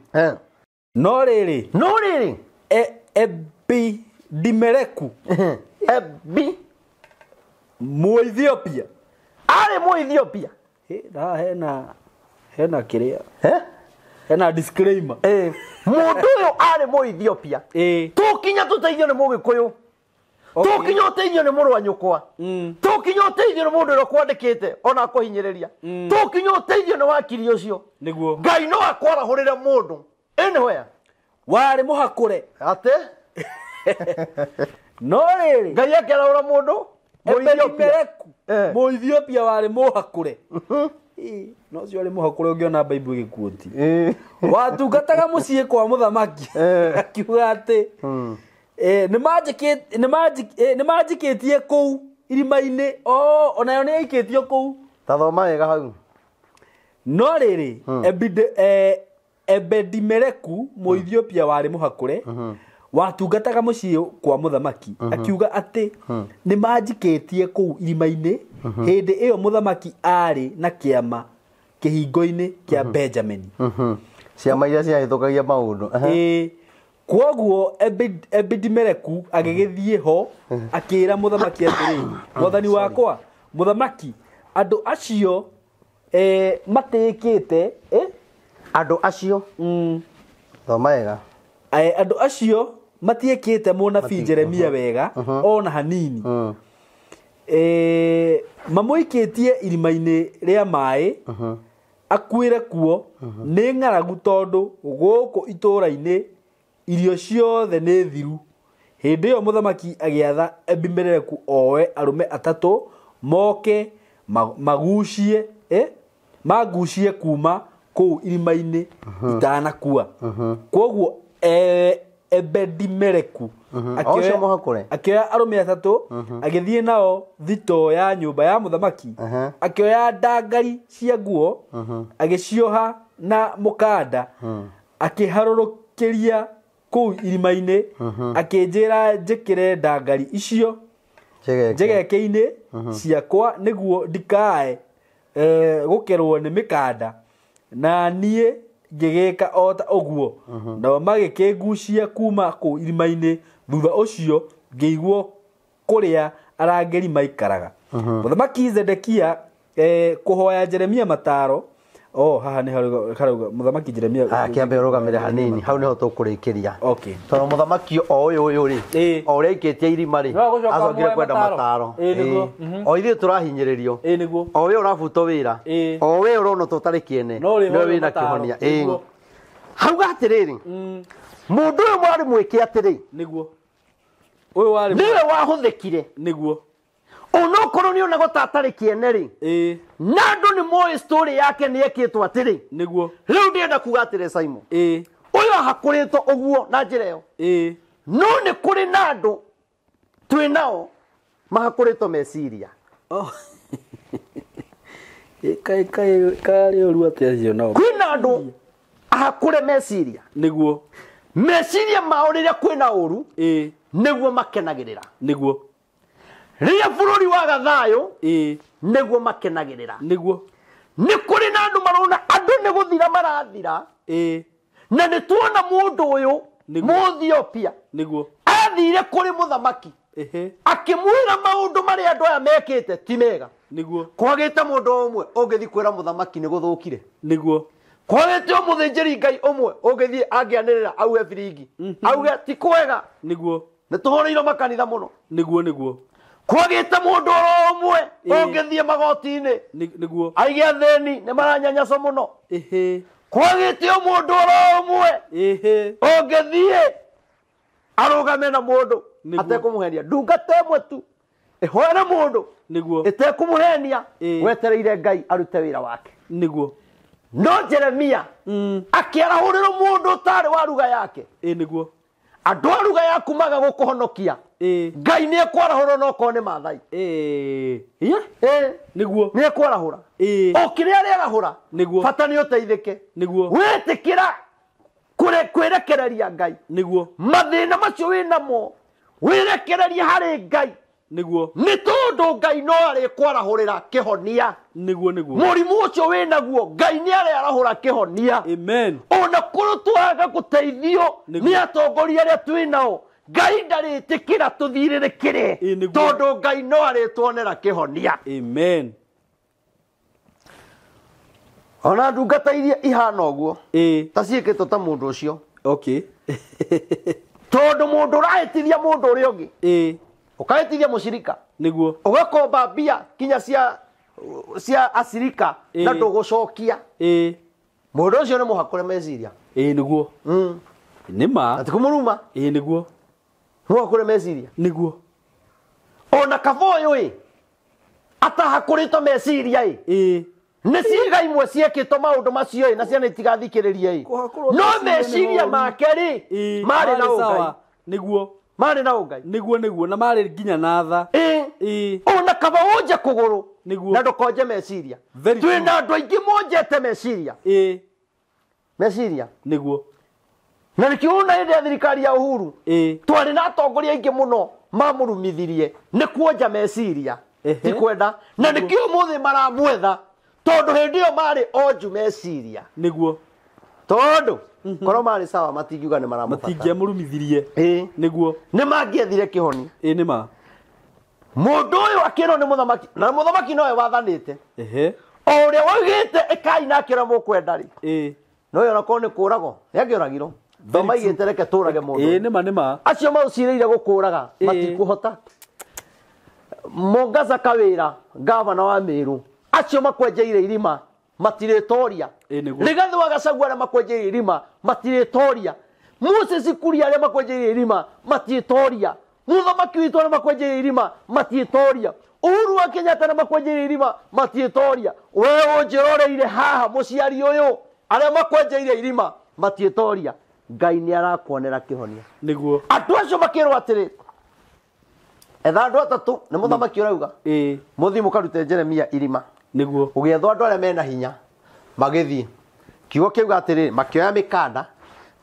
No rĩrĩ. No rĩrĩ. Ebedimereku. Ebi Mũethiopia. Arĩ Mũethiopia. Hena kĩrĩa. Hena disclaimer. Mũndũ ũyũ arĩ Mũethiopia. Tũkinya tũteithio nĩ Mũgĩkũyũ. Tũkinya ũteithio nĩ mũrũ wa nyũkwa. Tũkinya ũteithio nĩ mũndũ ũrĩa ũkwandĩkĩte ona akũhinyĩrĩria. Tũkinya ũteithio nĩ wakiri ũcio. Nĩguo. Ngai no akwarahũrĩre mũndũ. Anywhere. Warĩ mũhakũre. Atĩ? No rĩrĩ. Ngai akĩarahũra mũndũ Mũethiopia. Mũethiopia warĩ mũhakũre. No ũcio arĩ mũhakũre ũngĩona Bible ĩgĩkuoti. Watungataga mũciĩ kwa mũthamaki. Akiuga atĩ nĩmanjikĩtie kũu irima-inĩ. Onayo nĩ yaikĩtio kũu. Ta thoma wega hau. No rĩrĩ, Ebedimereku Mũethiopia warĩ mũhakũre watungataga mũciĩ kwa mũthamaki akiuga atĩ nĩmanjikĩtie kũu irima-inĩ hĩndĩ ĩyo mũthamaki arĩ na kĩama kĩhingo-inĩ kĩa Benjamini. Ciama iria ciahĩtũkagia maũndũ. Kwoguo Ebedimereku agĩgĩthiĩ ho akĩĩra mũthamaki atĩrĩ, mwathani wakwa mũthamaki, andũ acio matĩĩkĩte andũ acio thoma wega. Andũ acio matiĩkĩte mũnabii Jeremia wega ona hanini. Mamũikĩtie irima-inĩ rĩa maĩ akuĩre kuo nĩ ng'aragu tondũ gũkũ itũũra-inĩ irio ciothe nĩ thiru. Hĩndĩ ĩyo mũthamaki agĩatha Ebedimereku oe arũme atatũ moke magucie magucie kuma kũu irima-inĩ itanakua. Kwoguo Ebedimereku akĩoya arũme atatũ agĩthiĩ nao thitoo ya nyũmba ya mũthamaki akĩoya ndangari cia nguo agĩcioha na mũkanda akĩharũrũkĩria kũu irima-inĩ akĩnjĩra njĩkĩre ndangari icio njegeke-inĩ ciakwa nĩguo ndikae gũkerwo nĩ mĩkanda na niĩ ngĩgĩka o ta ũguo. Nao magĩkĩngucia kuma kũu irima-inĩ. Thutha ũcio ngĩiguo kũrĩa arangĩri maikaraga. Mũthamaki Zedekia kũhoya Jeremia mataro. Haha nĩ harauga mũthamaki Jeremia. Kĩambe ũrũgamĩre hanini hau nĩho tũkũrĩkĩria. Okay. Tondũ mũthamaki o ũyũ ũyũ rĩ o ũrĩa aikĩtie irima rĩ acokire kwenda mataro. O ithuĩ tũrahinyĩrĩrio. O we ũrabutwo wĩra. O we ũrona tũtarĩ kĩene nĩwe wĩna kĩhonia. Hauga atĩrĩrĩ, mũndũ ũyũ mwarĩ mwĩke atĩrĩ. Nĩguo. Ũyũ warĩ nĩwe wahũthĩkire. Nĩguo. Onokorwo nĩ onago ta atarĩ kĩene rĩ na andũ nĩ moĩ story yake nĩ ekĩtwo atĩrĩ. Nĩguo. Rĩu ndĩrenda kuga atĩrĩ Simon, ũyũ ahakũrĩtwo ũguo na njĩra ĩyo. No nĩ kũrĩ na andũ twĩ nao mahakũrĩtwo meciria. Karĩ ũru atĩa acio nao? Kwĩna andũ ahakũre meciria. Nĩguo. Meciria mao rĩrĩa kwĩna ũru nĩguo makenagĩrĩra. Nĩguo. Rĩrĩa bũrũri waga thayũ nĩguo makenagĩrĩra. Nĩguo. Nĩ kũrĩ na andũ marona andũ nĩ gũthira marathira. Na nĩ tuona mũndũ ũyũ Mũethiopia Nĩguo. athire kũrĩ mũthamaki akĩmwĩra maũndũ marĩa andũ aya mekĩte ti mega. Nĩguo. Kwagĩte mũndũ ũmwe ũngĩthiĩ kwĩra mũthamaki nĩ gũthũkire. Nĩguo. Kwagĩte mũthĩnjĩri Ngai ũmwe ũngĩthiĩ angĩanĩrĩra auge biringi auge ti kwega. Nĩguo. Nĩ tũhũrĩirwo makanitha mũno. Nĩguo nĩguo. Kwagĩte mũndũ oro ũmwe ũngĩthiĩ magoti-inĩ. Nĩguo. Aige athĩni nĩ maranyanyaco mũno. Kwagĩte mũndũ oro ũmwe ũngĩthiĩ arũgame na mũndũ atekũmũhenia. Ndungata ĩmwe tu ĩhoere mũndũ Nĩguo. ĩtekũmũhenia wetereire Ngai arute wĩra wake. Nĩguo. No Jeremia akĩarahũrĩrwo mũndũ ũtarĩ wa ruga yake. Nĩguo. Andũ a ruga yaku maga gũkũhonokia. Ngai nĩ ekwarahũra no korwo nĩ Maathai. Nĩguo. Nĩ ekwarahũra. O kĩrĩa arĩarahũra. Nĩguo. Bata nĩ ũteithĩke. Nĩguo. Wĩtĩkĩra kwĩrekereria Ngai. Nĩguo. Mathĩna macio wĩnamo Wĩrekererie harĩ Ngai. Niguo. Nĩ tondũ Ngai no arĩkwarahũrĩra kĩhonia. Niguo niguo. Mũrimũ ũcio wĩnaguo Ngai nĩ arĩarahũra kĩhonia. Amen. Ona korwo twaga gũteithio nĩ atongoria arĩa twĩ nao, Ngai ndarĩtĩkĩra tũthirĩrĩkĩre tondũ Ngai no arĩtuonera kĩhonia. Amen. Ona ndungata iria ihana ũguo ta ciĩkĩtwo ta mũndũ ũcio. Okay. Tondũ mũndũ ũrahĩtithia mũndũ ũrĩa ũngĩ, ũkahĩtithia mũcirika, niguo, ũgakomba mbia kinya cia acirika na ndũgũcokia, mũndũ ũcio nĩ mũhakũre meciria. Niguo. Nĩ ma. Na ti kũmũruma. Niguo. Mũhakũre meciria. Niguo. Ona kaba ũyũ atahakũrĩtwo meciria nĩ ciĩga imwe ciĩkĩtwo maũndũ macio na ciana itigathikĩrĩrie no meciria make rĩ marĩ na ũngai. Niguo. Marĩ na ũngai. Niguo niguo na marĩ nginya na tha. Ona kaba wonje kũgũrũ na ndũkonje meciria. Twĩna andũ aingĩ monjete meciria. Meciria. Niguo. Na nĩkĩo ona hĩndĩ ya thirikari ya Uhuru twarĩ na atongoria aingĩ mũno mamũrumithirie nĩ kuonja meciria ti kwenda, na nĩkĩo ũmũthĩ maramwetha tondũ hĩndĩ ĩyo marĩ onju meciria. Niguo. Tondũ korwo marĩ sawa matingiuga nĩ maramũbata, matingĩamũrumithirie. Niguo. Nĩ mangĩethire kĩhoni. Nĩ ma. Mũndũ ũyũ akĩrwo nĩ mũthamaki, na mũthamaki nowe wathanĩte. O ũrĩa waugĩte ĩkai nake ũrĩa mũkwenda rĩ, no ũyũ onakorwo nĩ kũragwo nĩ angĩoragirwo. To maigĩte reke tũrage mũndũ. Nĩ ma nĩ ma. Acio maũcirĩire gũkũraga matikũhota. Mwangaza Kawĩra gavana wa Meru, acio makwenjeire irima matirĩtoria. Rigathi wa Gachagua arĩa makwenjeire irima matirĩtoria. Moses Kuria arĩa makwenjeire irima matirĩtoria. Mũthamaki witũ arĩa makwenjeire irima matirĩtoria. Uhuru wa Kenyatta arĩa makwenjeire irima matirĩtoria. We ũnjĩroreire haha mũciari ũyũ, arĩa makwenjeire irima matirĩtoria. Ngai nĩ arakuonera kĩhonia. Niguo. Andũ acio makĩrwo atĩrĩ, etha andũ atatũ nĩ mũthamaki ũrauga, mũthiĩ mũkarute Jeremia irima. Niguo. Ũgĩethwo andũ arĩa mena hinya magĩthiĩ. Kiugo kĩuga atĩrĩ, makĩoya mĩkanda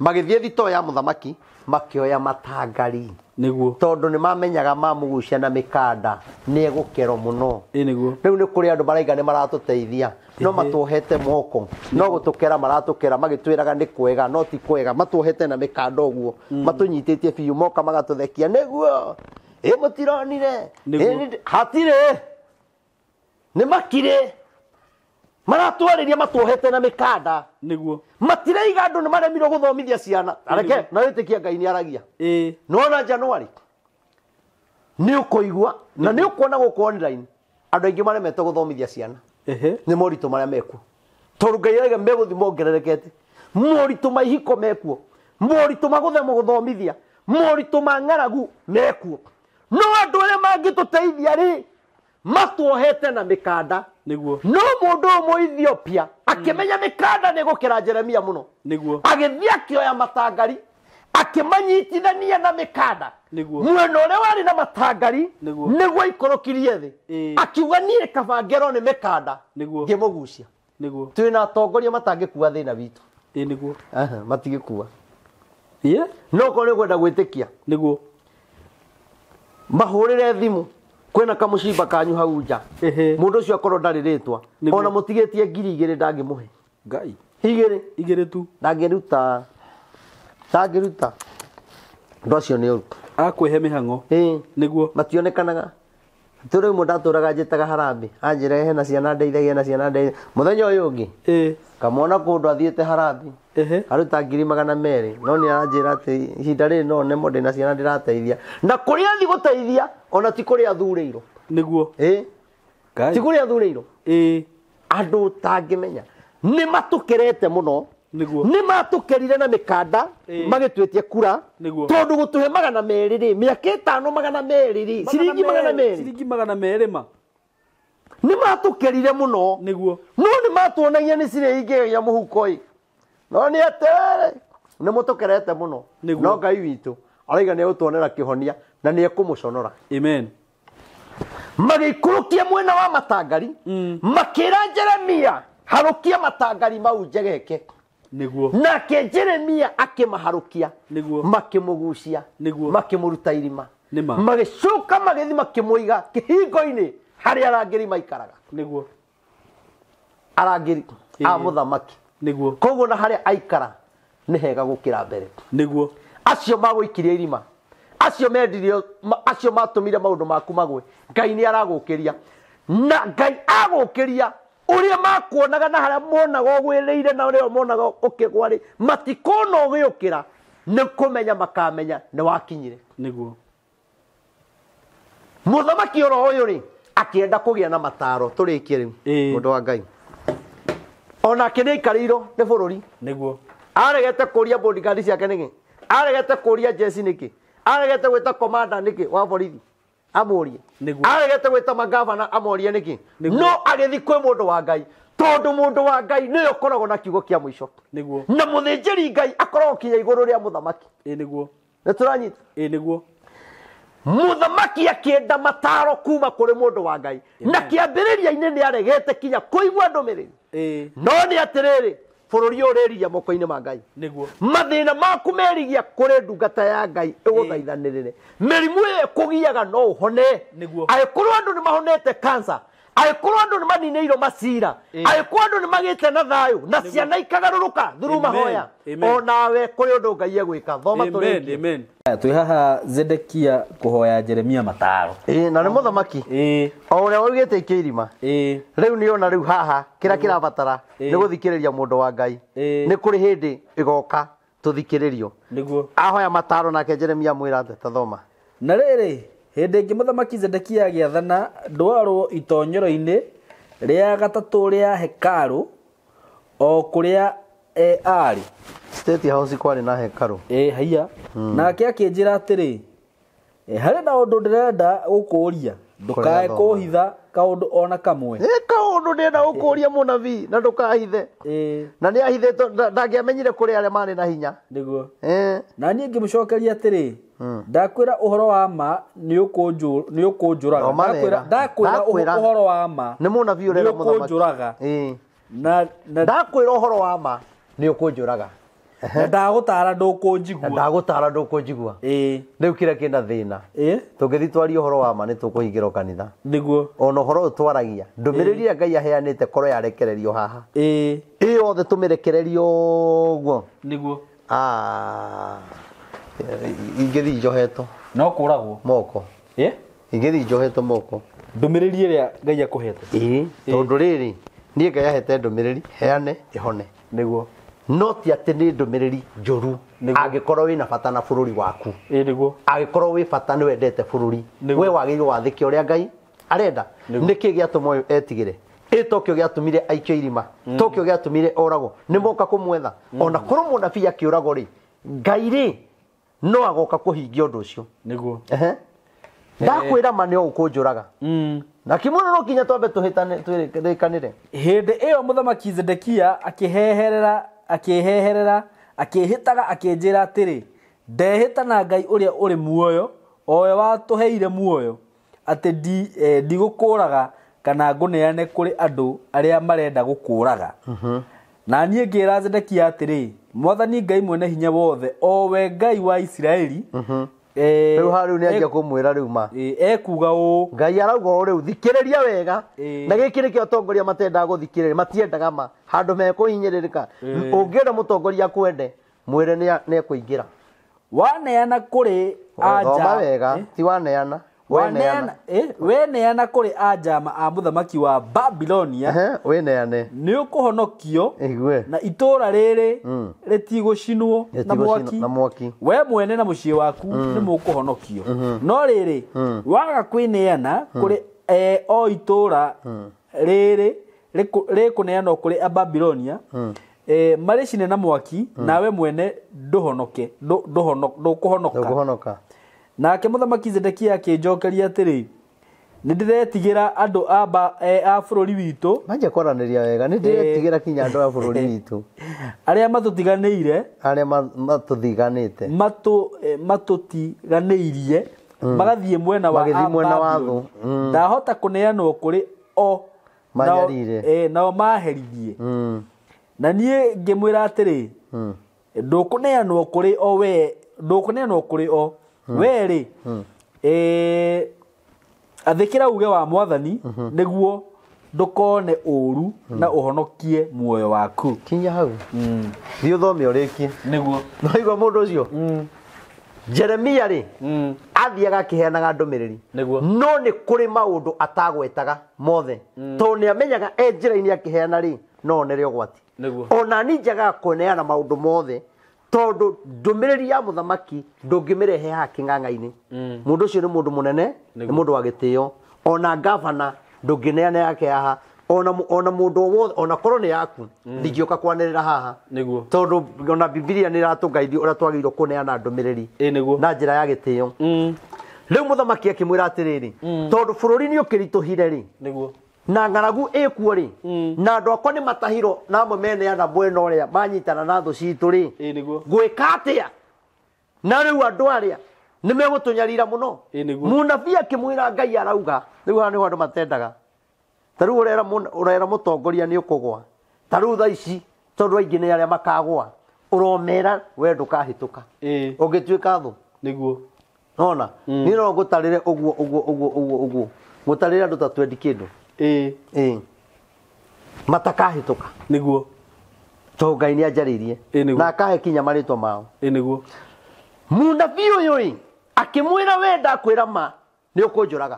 magĩthiĩ thitoo ya mũthamaki makĩoya matangari. Niguo. Tondũ nĩ mamenyaga mamũgucia na mĩkanda nĩ egũkerwo mũno. Niguo. Rĩu nĩ kũrĩ andũ maraiga nĩ maratũteithia no matuohete moko, no gũtũkera maratũkera magĩtwĩraga nĩ kwega no ti kwega, matuohete na mĩkanda ũguo, matũnyitĩtie biũ, moka magatũthekia nĩguo mũtironire hatirĩ nĩ makire maratwarĩria matuohete na mĩkanda. Niguo. Matiraiga andũ nĩ maremirwo gũthomithia ciana. Areke na wĩtĩkia Ngai nĩ aragia. Nĩwona January nĩ ũkũigua na nĩ ũkuona gũkũ online andũ aingĩ maremetwo gũthomithia ciana. Nĩ moritũ marĩa mekuo tondũ Ngai araiga megũthiĩ mongererekete. Moritũ ma ihiko mekuo, moritũ ma gũthema gũthomithia, moritũ ma ng'aragu mekuo. No andũ arĩa mangĩtũteithia rĩ matuohete na mĩkanda. Niguo. No mũndũ ũyũ Mũethiopia akĩmenya mĩkanda nĩ gũkĩra Jeremia mũno. Niguo. Agĩthiĩ akĩoya matangari akĩmanyitithania na mĩkanda. Niguo. Mwena ũrĩa warĩ na matangari nĩguo aikũrũkirie thĩ. Akiuga niĩ kaba ngerwo nĩ mĩkanda ngĩmũgucia. Niguo. Twĩna atongoria matangĩkua thĩna witũ. Niguo. Matingĩkua. No korwo nĩ ũkwenda gwĩtĩkia. Niguo. Mahũrĩre thimũ kwĩna kamũcimba kanyu hau nja, mũndũ ũcio akorwo ndarĩ rĩtwa, ona mũtigĩtie 2,000 ndangĩmũhe. Ngai. Igĩrĩ tu ndangĩruta. Ndangĩruta. Andũ acio nĩ ũru. Akwĩhe mĩhang'o. Niguo. Mationekanaga. Tũrĩ ũmwe ndatũraga njĩtaga harambĩ, anjĩra hena ciana ndeithagia na ciana ndeithagia. Mũthenya ũyũ ũngĩ kamwona kũndũ athiĩte harambĩ, aruta 200,000, no nĩ aranjĩra atĩ ihinda rĩrĩ no nemo ndĩna ciana ndĩrateithia. Na kũrĩa athiĩ gũteithia ona ti kũrĩa athurĩirwo. Niguo. Ti kũrĩa athurĩirwo. Andũ ũtangĩmenya nĩ matũkerete mũno. Niguo. Nĩ matũkerire na mĩkanda magĩtuĩtie kura. Tondũ gũtũhe 200 rĩ, mĩaka ĩtano 200 rĩ, ciringi 200. Ciringi 200 ma. Nĩ matũkerire mũno. Niguo. No nĩ matuonagia nĩ cirĩ ingĩgĩa mũhuko ĩ. No nĩ atĩrĩ, nĩ mũtũkerete mũno. No Ngai witũ araiga nĩ egũtuonera kĩhonia na nĩ ekũmũconora. Amen. Magĩikũrũkia mwena wa matangari, makĩra Jeremia harũkia matangari mau njegeke. Niguo. Nake Jeremia akĩmaharũkia. Niguo. Makĩmũgucia. Niguo. Makĩmũruta irima. Nĩma. Magĩcoka magĩthiĩ makĩmũiga kĩhingo-inĩ harĩa arangĩri maikaraga. Nĩguo. Arangĩri a mũthamaki. Nĩguo. Koguo na harĩa aikara nĩ hega gũkĩra mbere. Nĩguo. Acio magũikirie irima, acio mendirio, acio matũmire maũndũ maku magwe, Ngai nĩ aragũkĩria. Na Ngai agũkĩria ũrĩa makuonaga na harĩa monaga ũgwĩrĩire na ũrĩa monaga ũkĩgwa rĩ, matikona ũgĩũkĩra, nĩ kũmenya makamenya nĩ wakinyire. Nĩguo. Mũthamaki oro ũyũ rĩ, akĩenda kũgĩa na mataro, tũrĩkie rĩu mũndũ wa Ngai. Onake nĩ aikarĩirwo nĩ bũrũri. Nĩguo. Aregete kũria bodyguard ciake nĩkĩ? Aregete kũria jeshi nĩkĩ? Aregete gwĩta commander nĩkĩ wa borithi amũrie? Aregete gwĩta magavana amorie nĩkĩ? No agĩthiĩ kwĩ mũndũ wa Ngai, tondũ mũndũ wa Ngai nĩwe ũkoragwo na kiugo kĩa mũico. Nĩguo. Na mũthĩnjĩri Ngai akoragwo kinya igũrũ rĩa mũthamaki. Nĩguo. Nĩ tũranyita? Nĩguo. Mũthamaki akĩenda mataro kuma kũrĩ mũndũ wa Ngai. Na kĩambĩrĩria-inĩ nĩ aregete kinya kũigua ndũmĩrĩri. No nĩ atĩrĩrĩ, bũrũri ũyũ ũrĩrigia moko-inĩ ma Ngai. Nĩguo. Mathĩna maku merigia kũrĩ ndungata ya Ngai ĩgũthaithanĩrĩre. Mĩrimũ ĩyo ĩkũgiaga no ũhone. Nĩguo. Angĩkorwo andũ nĩ mahonete cancer, angĩkorwo andũ nĩ maninĩirwo macira, angĩkorwo andũ nĩ magĩte na thayũ, na ciana ikagarũrũka through mahoya, onawe kũrĩ ũndũ Ngai egwĩka. Thoma tũrĩkie. Amen. Twĩ haha Zedekia kũhoya Jeremia mataro. Na nĩ mũthamaki. O ũrĩa waugĩte ikio irima. Rĩu nĩ ona rĩu haha kĩrĩa kĩrabatara nĩ gũthikĩrĩria mũndũ wa Ngai. Nĩ kũrĩ hĩndĩ ĩgoka tũthikĩrĩrio. Nĩguo. Ahoya mataro nake Jeremia amwĩra atĩ tathoma. Na rĩrĩ, hĩndĩ ĩngĩ mũthamaki Zedekia agĩathana ndwarwo itonyero-inĩ rĩa gatatũ rĩa hekarũ o kũrĩa aarĩ. State House kwarĩ na hekarũ. Haiya. Nake akĩnjĩra atĩrĩ, harĩ na ũndũ ndĩrenda gũkũũria, ndũkae kũhitha kaũndũ ona kamwe. Kaũndũ ndĩrenda gũkũũria mũnabii na ndũkahithe. Na nĩ ahithĩtwo, ndangĩamenyire kũrĩ arĩa marĩ na hinya. Nĩguo. Na niĩ ngĩmũcokeria atĩrĩ, ndakwĩra ũhoro wa ma nĩ ũkũnjũraga. Ndakwĩra ũhoro wa ma nĩ mũnabii ũrera mũthamaki. Nĩ ũkũnjũraga. Na ndakwĩra ũhoro wa ma nĩ ũkũnjũraga. Na ndagũtara ndũkũnjigua. Ndagũtara ndũkũnjigua. Rĩu kĩrĩa kĩna thĩna. Tũngĩthiĩ twarie ũhoro wa ma nĩ tũkũhingĩrwo kanitha. Nĩguo. Ona ũhoro ũyũ twaragia, ndũmĩrĩri ĩrĩa Ngai aheanĩte korwo yarekererio haha. Ĩ yothe tũmĩrekererio ũguo. Nĩguo. Ingĩthiĩ njohetwo. No kũragwo. Moko. Ingĩthiĩ njohetwo moko. Ndũmĩrĩri ĩrĩa Ngai akũhete. Tondũ rĩrĩ, niĩ Ngai ahete ndũmĩrĩri, heane ĩhone. Nĩguo. No ti atĩ nĩ ndũmĩrĩri njũru angĩkorwo wĩna bata na bũrũri waku. Nĩguo. Angĩkorwo wĩ bata nĩ wendete bũrũri, we wagĩrĩirwo wathĩke ũrĩa Ngai arenda. Nĩkĩ gĩatũma ũyũ etigĩre? Tokĩo gĩatũmire aikio irima, tokĩo gĩatũmire oragwo, nĩ moka kũmwetha. Ona korwo mũnabii akĩũragwo rĩ, Ngai rĩ no agoka kũhingia ũndũ ũcio. Nĩguo. Ndakwĩra ma nĩ ũkũnjũraga. Na kĩmũno no kinya twambe tũhĩtane twĩrĩkanĩre. Hĩndĩ ĩyo mũthamaki Zedekia akĩheherera akĩhĩtaga akĩnjĩra atĩrĩ, ndehĩta na Ngai ũrĩa ũrĩ muoyo, o we watũheire muoyo, atĩ ndigũkũũraga kana ngũneane kũrĩ andũ arĩa marenda gũkũũraga. Na niĩ ngĩĩra Zedekia atĩrĩ, Mwathani Ngai mwene hinya wothe, o we Ngai wa Isiraeli, Rĩu rĩu nĩ anjia kũmwĩra rĩu ma. Ekuga ũũ. Ngai arauga ũũ rĩu, thikĩrĩria wega. Na gĩkĩ nĩkĩo atongoria matendaga gũthikĩrĩria, matiendaga ma. Handũ mekũhinyĩrĩrĩka. Ũngĩenda mũtongoria akwende, mwĩre nĩ ekũingĩra. Waneana kũrĩ anja. Thoma wega, ti waneana. Weneana kũrĩ anjama a mũthamaki wa Babilonia. Wĩneane. Nĩ ũkũhonokio na itũũra rĩrĩ rĩtigũcinwo na mwaki. We mwene na mũciĩ waku nĩ mũkũhonokio. No rĩrĩ, waga kwĩneana kũrĩ o itũũra rĩrĩ rĩkũneanwo kũrĩ Ababilonia, marĩcine na mwaki, nawe mwene ndũhonoke, ndũkũhonoka. Nake mũthamaki Zedekia akĩnjokeria atĩrĩ, nĩ ndĩretigĩra andũ a bũrũri witũ. Manjia kwaranĩria wega, nĩ ndĩretigĩra kinya andũ a bũrũri witũ. Arĩa matũtiganĩire, arĩa matũthiganĩte, matũtiganĩirie, magathiĩ mwena wa thũ. Ndahota kũneanwo kũrĩ o manyarire, nao maherithie. Na niĩ ngĩmwĩra atĩrĩ, ndũkũneanwo kũrĩ o we, ndũkũneanwo kũrĩ o we rĩ, Athĩkĩra uge wa mwathani nĩguo ndũkone ũũru na ũhonokie muoyo waku. Kinya hau. Thiĩ ũthome ũrĩkie. Nĩguo. Noigua mũndũ ũcio Jeremia rĩ athiaga akĩheanaga ndũmĩrĩri. Nĩguo. No nĩ kũrĩ maũndũ atagwetaga mothe tondũ nĩ amenyaga e njĩra-inĩ akĩheana rĩ no onere ũgwati. Nĩguo. Ona niĩ njagaga kũneana maũndũ mothe tondũ ndũmĩrĩri ya mũthamaki ndũngĩmĩrehe haha kĩng'ang'a-inĩ. Mũndũ ũcio nĩ mũndũ mũnene, nĩ mũndũ wa gĩtĩo. Ona gavana ndũngĩneana yake haha, ona ona mũndũ o wothe, ona korwo nĩ yaku ndingĩũka kwanĩrĩra haha. Nĩguo. Tondũ ona Bibilia nĩ ĩratũgaithia ũrĩa twagĩrĩirwo kũneana ndũmĩrĩri Ĩ nĩguo. na njĩra ya gĩtĩo. Rĩu mũthamaki akĩmwĩra atĩrĩrĩ, tondũ bũrũri nĩ ũkĩritũhire rĩ, Nĩguo. na ng'aragu ĩkuo rĩ, na andũ akwa nĩ matahirwo na amwe meneana mwena ũrĩa manyitana na thũ citũ rĩ, Ĩ nĩguo. gwĩka atĩa? Na rĩu andũ arĩa nĩ megũtũnyarira mũno. Ĩ nĩguo. Mũnabii akĩmwĩra Ngai arauga, rĩu haha nĩho andũ matendaga. Ta rĩu ũrera mũtongoria nĩ ũkũgwa. Ta rĩu thaa ici tondũ aingĩ nĩ arĩa makagwa, ũromera we ndũkahĩtũka. Ĩ Ũngĩtuĩka thũ. nĩguo. Nona, niĩ no ngũtarĩre ũguo ũguo ũguo ũguo ũguo. Ngũtarĩre andũ ta 20 kĩndũ. Ĩ Ĩ. Matakahĩtũka. Nĩguo. Tondũ Ngai nĩ anjarĩirie. Ĩ nĩguo. Na akahe kinya marĩtwa mao. Ĩ nĩguo. Mũnabii ũyũ ĩ akĩmwĩra we ndakwĩra ma nĩ ũkũnjũraga.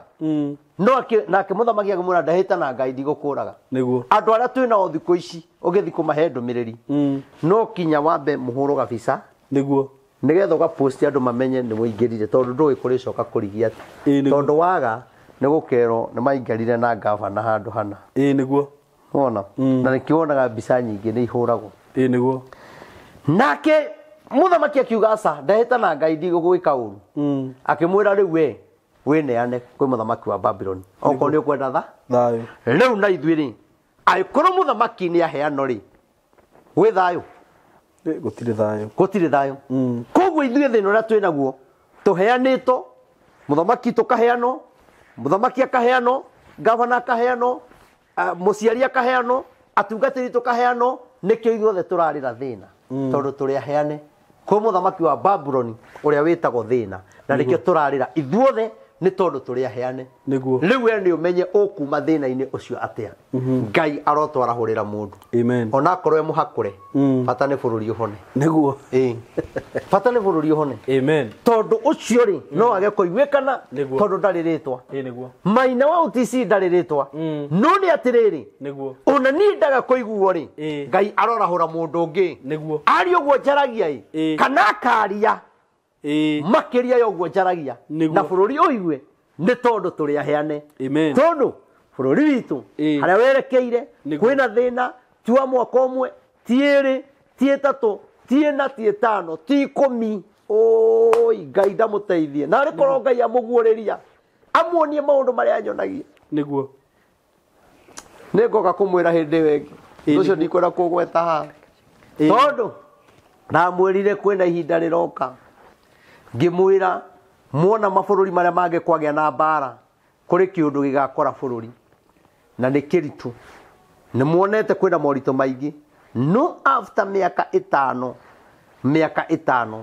No nake mũthamaki akĩmwĩra ndahĩta na Ngai ndigũkũraga. Nĩguo. Andũ arĩa twĩ nao thikũ ici ũgĩthiĩ kũmahe ndũmĩrĩri no kinya wambe mũhũrwo gabica Nĩguo. nĩgetha ũgaposti andũ mamenye nĩ mũingĩrire tondũ ndũĩ kũrĩcoka kũrigia Ĩ atĩ. nĩguo. Tondũ waga nĩ gũkerwo nĩ maingarire na gavana handũ hana. Ĩ nĩguo. Wona? Na nĩkĩo wonaga mbica nyingĩ nĩ ihũragwo. Ĩ nĩguo. Nake mũthamaki akiuga aca ndahĩta na Ngai ndigũgwĩka ũru. Akĩmwĩra rĩu we wĩneane kwĩ mũthamaki wa Babuloni okorwo nĩ ũkwenda tha Thayũ. rĩu na ithuĩ rĩ angĩkorwo mũthamaki nĩ aheanwo rĩ gwĩ thayũ. Gũtirĩ thayũ. Gũtirĩ thayũ. Koguo ithuĩ thĩna ũrĩa twĩ naguo tũheanĩtwo, mũthamaki tũkaheanwo, mũthamaki akaheanwo, gavana akaheanwo, mũciari akaheanwo, atungatĩri tũkaheanwo, nĩkĩo ithuothe tũrarĩra thĩna tondũ tũrĩ aheane kwĩ mũthamaki wa Babuloni ũrĩa wĩtagwo thĩna, na nĩkĩo tũrarĩra ithuothe nĩ tondũ tũrĩ aheane. Nĩguo. Rĩu we nĩ ũmenye ũkuma thĩna-inĩ ũcio atĩa. Ngai arotwarahũrĩra mũndũ. Amen. Onakorwo e mũhakũre, bata nĩ bũrũri ũhone. Nĩguo. Ĩ. Bata nĩ bũrũri ũhone. Amen. Tondũ ũcio rĩ no age kũiguĩkana tondũ ndarĩ rĩtwa. Ĩ nĩguo. Maina wa UTC ndarĩ rĩtwa. No nĩ atĩrĩrĩ, Nĩguo. ona niĩ ndaga kũiguo rĩ, Ngai arorahũra mũndũ ũngĩ. Nĩguo. Aria ũguo njaragia ĩ, kana akaria makĩria ya ũguo njaragia na bũrũri ũigue nĩ tondũ tũrĩ aheane. Amen. Tondũ bũrũri witũ harĩa werekeire kwĩna thĩna ti wa mwaka ũmwe, ti ĩrĩ, ti ĩtatũ, ti ĩna, ti ĩtano, ti ikũmi. Oi Ngai ndamũteithie. Na arĩ korwo Ngai amũguũrĩria amuonie maũndũ marĩa anyonagia. Nĩguo. Nĩ ngoka kũmwĩra hĩndĩ ĩyo ĩngĩ. Ũcio ndikwenda kũgweta haha. Tondũ ndamwĩrire kwĩna ihinda rĩroka. Ngĩmwĩra muona mabũrũri marĩa mangĩ kwagĩa na mbara kũrĩ kĩũndũ gĩgakora bũrũri na nĩ kĩritũ. Nĩ muonete kwĩna moritũ maingĩ. No after mĩaka ĩtano, mĩaka ĩtano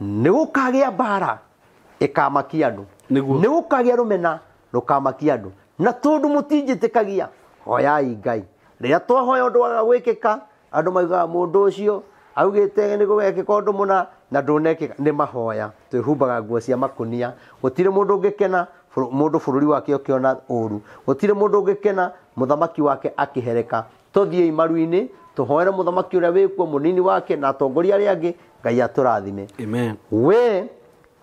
nĩ gũkagĩa mbara ĩkamakia andũ. Nĩ gũkagĩa rũmena rũkamakia andũ. Na tondũ mũtinjĩtĩkagia, hoyai Ngai. Rĩrĩa twahoya ũndũ waga gwĩkĩka, andũ maugaga mũndũ ũcio augĩte nĩ gũgekĩka ũndũ mũna na ndũnekĩka. Nĩ mahoya. Twĩhumbaga nguo cia makũnia. Gũtirĩ mũndũ ũngĩkena mũndũ bũrũri wake ũkĩona ũru. Gũtirĩ mũndũ ũngĩkena mũthamaki wake akĩhereka. Tũthiĩi maru-inĩ tũhoere mũthamaki ũrĩa wĩkuo, mũnini wake na atongoria arĩa angĩ. Ngai atũrathime. Amen. We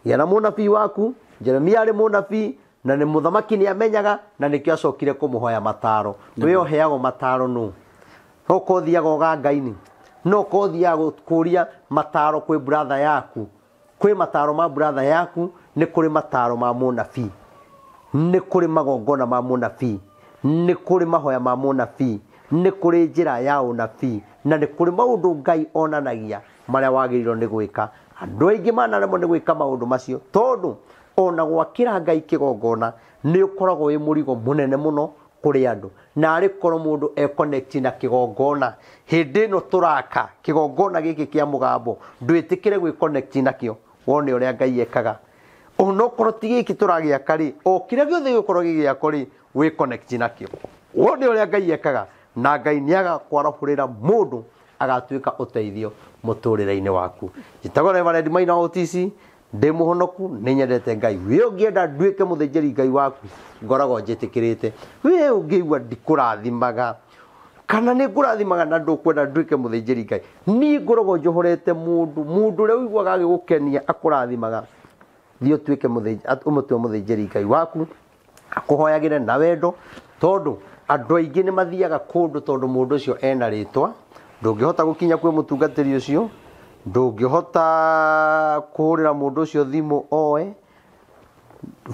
gĩa na mũnabii waku. Jeremia arĩ mũnabii na nĩ mũthamaki nĩ amenyaga na nĩkĩo acokire kũmũhoya mataro. We ũheagwo mataro nũ? No korwo ũthiaga ũganga-inĩ, no korwo ũthiaga kũria mataro kwĩ brother yaku. Kwĩ mataro ma brother yaku, nĩ kũrĩ mataro ma mũnabii, nĩ kũrĩ magongona ma mũnabii, nĩ kũrĩ mahoya ma mũnabii, nĩ kũrĩ njĩra ya ũnabii, na nĩ kũrĩ maũndũ Ngai onanagia marĩa wagĩrĩirwo nĩ gwĩka. Andũ aingĩ manaremwo nĩ gwĩka maũndũ macio tondũ ona gwakĩra Ngai kĩgongona nĩ ũkoragwo wĩ mũrigo mũnene mũno kũrĩ andũ. Na arĩ korwo mũndũ e connect na kĩgongona hĩndĩ ĩno tũraka kĩgongona gĩkĩ kĩa mũgambo, ndwĩtĩkĩre gwĩ connect nakĩo wone ũrĩa Ngai ekaga. Onokorwo ti gĩkĩ tũragĩaka rĩ, o kĩrĩa gĩothe gĩgũkorwo gĩgĩakwo rĩ, wĩ connect nakĩo. Wone ũrĩa Ngai ekaga, na Ngai nĩagakwarahũrĩra mũndũ agatuĩka ũteithio mũtũrĩre-inĩ waku. Njĩtagwo Reverend Maina OTC, ndĩ mũhonoku, nĩ nyendete Ngai. We ũngĩenda nduĩke mũthĩnjĩri Ngai waku, ngoragwo njĩtĩkĩrĩte. We ũngĩigua ndikũrathimaga, kana nĩ ngũrathimaga na ndũkwenda nduĩke mũthĩnjĩri Ngai, niĩ ngoragwo njohorete mũndũ, mũndũ ũrĩa ũiguaga agĩgũkenia akũrathimaga, thiĩ ũtuĩke ũmũtue mũthĩnjĩri Ngai waku, akũhoyagĩre na wendo, tondũ andũ aingĩ nĩ mathiaga kũndũ tondũ mũndũ ũcio ena rĩtwa. Ndũngĩhota gũkinya kwĩ mũtungatĩri ũcio, ndũngĩhota kũhũrĩra mũndũ ũcio thimũ oe.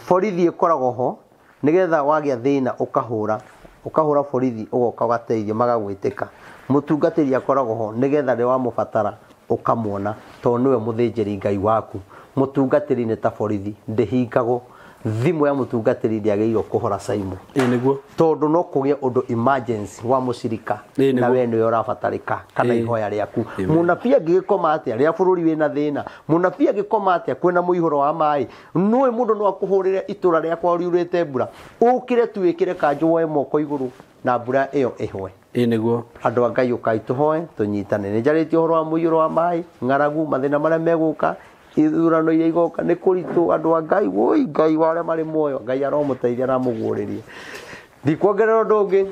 Borithi ĩkoragwo ho nĩgetha wagĩa thĩna ũkahũra, ũkahũra borithi ũgoka ũgateithio magagwĩtĩka. Mũtungatĩri akoragwo ho nĩgetha rĩrĩa wamũbatara ũkamwona, tondũ nĩwe mũthĩnjĩri Ngai waku. Mũtungatĩri nĩ ta borithi, ndĩhingagwo. Thimũ ya mũtungatĩri ndĩagĩrĩirwo kũhora Simon. Ĩĩ nĩguo. Tondũ no kũgĩe ũndũ emergency wa mũcirika na we nĩwe ũrabatarĩka kana ihoya rĩaku. Mũnabii angĩgĩkoma atĩa rĩrĩa bũrũri wĩna thĩna? Mũnabii angĩkoma atĩa kwĩna mũihũro wa maĩ? Nũĩ mũndũ no akũhũrĩre itũra rĩakwa riurĩte mbura, ũkĩre tu wĩkĩre kanjũ woe moko igũrũ na mbura ĩyo ĩhwe. Ĩĩ nĩguo. Andũ a Ngai ũkai tũhoe tũnyitane. Nĩ njarĩtie ũhoro wa mũiyũro wa maĩ, ng'aragu, mathĩna marĩa megũka, ithurano iria igoka, nĩ kũritũ. Andũ a Ngai, woi Ngai wa arĩa marĩ muoyo, Ngai aromũteithia na amũguũrĩrie. Ndikuongerera ũndũ ũngĩ,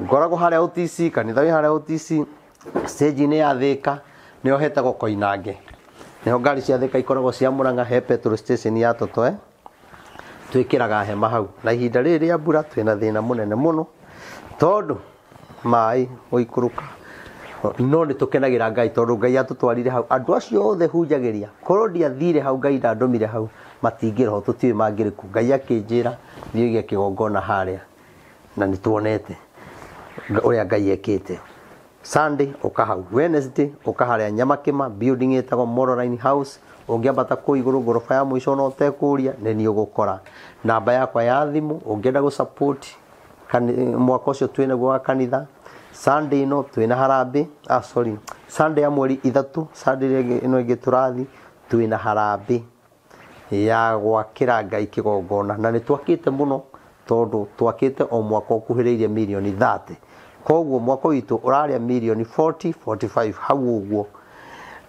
ngoragwo harĩa OTC, kanitha wĩ harĩa OTC, stage-inĩ ya Thĩka, nĩho hetagwo Koinange. Nĩho ngari cia Thĩka ikoragwo cia Mũrang'a, he petrol station ya Totoe. Twĩkĩraga hema hau. Na ihinda rĩrĩ rĩa mbura twĩna thĩna mũnene mũno, tondũ maĩ gũikũrũka. No nĩ tũkenagĩra Ngai tondũ Ngai atũtwarire hau. Andũ acio othe hunjagĩria, korwo ndiathire hau, Ngai ndandũmire hau, matingĩroho, tũtiũĩ mangĩrĩ kũ. Ngai akĩnjĩra thiĩ ũige kĩgongona harĩa, na nĩ tuonete ũrĩa Ngai ekĩte. Sunday ũka hau, Wednesday ũka harĩa Nyamakĩma, building ĩtagwo Moroline House. Ũngĩambata kũu igũrũ ngoroba ya mũico no ũtekũria, nĩ niĩ ũgũkora. Namba yakwa ya thimũ ũngĩenda gũ-support mwaka ũcio twĩnaguo wa kanitha. Sunday ĩno twĩna harambĩ, sorry, Sunday ya mweri 3, Sunday ĩno ĩngĩ tũrathi twĩna harambĩ ya gwakĩra Ngai kĩgongona, na nĩ twakĩte mũno tondũ twakĩte o mwaka ũkuhĩrĩirie mirioni 30. Koguo mwaka witũ ũrarĩa mirioni 40, 45 hau ũguo.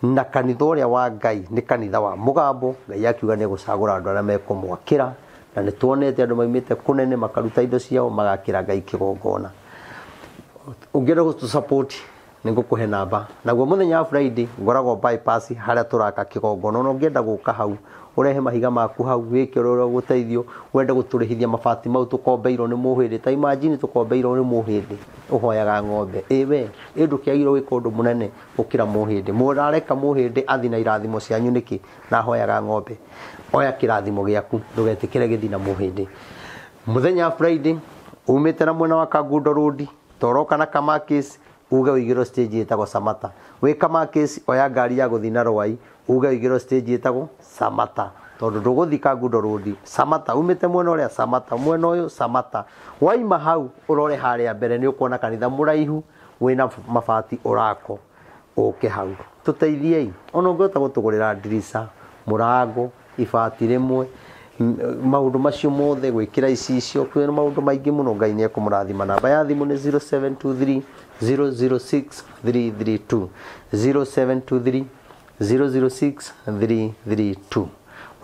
Na kanitha ũrĩa wa Ngai nĩ kanitha wa mũgambo. Ngai akiuga nĩ egũcagũra andũ arĩa mekũmwakĩra, na nĩ tuonete andũ maumĩte kũnene makaruta indo ciao magakĩra Ngai kĩgongona. Ũngĩenda gũtũ-support nĩ ngũkũhe namba. Naguo mũthenya wa Friday ngoragwo bypass harĩa tũraka kĩgongona. Ona ũngĩenda gũka hau ũrehe mahiga maku hau, wĩke ũrĩa ũgũteithio, wende gũtũrĩhithia mabati mau tũkombeirwo nĩ mũhĩndĩ. Ta imagine tũkombeirwo nĩ mũhĩndĩ ũhoyaga ng'ombe. Ĩ we, ĩ ndũkĩagĩrĩirwo gwĩka ũndũ mũnene gũkĩra mũhĩndĩ. Mũrareka mũhĩndĩ athi na irathimo cianyu nĩkĩ na ahoyaga ng'ombe? Oya kĩrathimo gĩaku, ndũgetĩkĩre gĩthi na mũhĩndĩ. Mũthenya wa Friday umĩte na mwena wa Kangundo Road, toroka na Kamakis, uge ũigĩrwo stage ĩtagwo Samata. Wĩ Kamakis oya ngari ya gũthiĩ na Rwai, uge ũigĩrwo stage ĩtagwo Samata. Tondũ ndũgũthiĩ Kangundo Road, Samata umĩte mwena ũrĩa Samata, mwena ũyũ Samata. Waima hau ũrore harĩa mbere nĩ ũkuona kanitha mũraihu wĩna mabati ũrako, ũke hau. Tũteithiei, ona ũngĩhota gũtũgũrĩra ndirica, mũrango, ibati rĩmwe, maũndũ macio mothe, gwĩkĩra icicio, kwĩna maũndũ maingĩ mũno. Ngai nĩ ekũmũrathima. Namba ya thimũ nĩ 0723 006 332, 0723 006 332.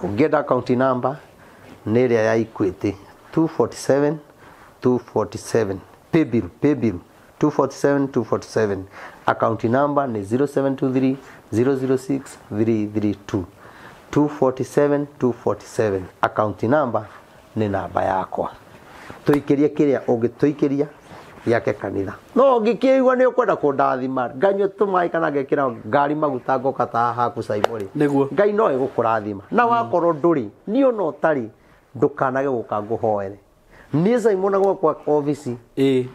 Ũngĩenda account number nĩ ĩrĩa ya Equity 247 247, paybill, paybill 247 247. Account number nĩ 0723 006 332, 247 247. Account number nĩ namba yakwa. Tũikĩrie kĩrĩa ũngĩtũikĩria gĩake kanitha. No ũngĩkĩigua nĩ ũkwenda kũndathima, nganyue tũmaĩ kana ngekĩra ngari maguta ngoka ta haha haku Simon rĩ. Nĩguo. Ngai no egũkũrathima. Na wakorwo ndũrĩ, niĩ ona ũtarĩ, ndũkanage gũka ngũhoere. Niĩ Simon na gwakwa obici.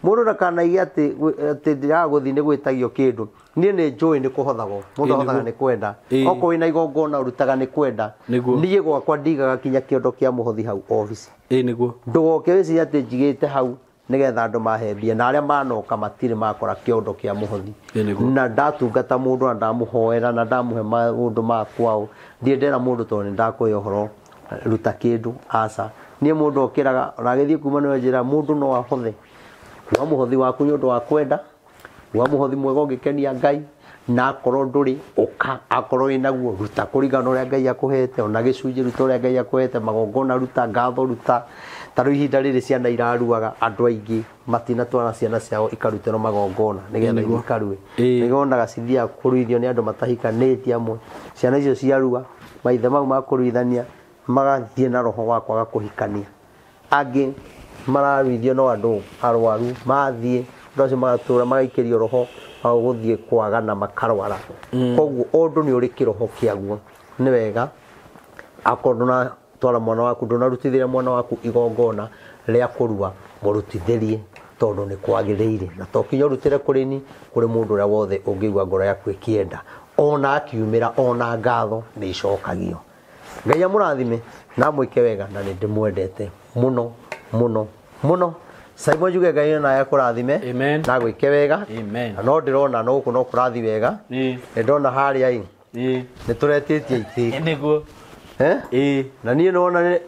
Mũndũ ndakanaige atĩ ndĩraga gũthiĩ nĩ gwĩtagio kĩndũ. Niĩ nĩ njũĩ nĩ kũhothagwo. Mũndũ ahothaga nĩ kwenda. Okorwo wĩna igongona ũrutaga nĩ kwenda. Niĩ gwakwa ndigaga kinya kĩondo kĩa mũhothi hau obici. Nĩguo. Ndũgoke wĩcirie atĩ njigĩte hau nĩgetha andũ mahembie, na arĩa manoka matirĩ makora kĩondo kĩa mũhothi. Na ndatungata mũndũ na ndamũhoera na ndamũhe maũndũ ma kwao, ndirĩ ndera mũndũ tondũ nĩ ndakũhe ũhoro Ruta kĩndũ aca. Niĩ mũndũ okĩraga ona agĩthiĩ kuma nĩwe njĩra mũndũ no ahothe. Wa mũhothi waku nĩ ũndũ wa kwenda, wa mũhothi mwega ũngĩkenia Ngai, na akorwo ndũrĩ ũka, akorwo wĩnaguo ruta kũringana na ũrĩa Ngai akũhete, ona gĩcunjĩ ruta ũrĩa Ngai akũhete, magongona ruta, ngatho ruta. Ta rĩu ihinda rĩrĩ ciana iraruaga, andũ aingĩ matinatwara ciana ciao ikarutĩrwo magongona nĩgetha ikarue. Nĩguo wonaga cithiaga kũruithio nĩ andũ matahikanĩtie amwe. Ciana icio ciarua, maithe mau ma kũruithania magathiĩ na roho wa kwaga kũhikania. Angĩ mararuithio no andũ arwaru, mathiĩ andũ acio magatũra magaikĩrio roho wa gũthiĩ kwaga na makarwara. Koguo ũndũ nĩ ũrĩ kĩroho kĩaguo. Nĩ wega akorwo ndũnatwara mwana waku, ndũnarutithĩria mwana waku igongona rĩa kũrua, mũrutithĩrie tondũ nĩ kwagĩrĩire. Na to kinya ũrutĩre kũrĩ ni, kũrĩ mũndũ ũrĩa wothe ũngĩigua ngoro yaku ĩkĩenda. Ona akiumĩra, ona ngatho nĩ icokagio. Ngai amũrathime na amwĩke wega, na nĩ ndĩmwendete mũno mũno mũno. Simon njuge Ngai nawe akũrathime na agwĩke wega. Amen. Na no ndĩrona no gũkũ no kũrathi wega. Nĩ ndona harĩa ĩ nĩ tũretĩtie itĩ. Nĩguo. Na niĩ nĩwona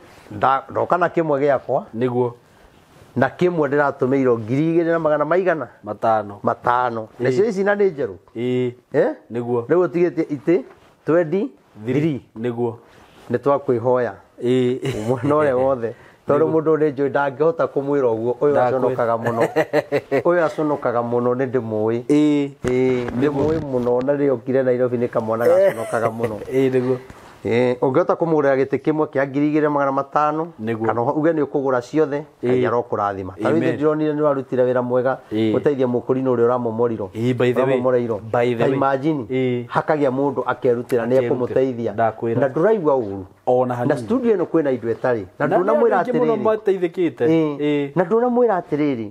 ndoka na kĩmwe gĩakwa. Nĩguo. Na kĩmwe ndĩratũmĩirwo 2,000 na magana maigana? Matano. Matano. Nacio ici na nĩ njerũ. Nĩguo. Rĩu ũtigĩtie itĩ 23. Nĩguo. Nĩ twakwĩhoya. Mwena ũrĩa wothe. Tondũ mũndũ nĩ njũĩ ndangĩhota kũmwĩra ũguo, ũyũ aconokaga mũno. Ũyũ aconokaga mũno, nĩ ndĩmũĩ. Ndĩmũĩ mũno, na rĩrĩa okire Nairobi nĩ kamwana gaconokaga mũno. Nĩguo. Ũngĩhota kũmũgũrĩra gĩtĩ kĩmwe kĩa 2,500, kana uge nĩ ũkũgũra ciothe, Ngai arokũrathima. Ta rĩu ithuĩ ndĩronire nĩ warutire wĩra mwega gũteithia mũkũrinũ ũrĩa ũramomorirwo. By the way. Ũramomoreirwo. By the way. Ta imagine, hakagĩa mũndũ akerutĩra nĩ ekũmũteithia. Ndakwĩra. Na ndũraigua ũru. Ona hanini. Na studio ĩno kwĩna indo ĩtarĩ. Na ndũnamwĩra atĩrĩrĩ. Mateithĩkĩte. Na ndũnamwĩra atĩrĩrĩ,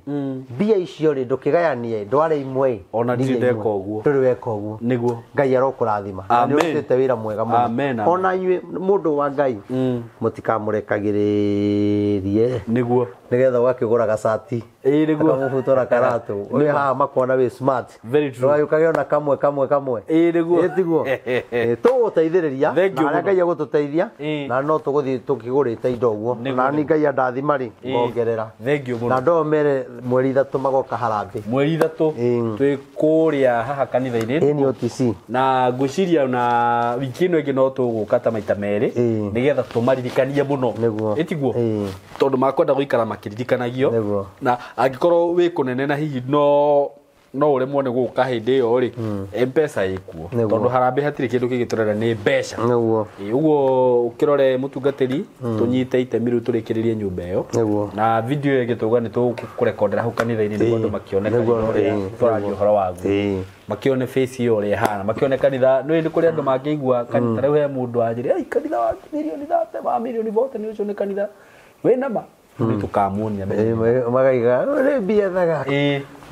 mbia icio rĩ ndũkĩgayanie, ndware imwe. Ona ndirĩ ndeka ũguo. Ndũrĩ weka ũguo. Nĩguo. Ngai arokũrathima. Na nĩ ũrutĩte wĩra mwega mũno. Amen. Ona inyuĩ mũndũ wa Ngai mũtikamũrekagĩrĩrie. Nĩguo. Nĩgetha ũgakĩgũra gacati. Nĩguo. Akamũbutora karatũ. Ũrĩ haha makona wĩ smart. Very true. Ũgagĩũka ona kamwe kamwe kamwe. Nĩguo. Tiguo. Tũgũteithĩrĩria. Thank you Na harĩa mũno. Ngai egũtũteithia. Na no tũgũthiĩ tũkĩgũrĩte indo ũguo. Na ni Ngai andathima rĩ, ngongerera. Thank you mũno. Na andũ mere mweri 3 magoka harambĩ. Mweri 3 twĩ kũrĩa haha kanitha-inĩ. NOTC. Na ngwĩciria na wiki ĩno ĩngĩ no tũgũka ta maita merĩ nĩgetha tũmaririkanie mũno. Nĩguo. Ĩtiguo? Tondũ makwenda gũikara makĩririkanagio. Nĩguo. Na angĩkorwo wĩ kũnene na hihi no ũremwo nĩ gũka hĩndĩ ĩyo rĩ, M-Pesa ĩkuo. Tondũ harambĩ hatirĩ kĩndũ kĩngĩ tũrenda nĩ mbeca. Nĩguo. Ũguo ũkĩrore mũtungatĩri, tũnyite itemi rĩu tũrĩkĩrĩrie nyũmba ĩyo. Nĩguo. Na video ĩyo ĩngĩ tũuga nĩ tũkũrekondera hau kanitha-inĩ nĩguo andũ makĩone kanitha ũrĩa tũraria ũhoro waguo. Makĩone face ĩyo ũrĩa ĩhana, makĩone kanitha. Nĩ kũrĩ andũ mangĩigua kanitha rĩu he mũndũ anjĩre, "Ai, kanitha wa mirioni 30, wa mirioni 40 nĩ ũcio nĩ kanitha wĩna ma." Nĩ tũkamuonia. Magaiga, "Nĩ mbia thaga."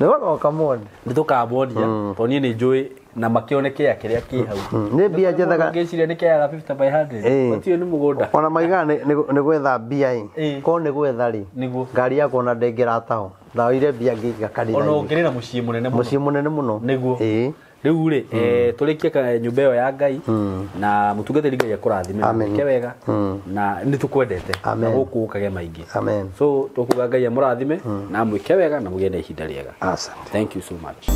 Nĩ magoka muone. Nĩ tũkamuonia, tondũ niĩ nĩ njũĩ na makĩone kĩea kĩrĩa kĩ hau. Nĩ mbia njethaga. Ngĩciria nĩ kĩea 50 by 100. Gũtirĩ nĩ mũgũnda. Ona maigaga nĩ gwetha mbia ĩ. Korwo nĩ gwetha rĩ, ngari yakwa ona ndĩngĩrataho. Ndaoire mbia ngĩiga kanitha-inĩ. Ona ũngĩrĩ na mũciĩ mũnene mũno. Mũciĩ mũnene mũno. Nĩguo. Rĩu rĩ, tũrĩkie nyũmba ĩyo ya Ngai na mũtungatĩri Ngai akũrathime na wĩke wega na nĩ tũkwendete na gũkũ ũkage maingĩ. Amen. So tũkuga Ngai amũrathime na mwĩke wega na mũgĩe na ihinda rĩega. Asante. Thank you so much.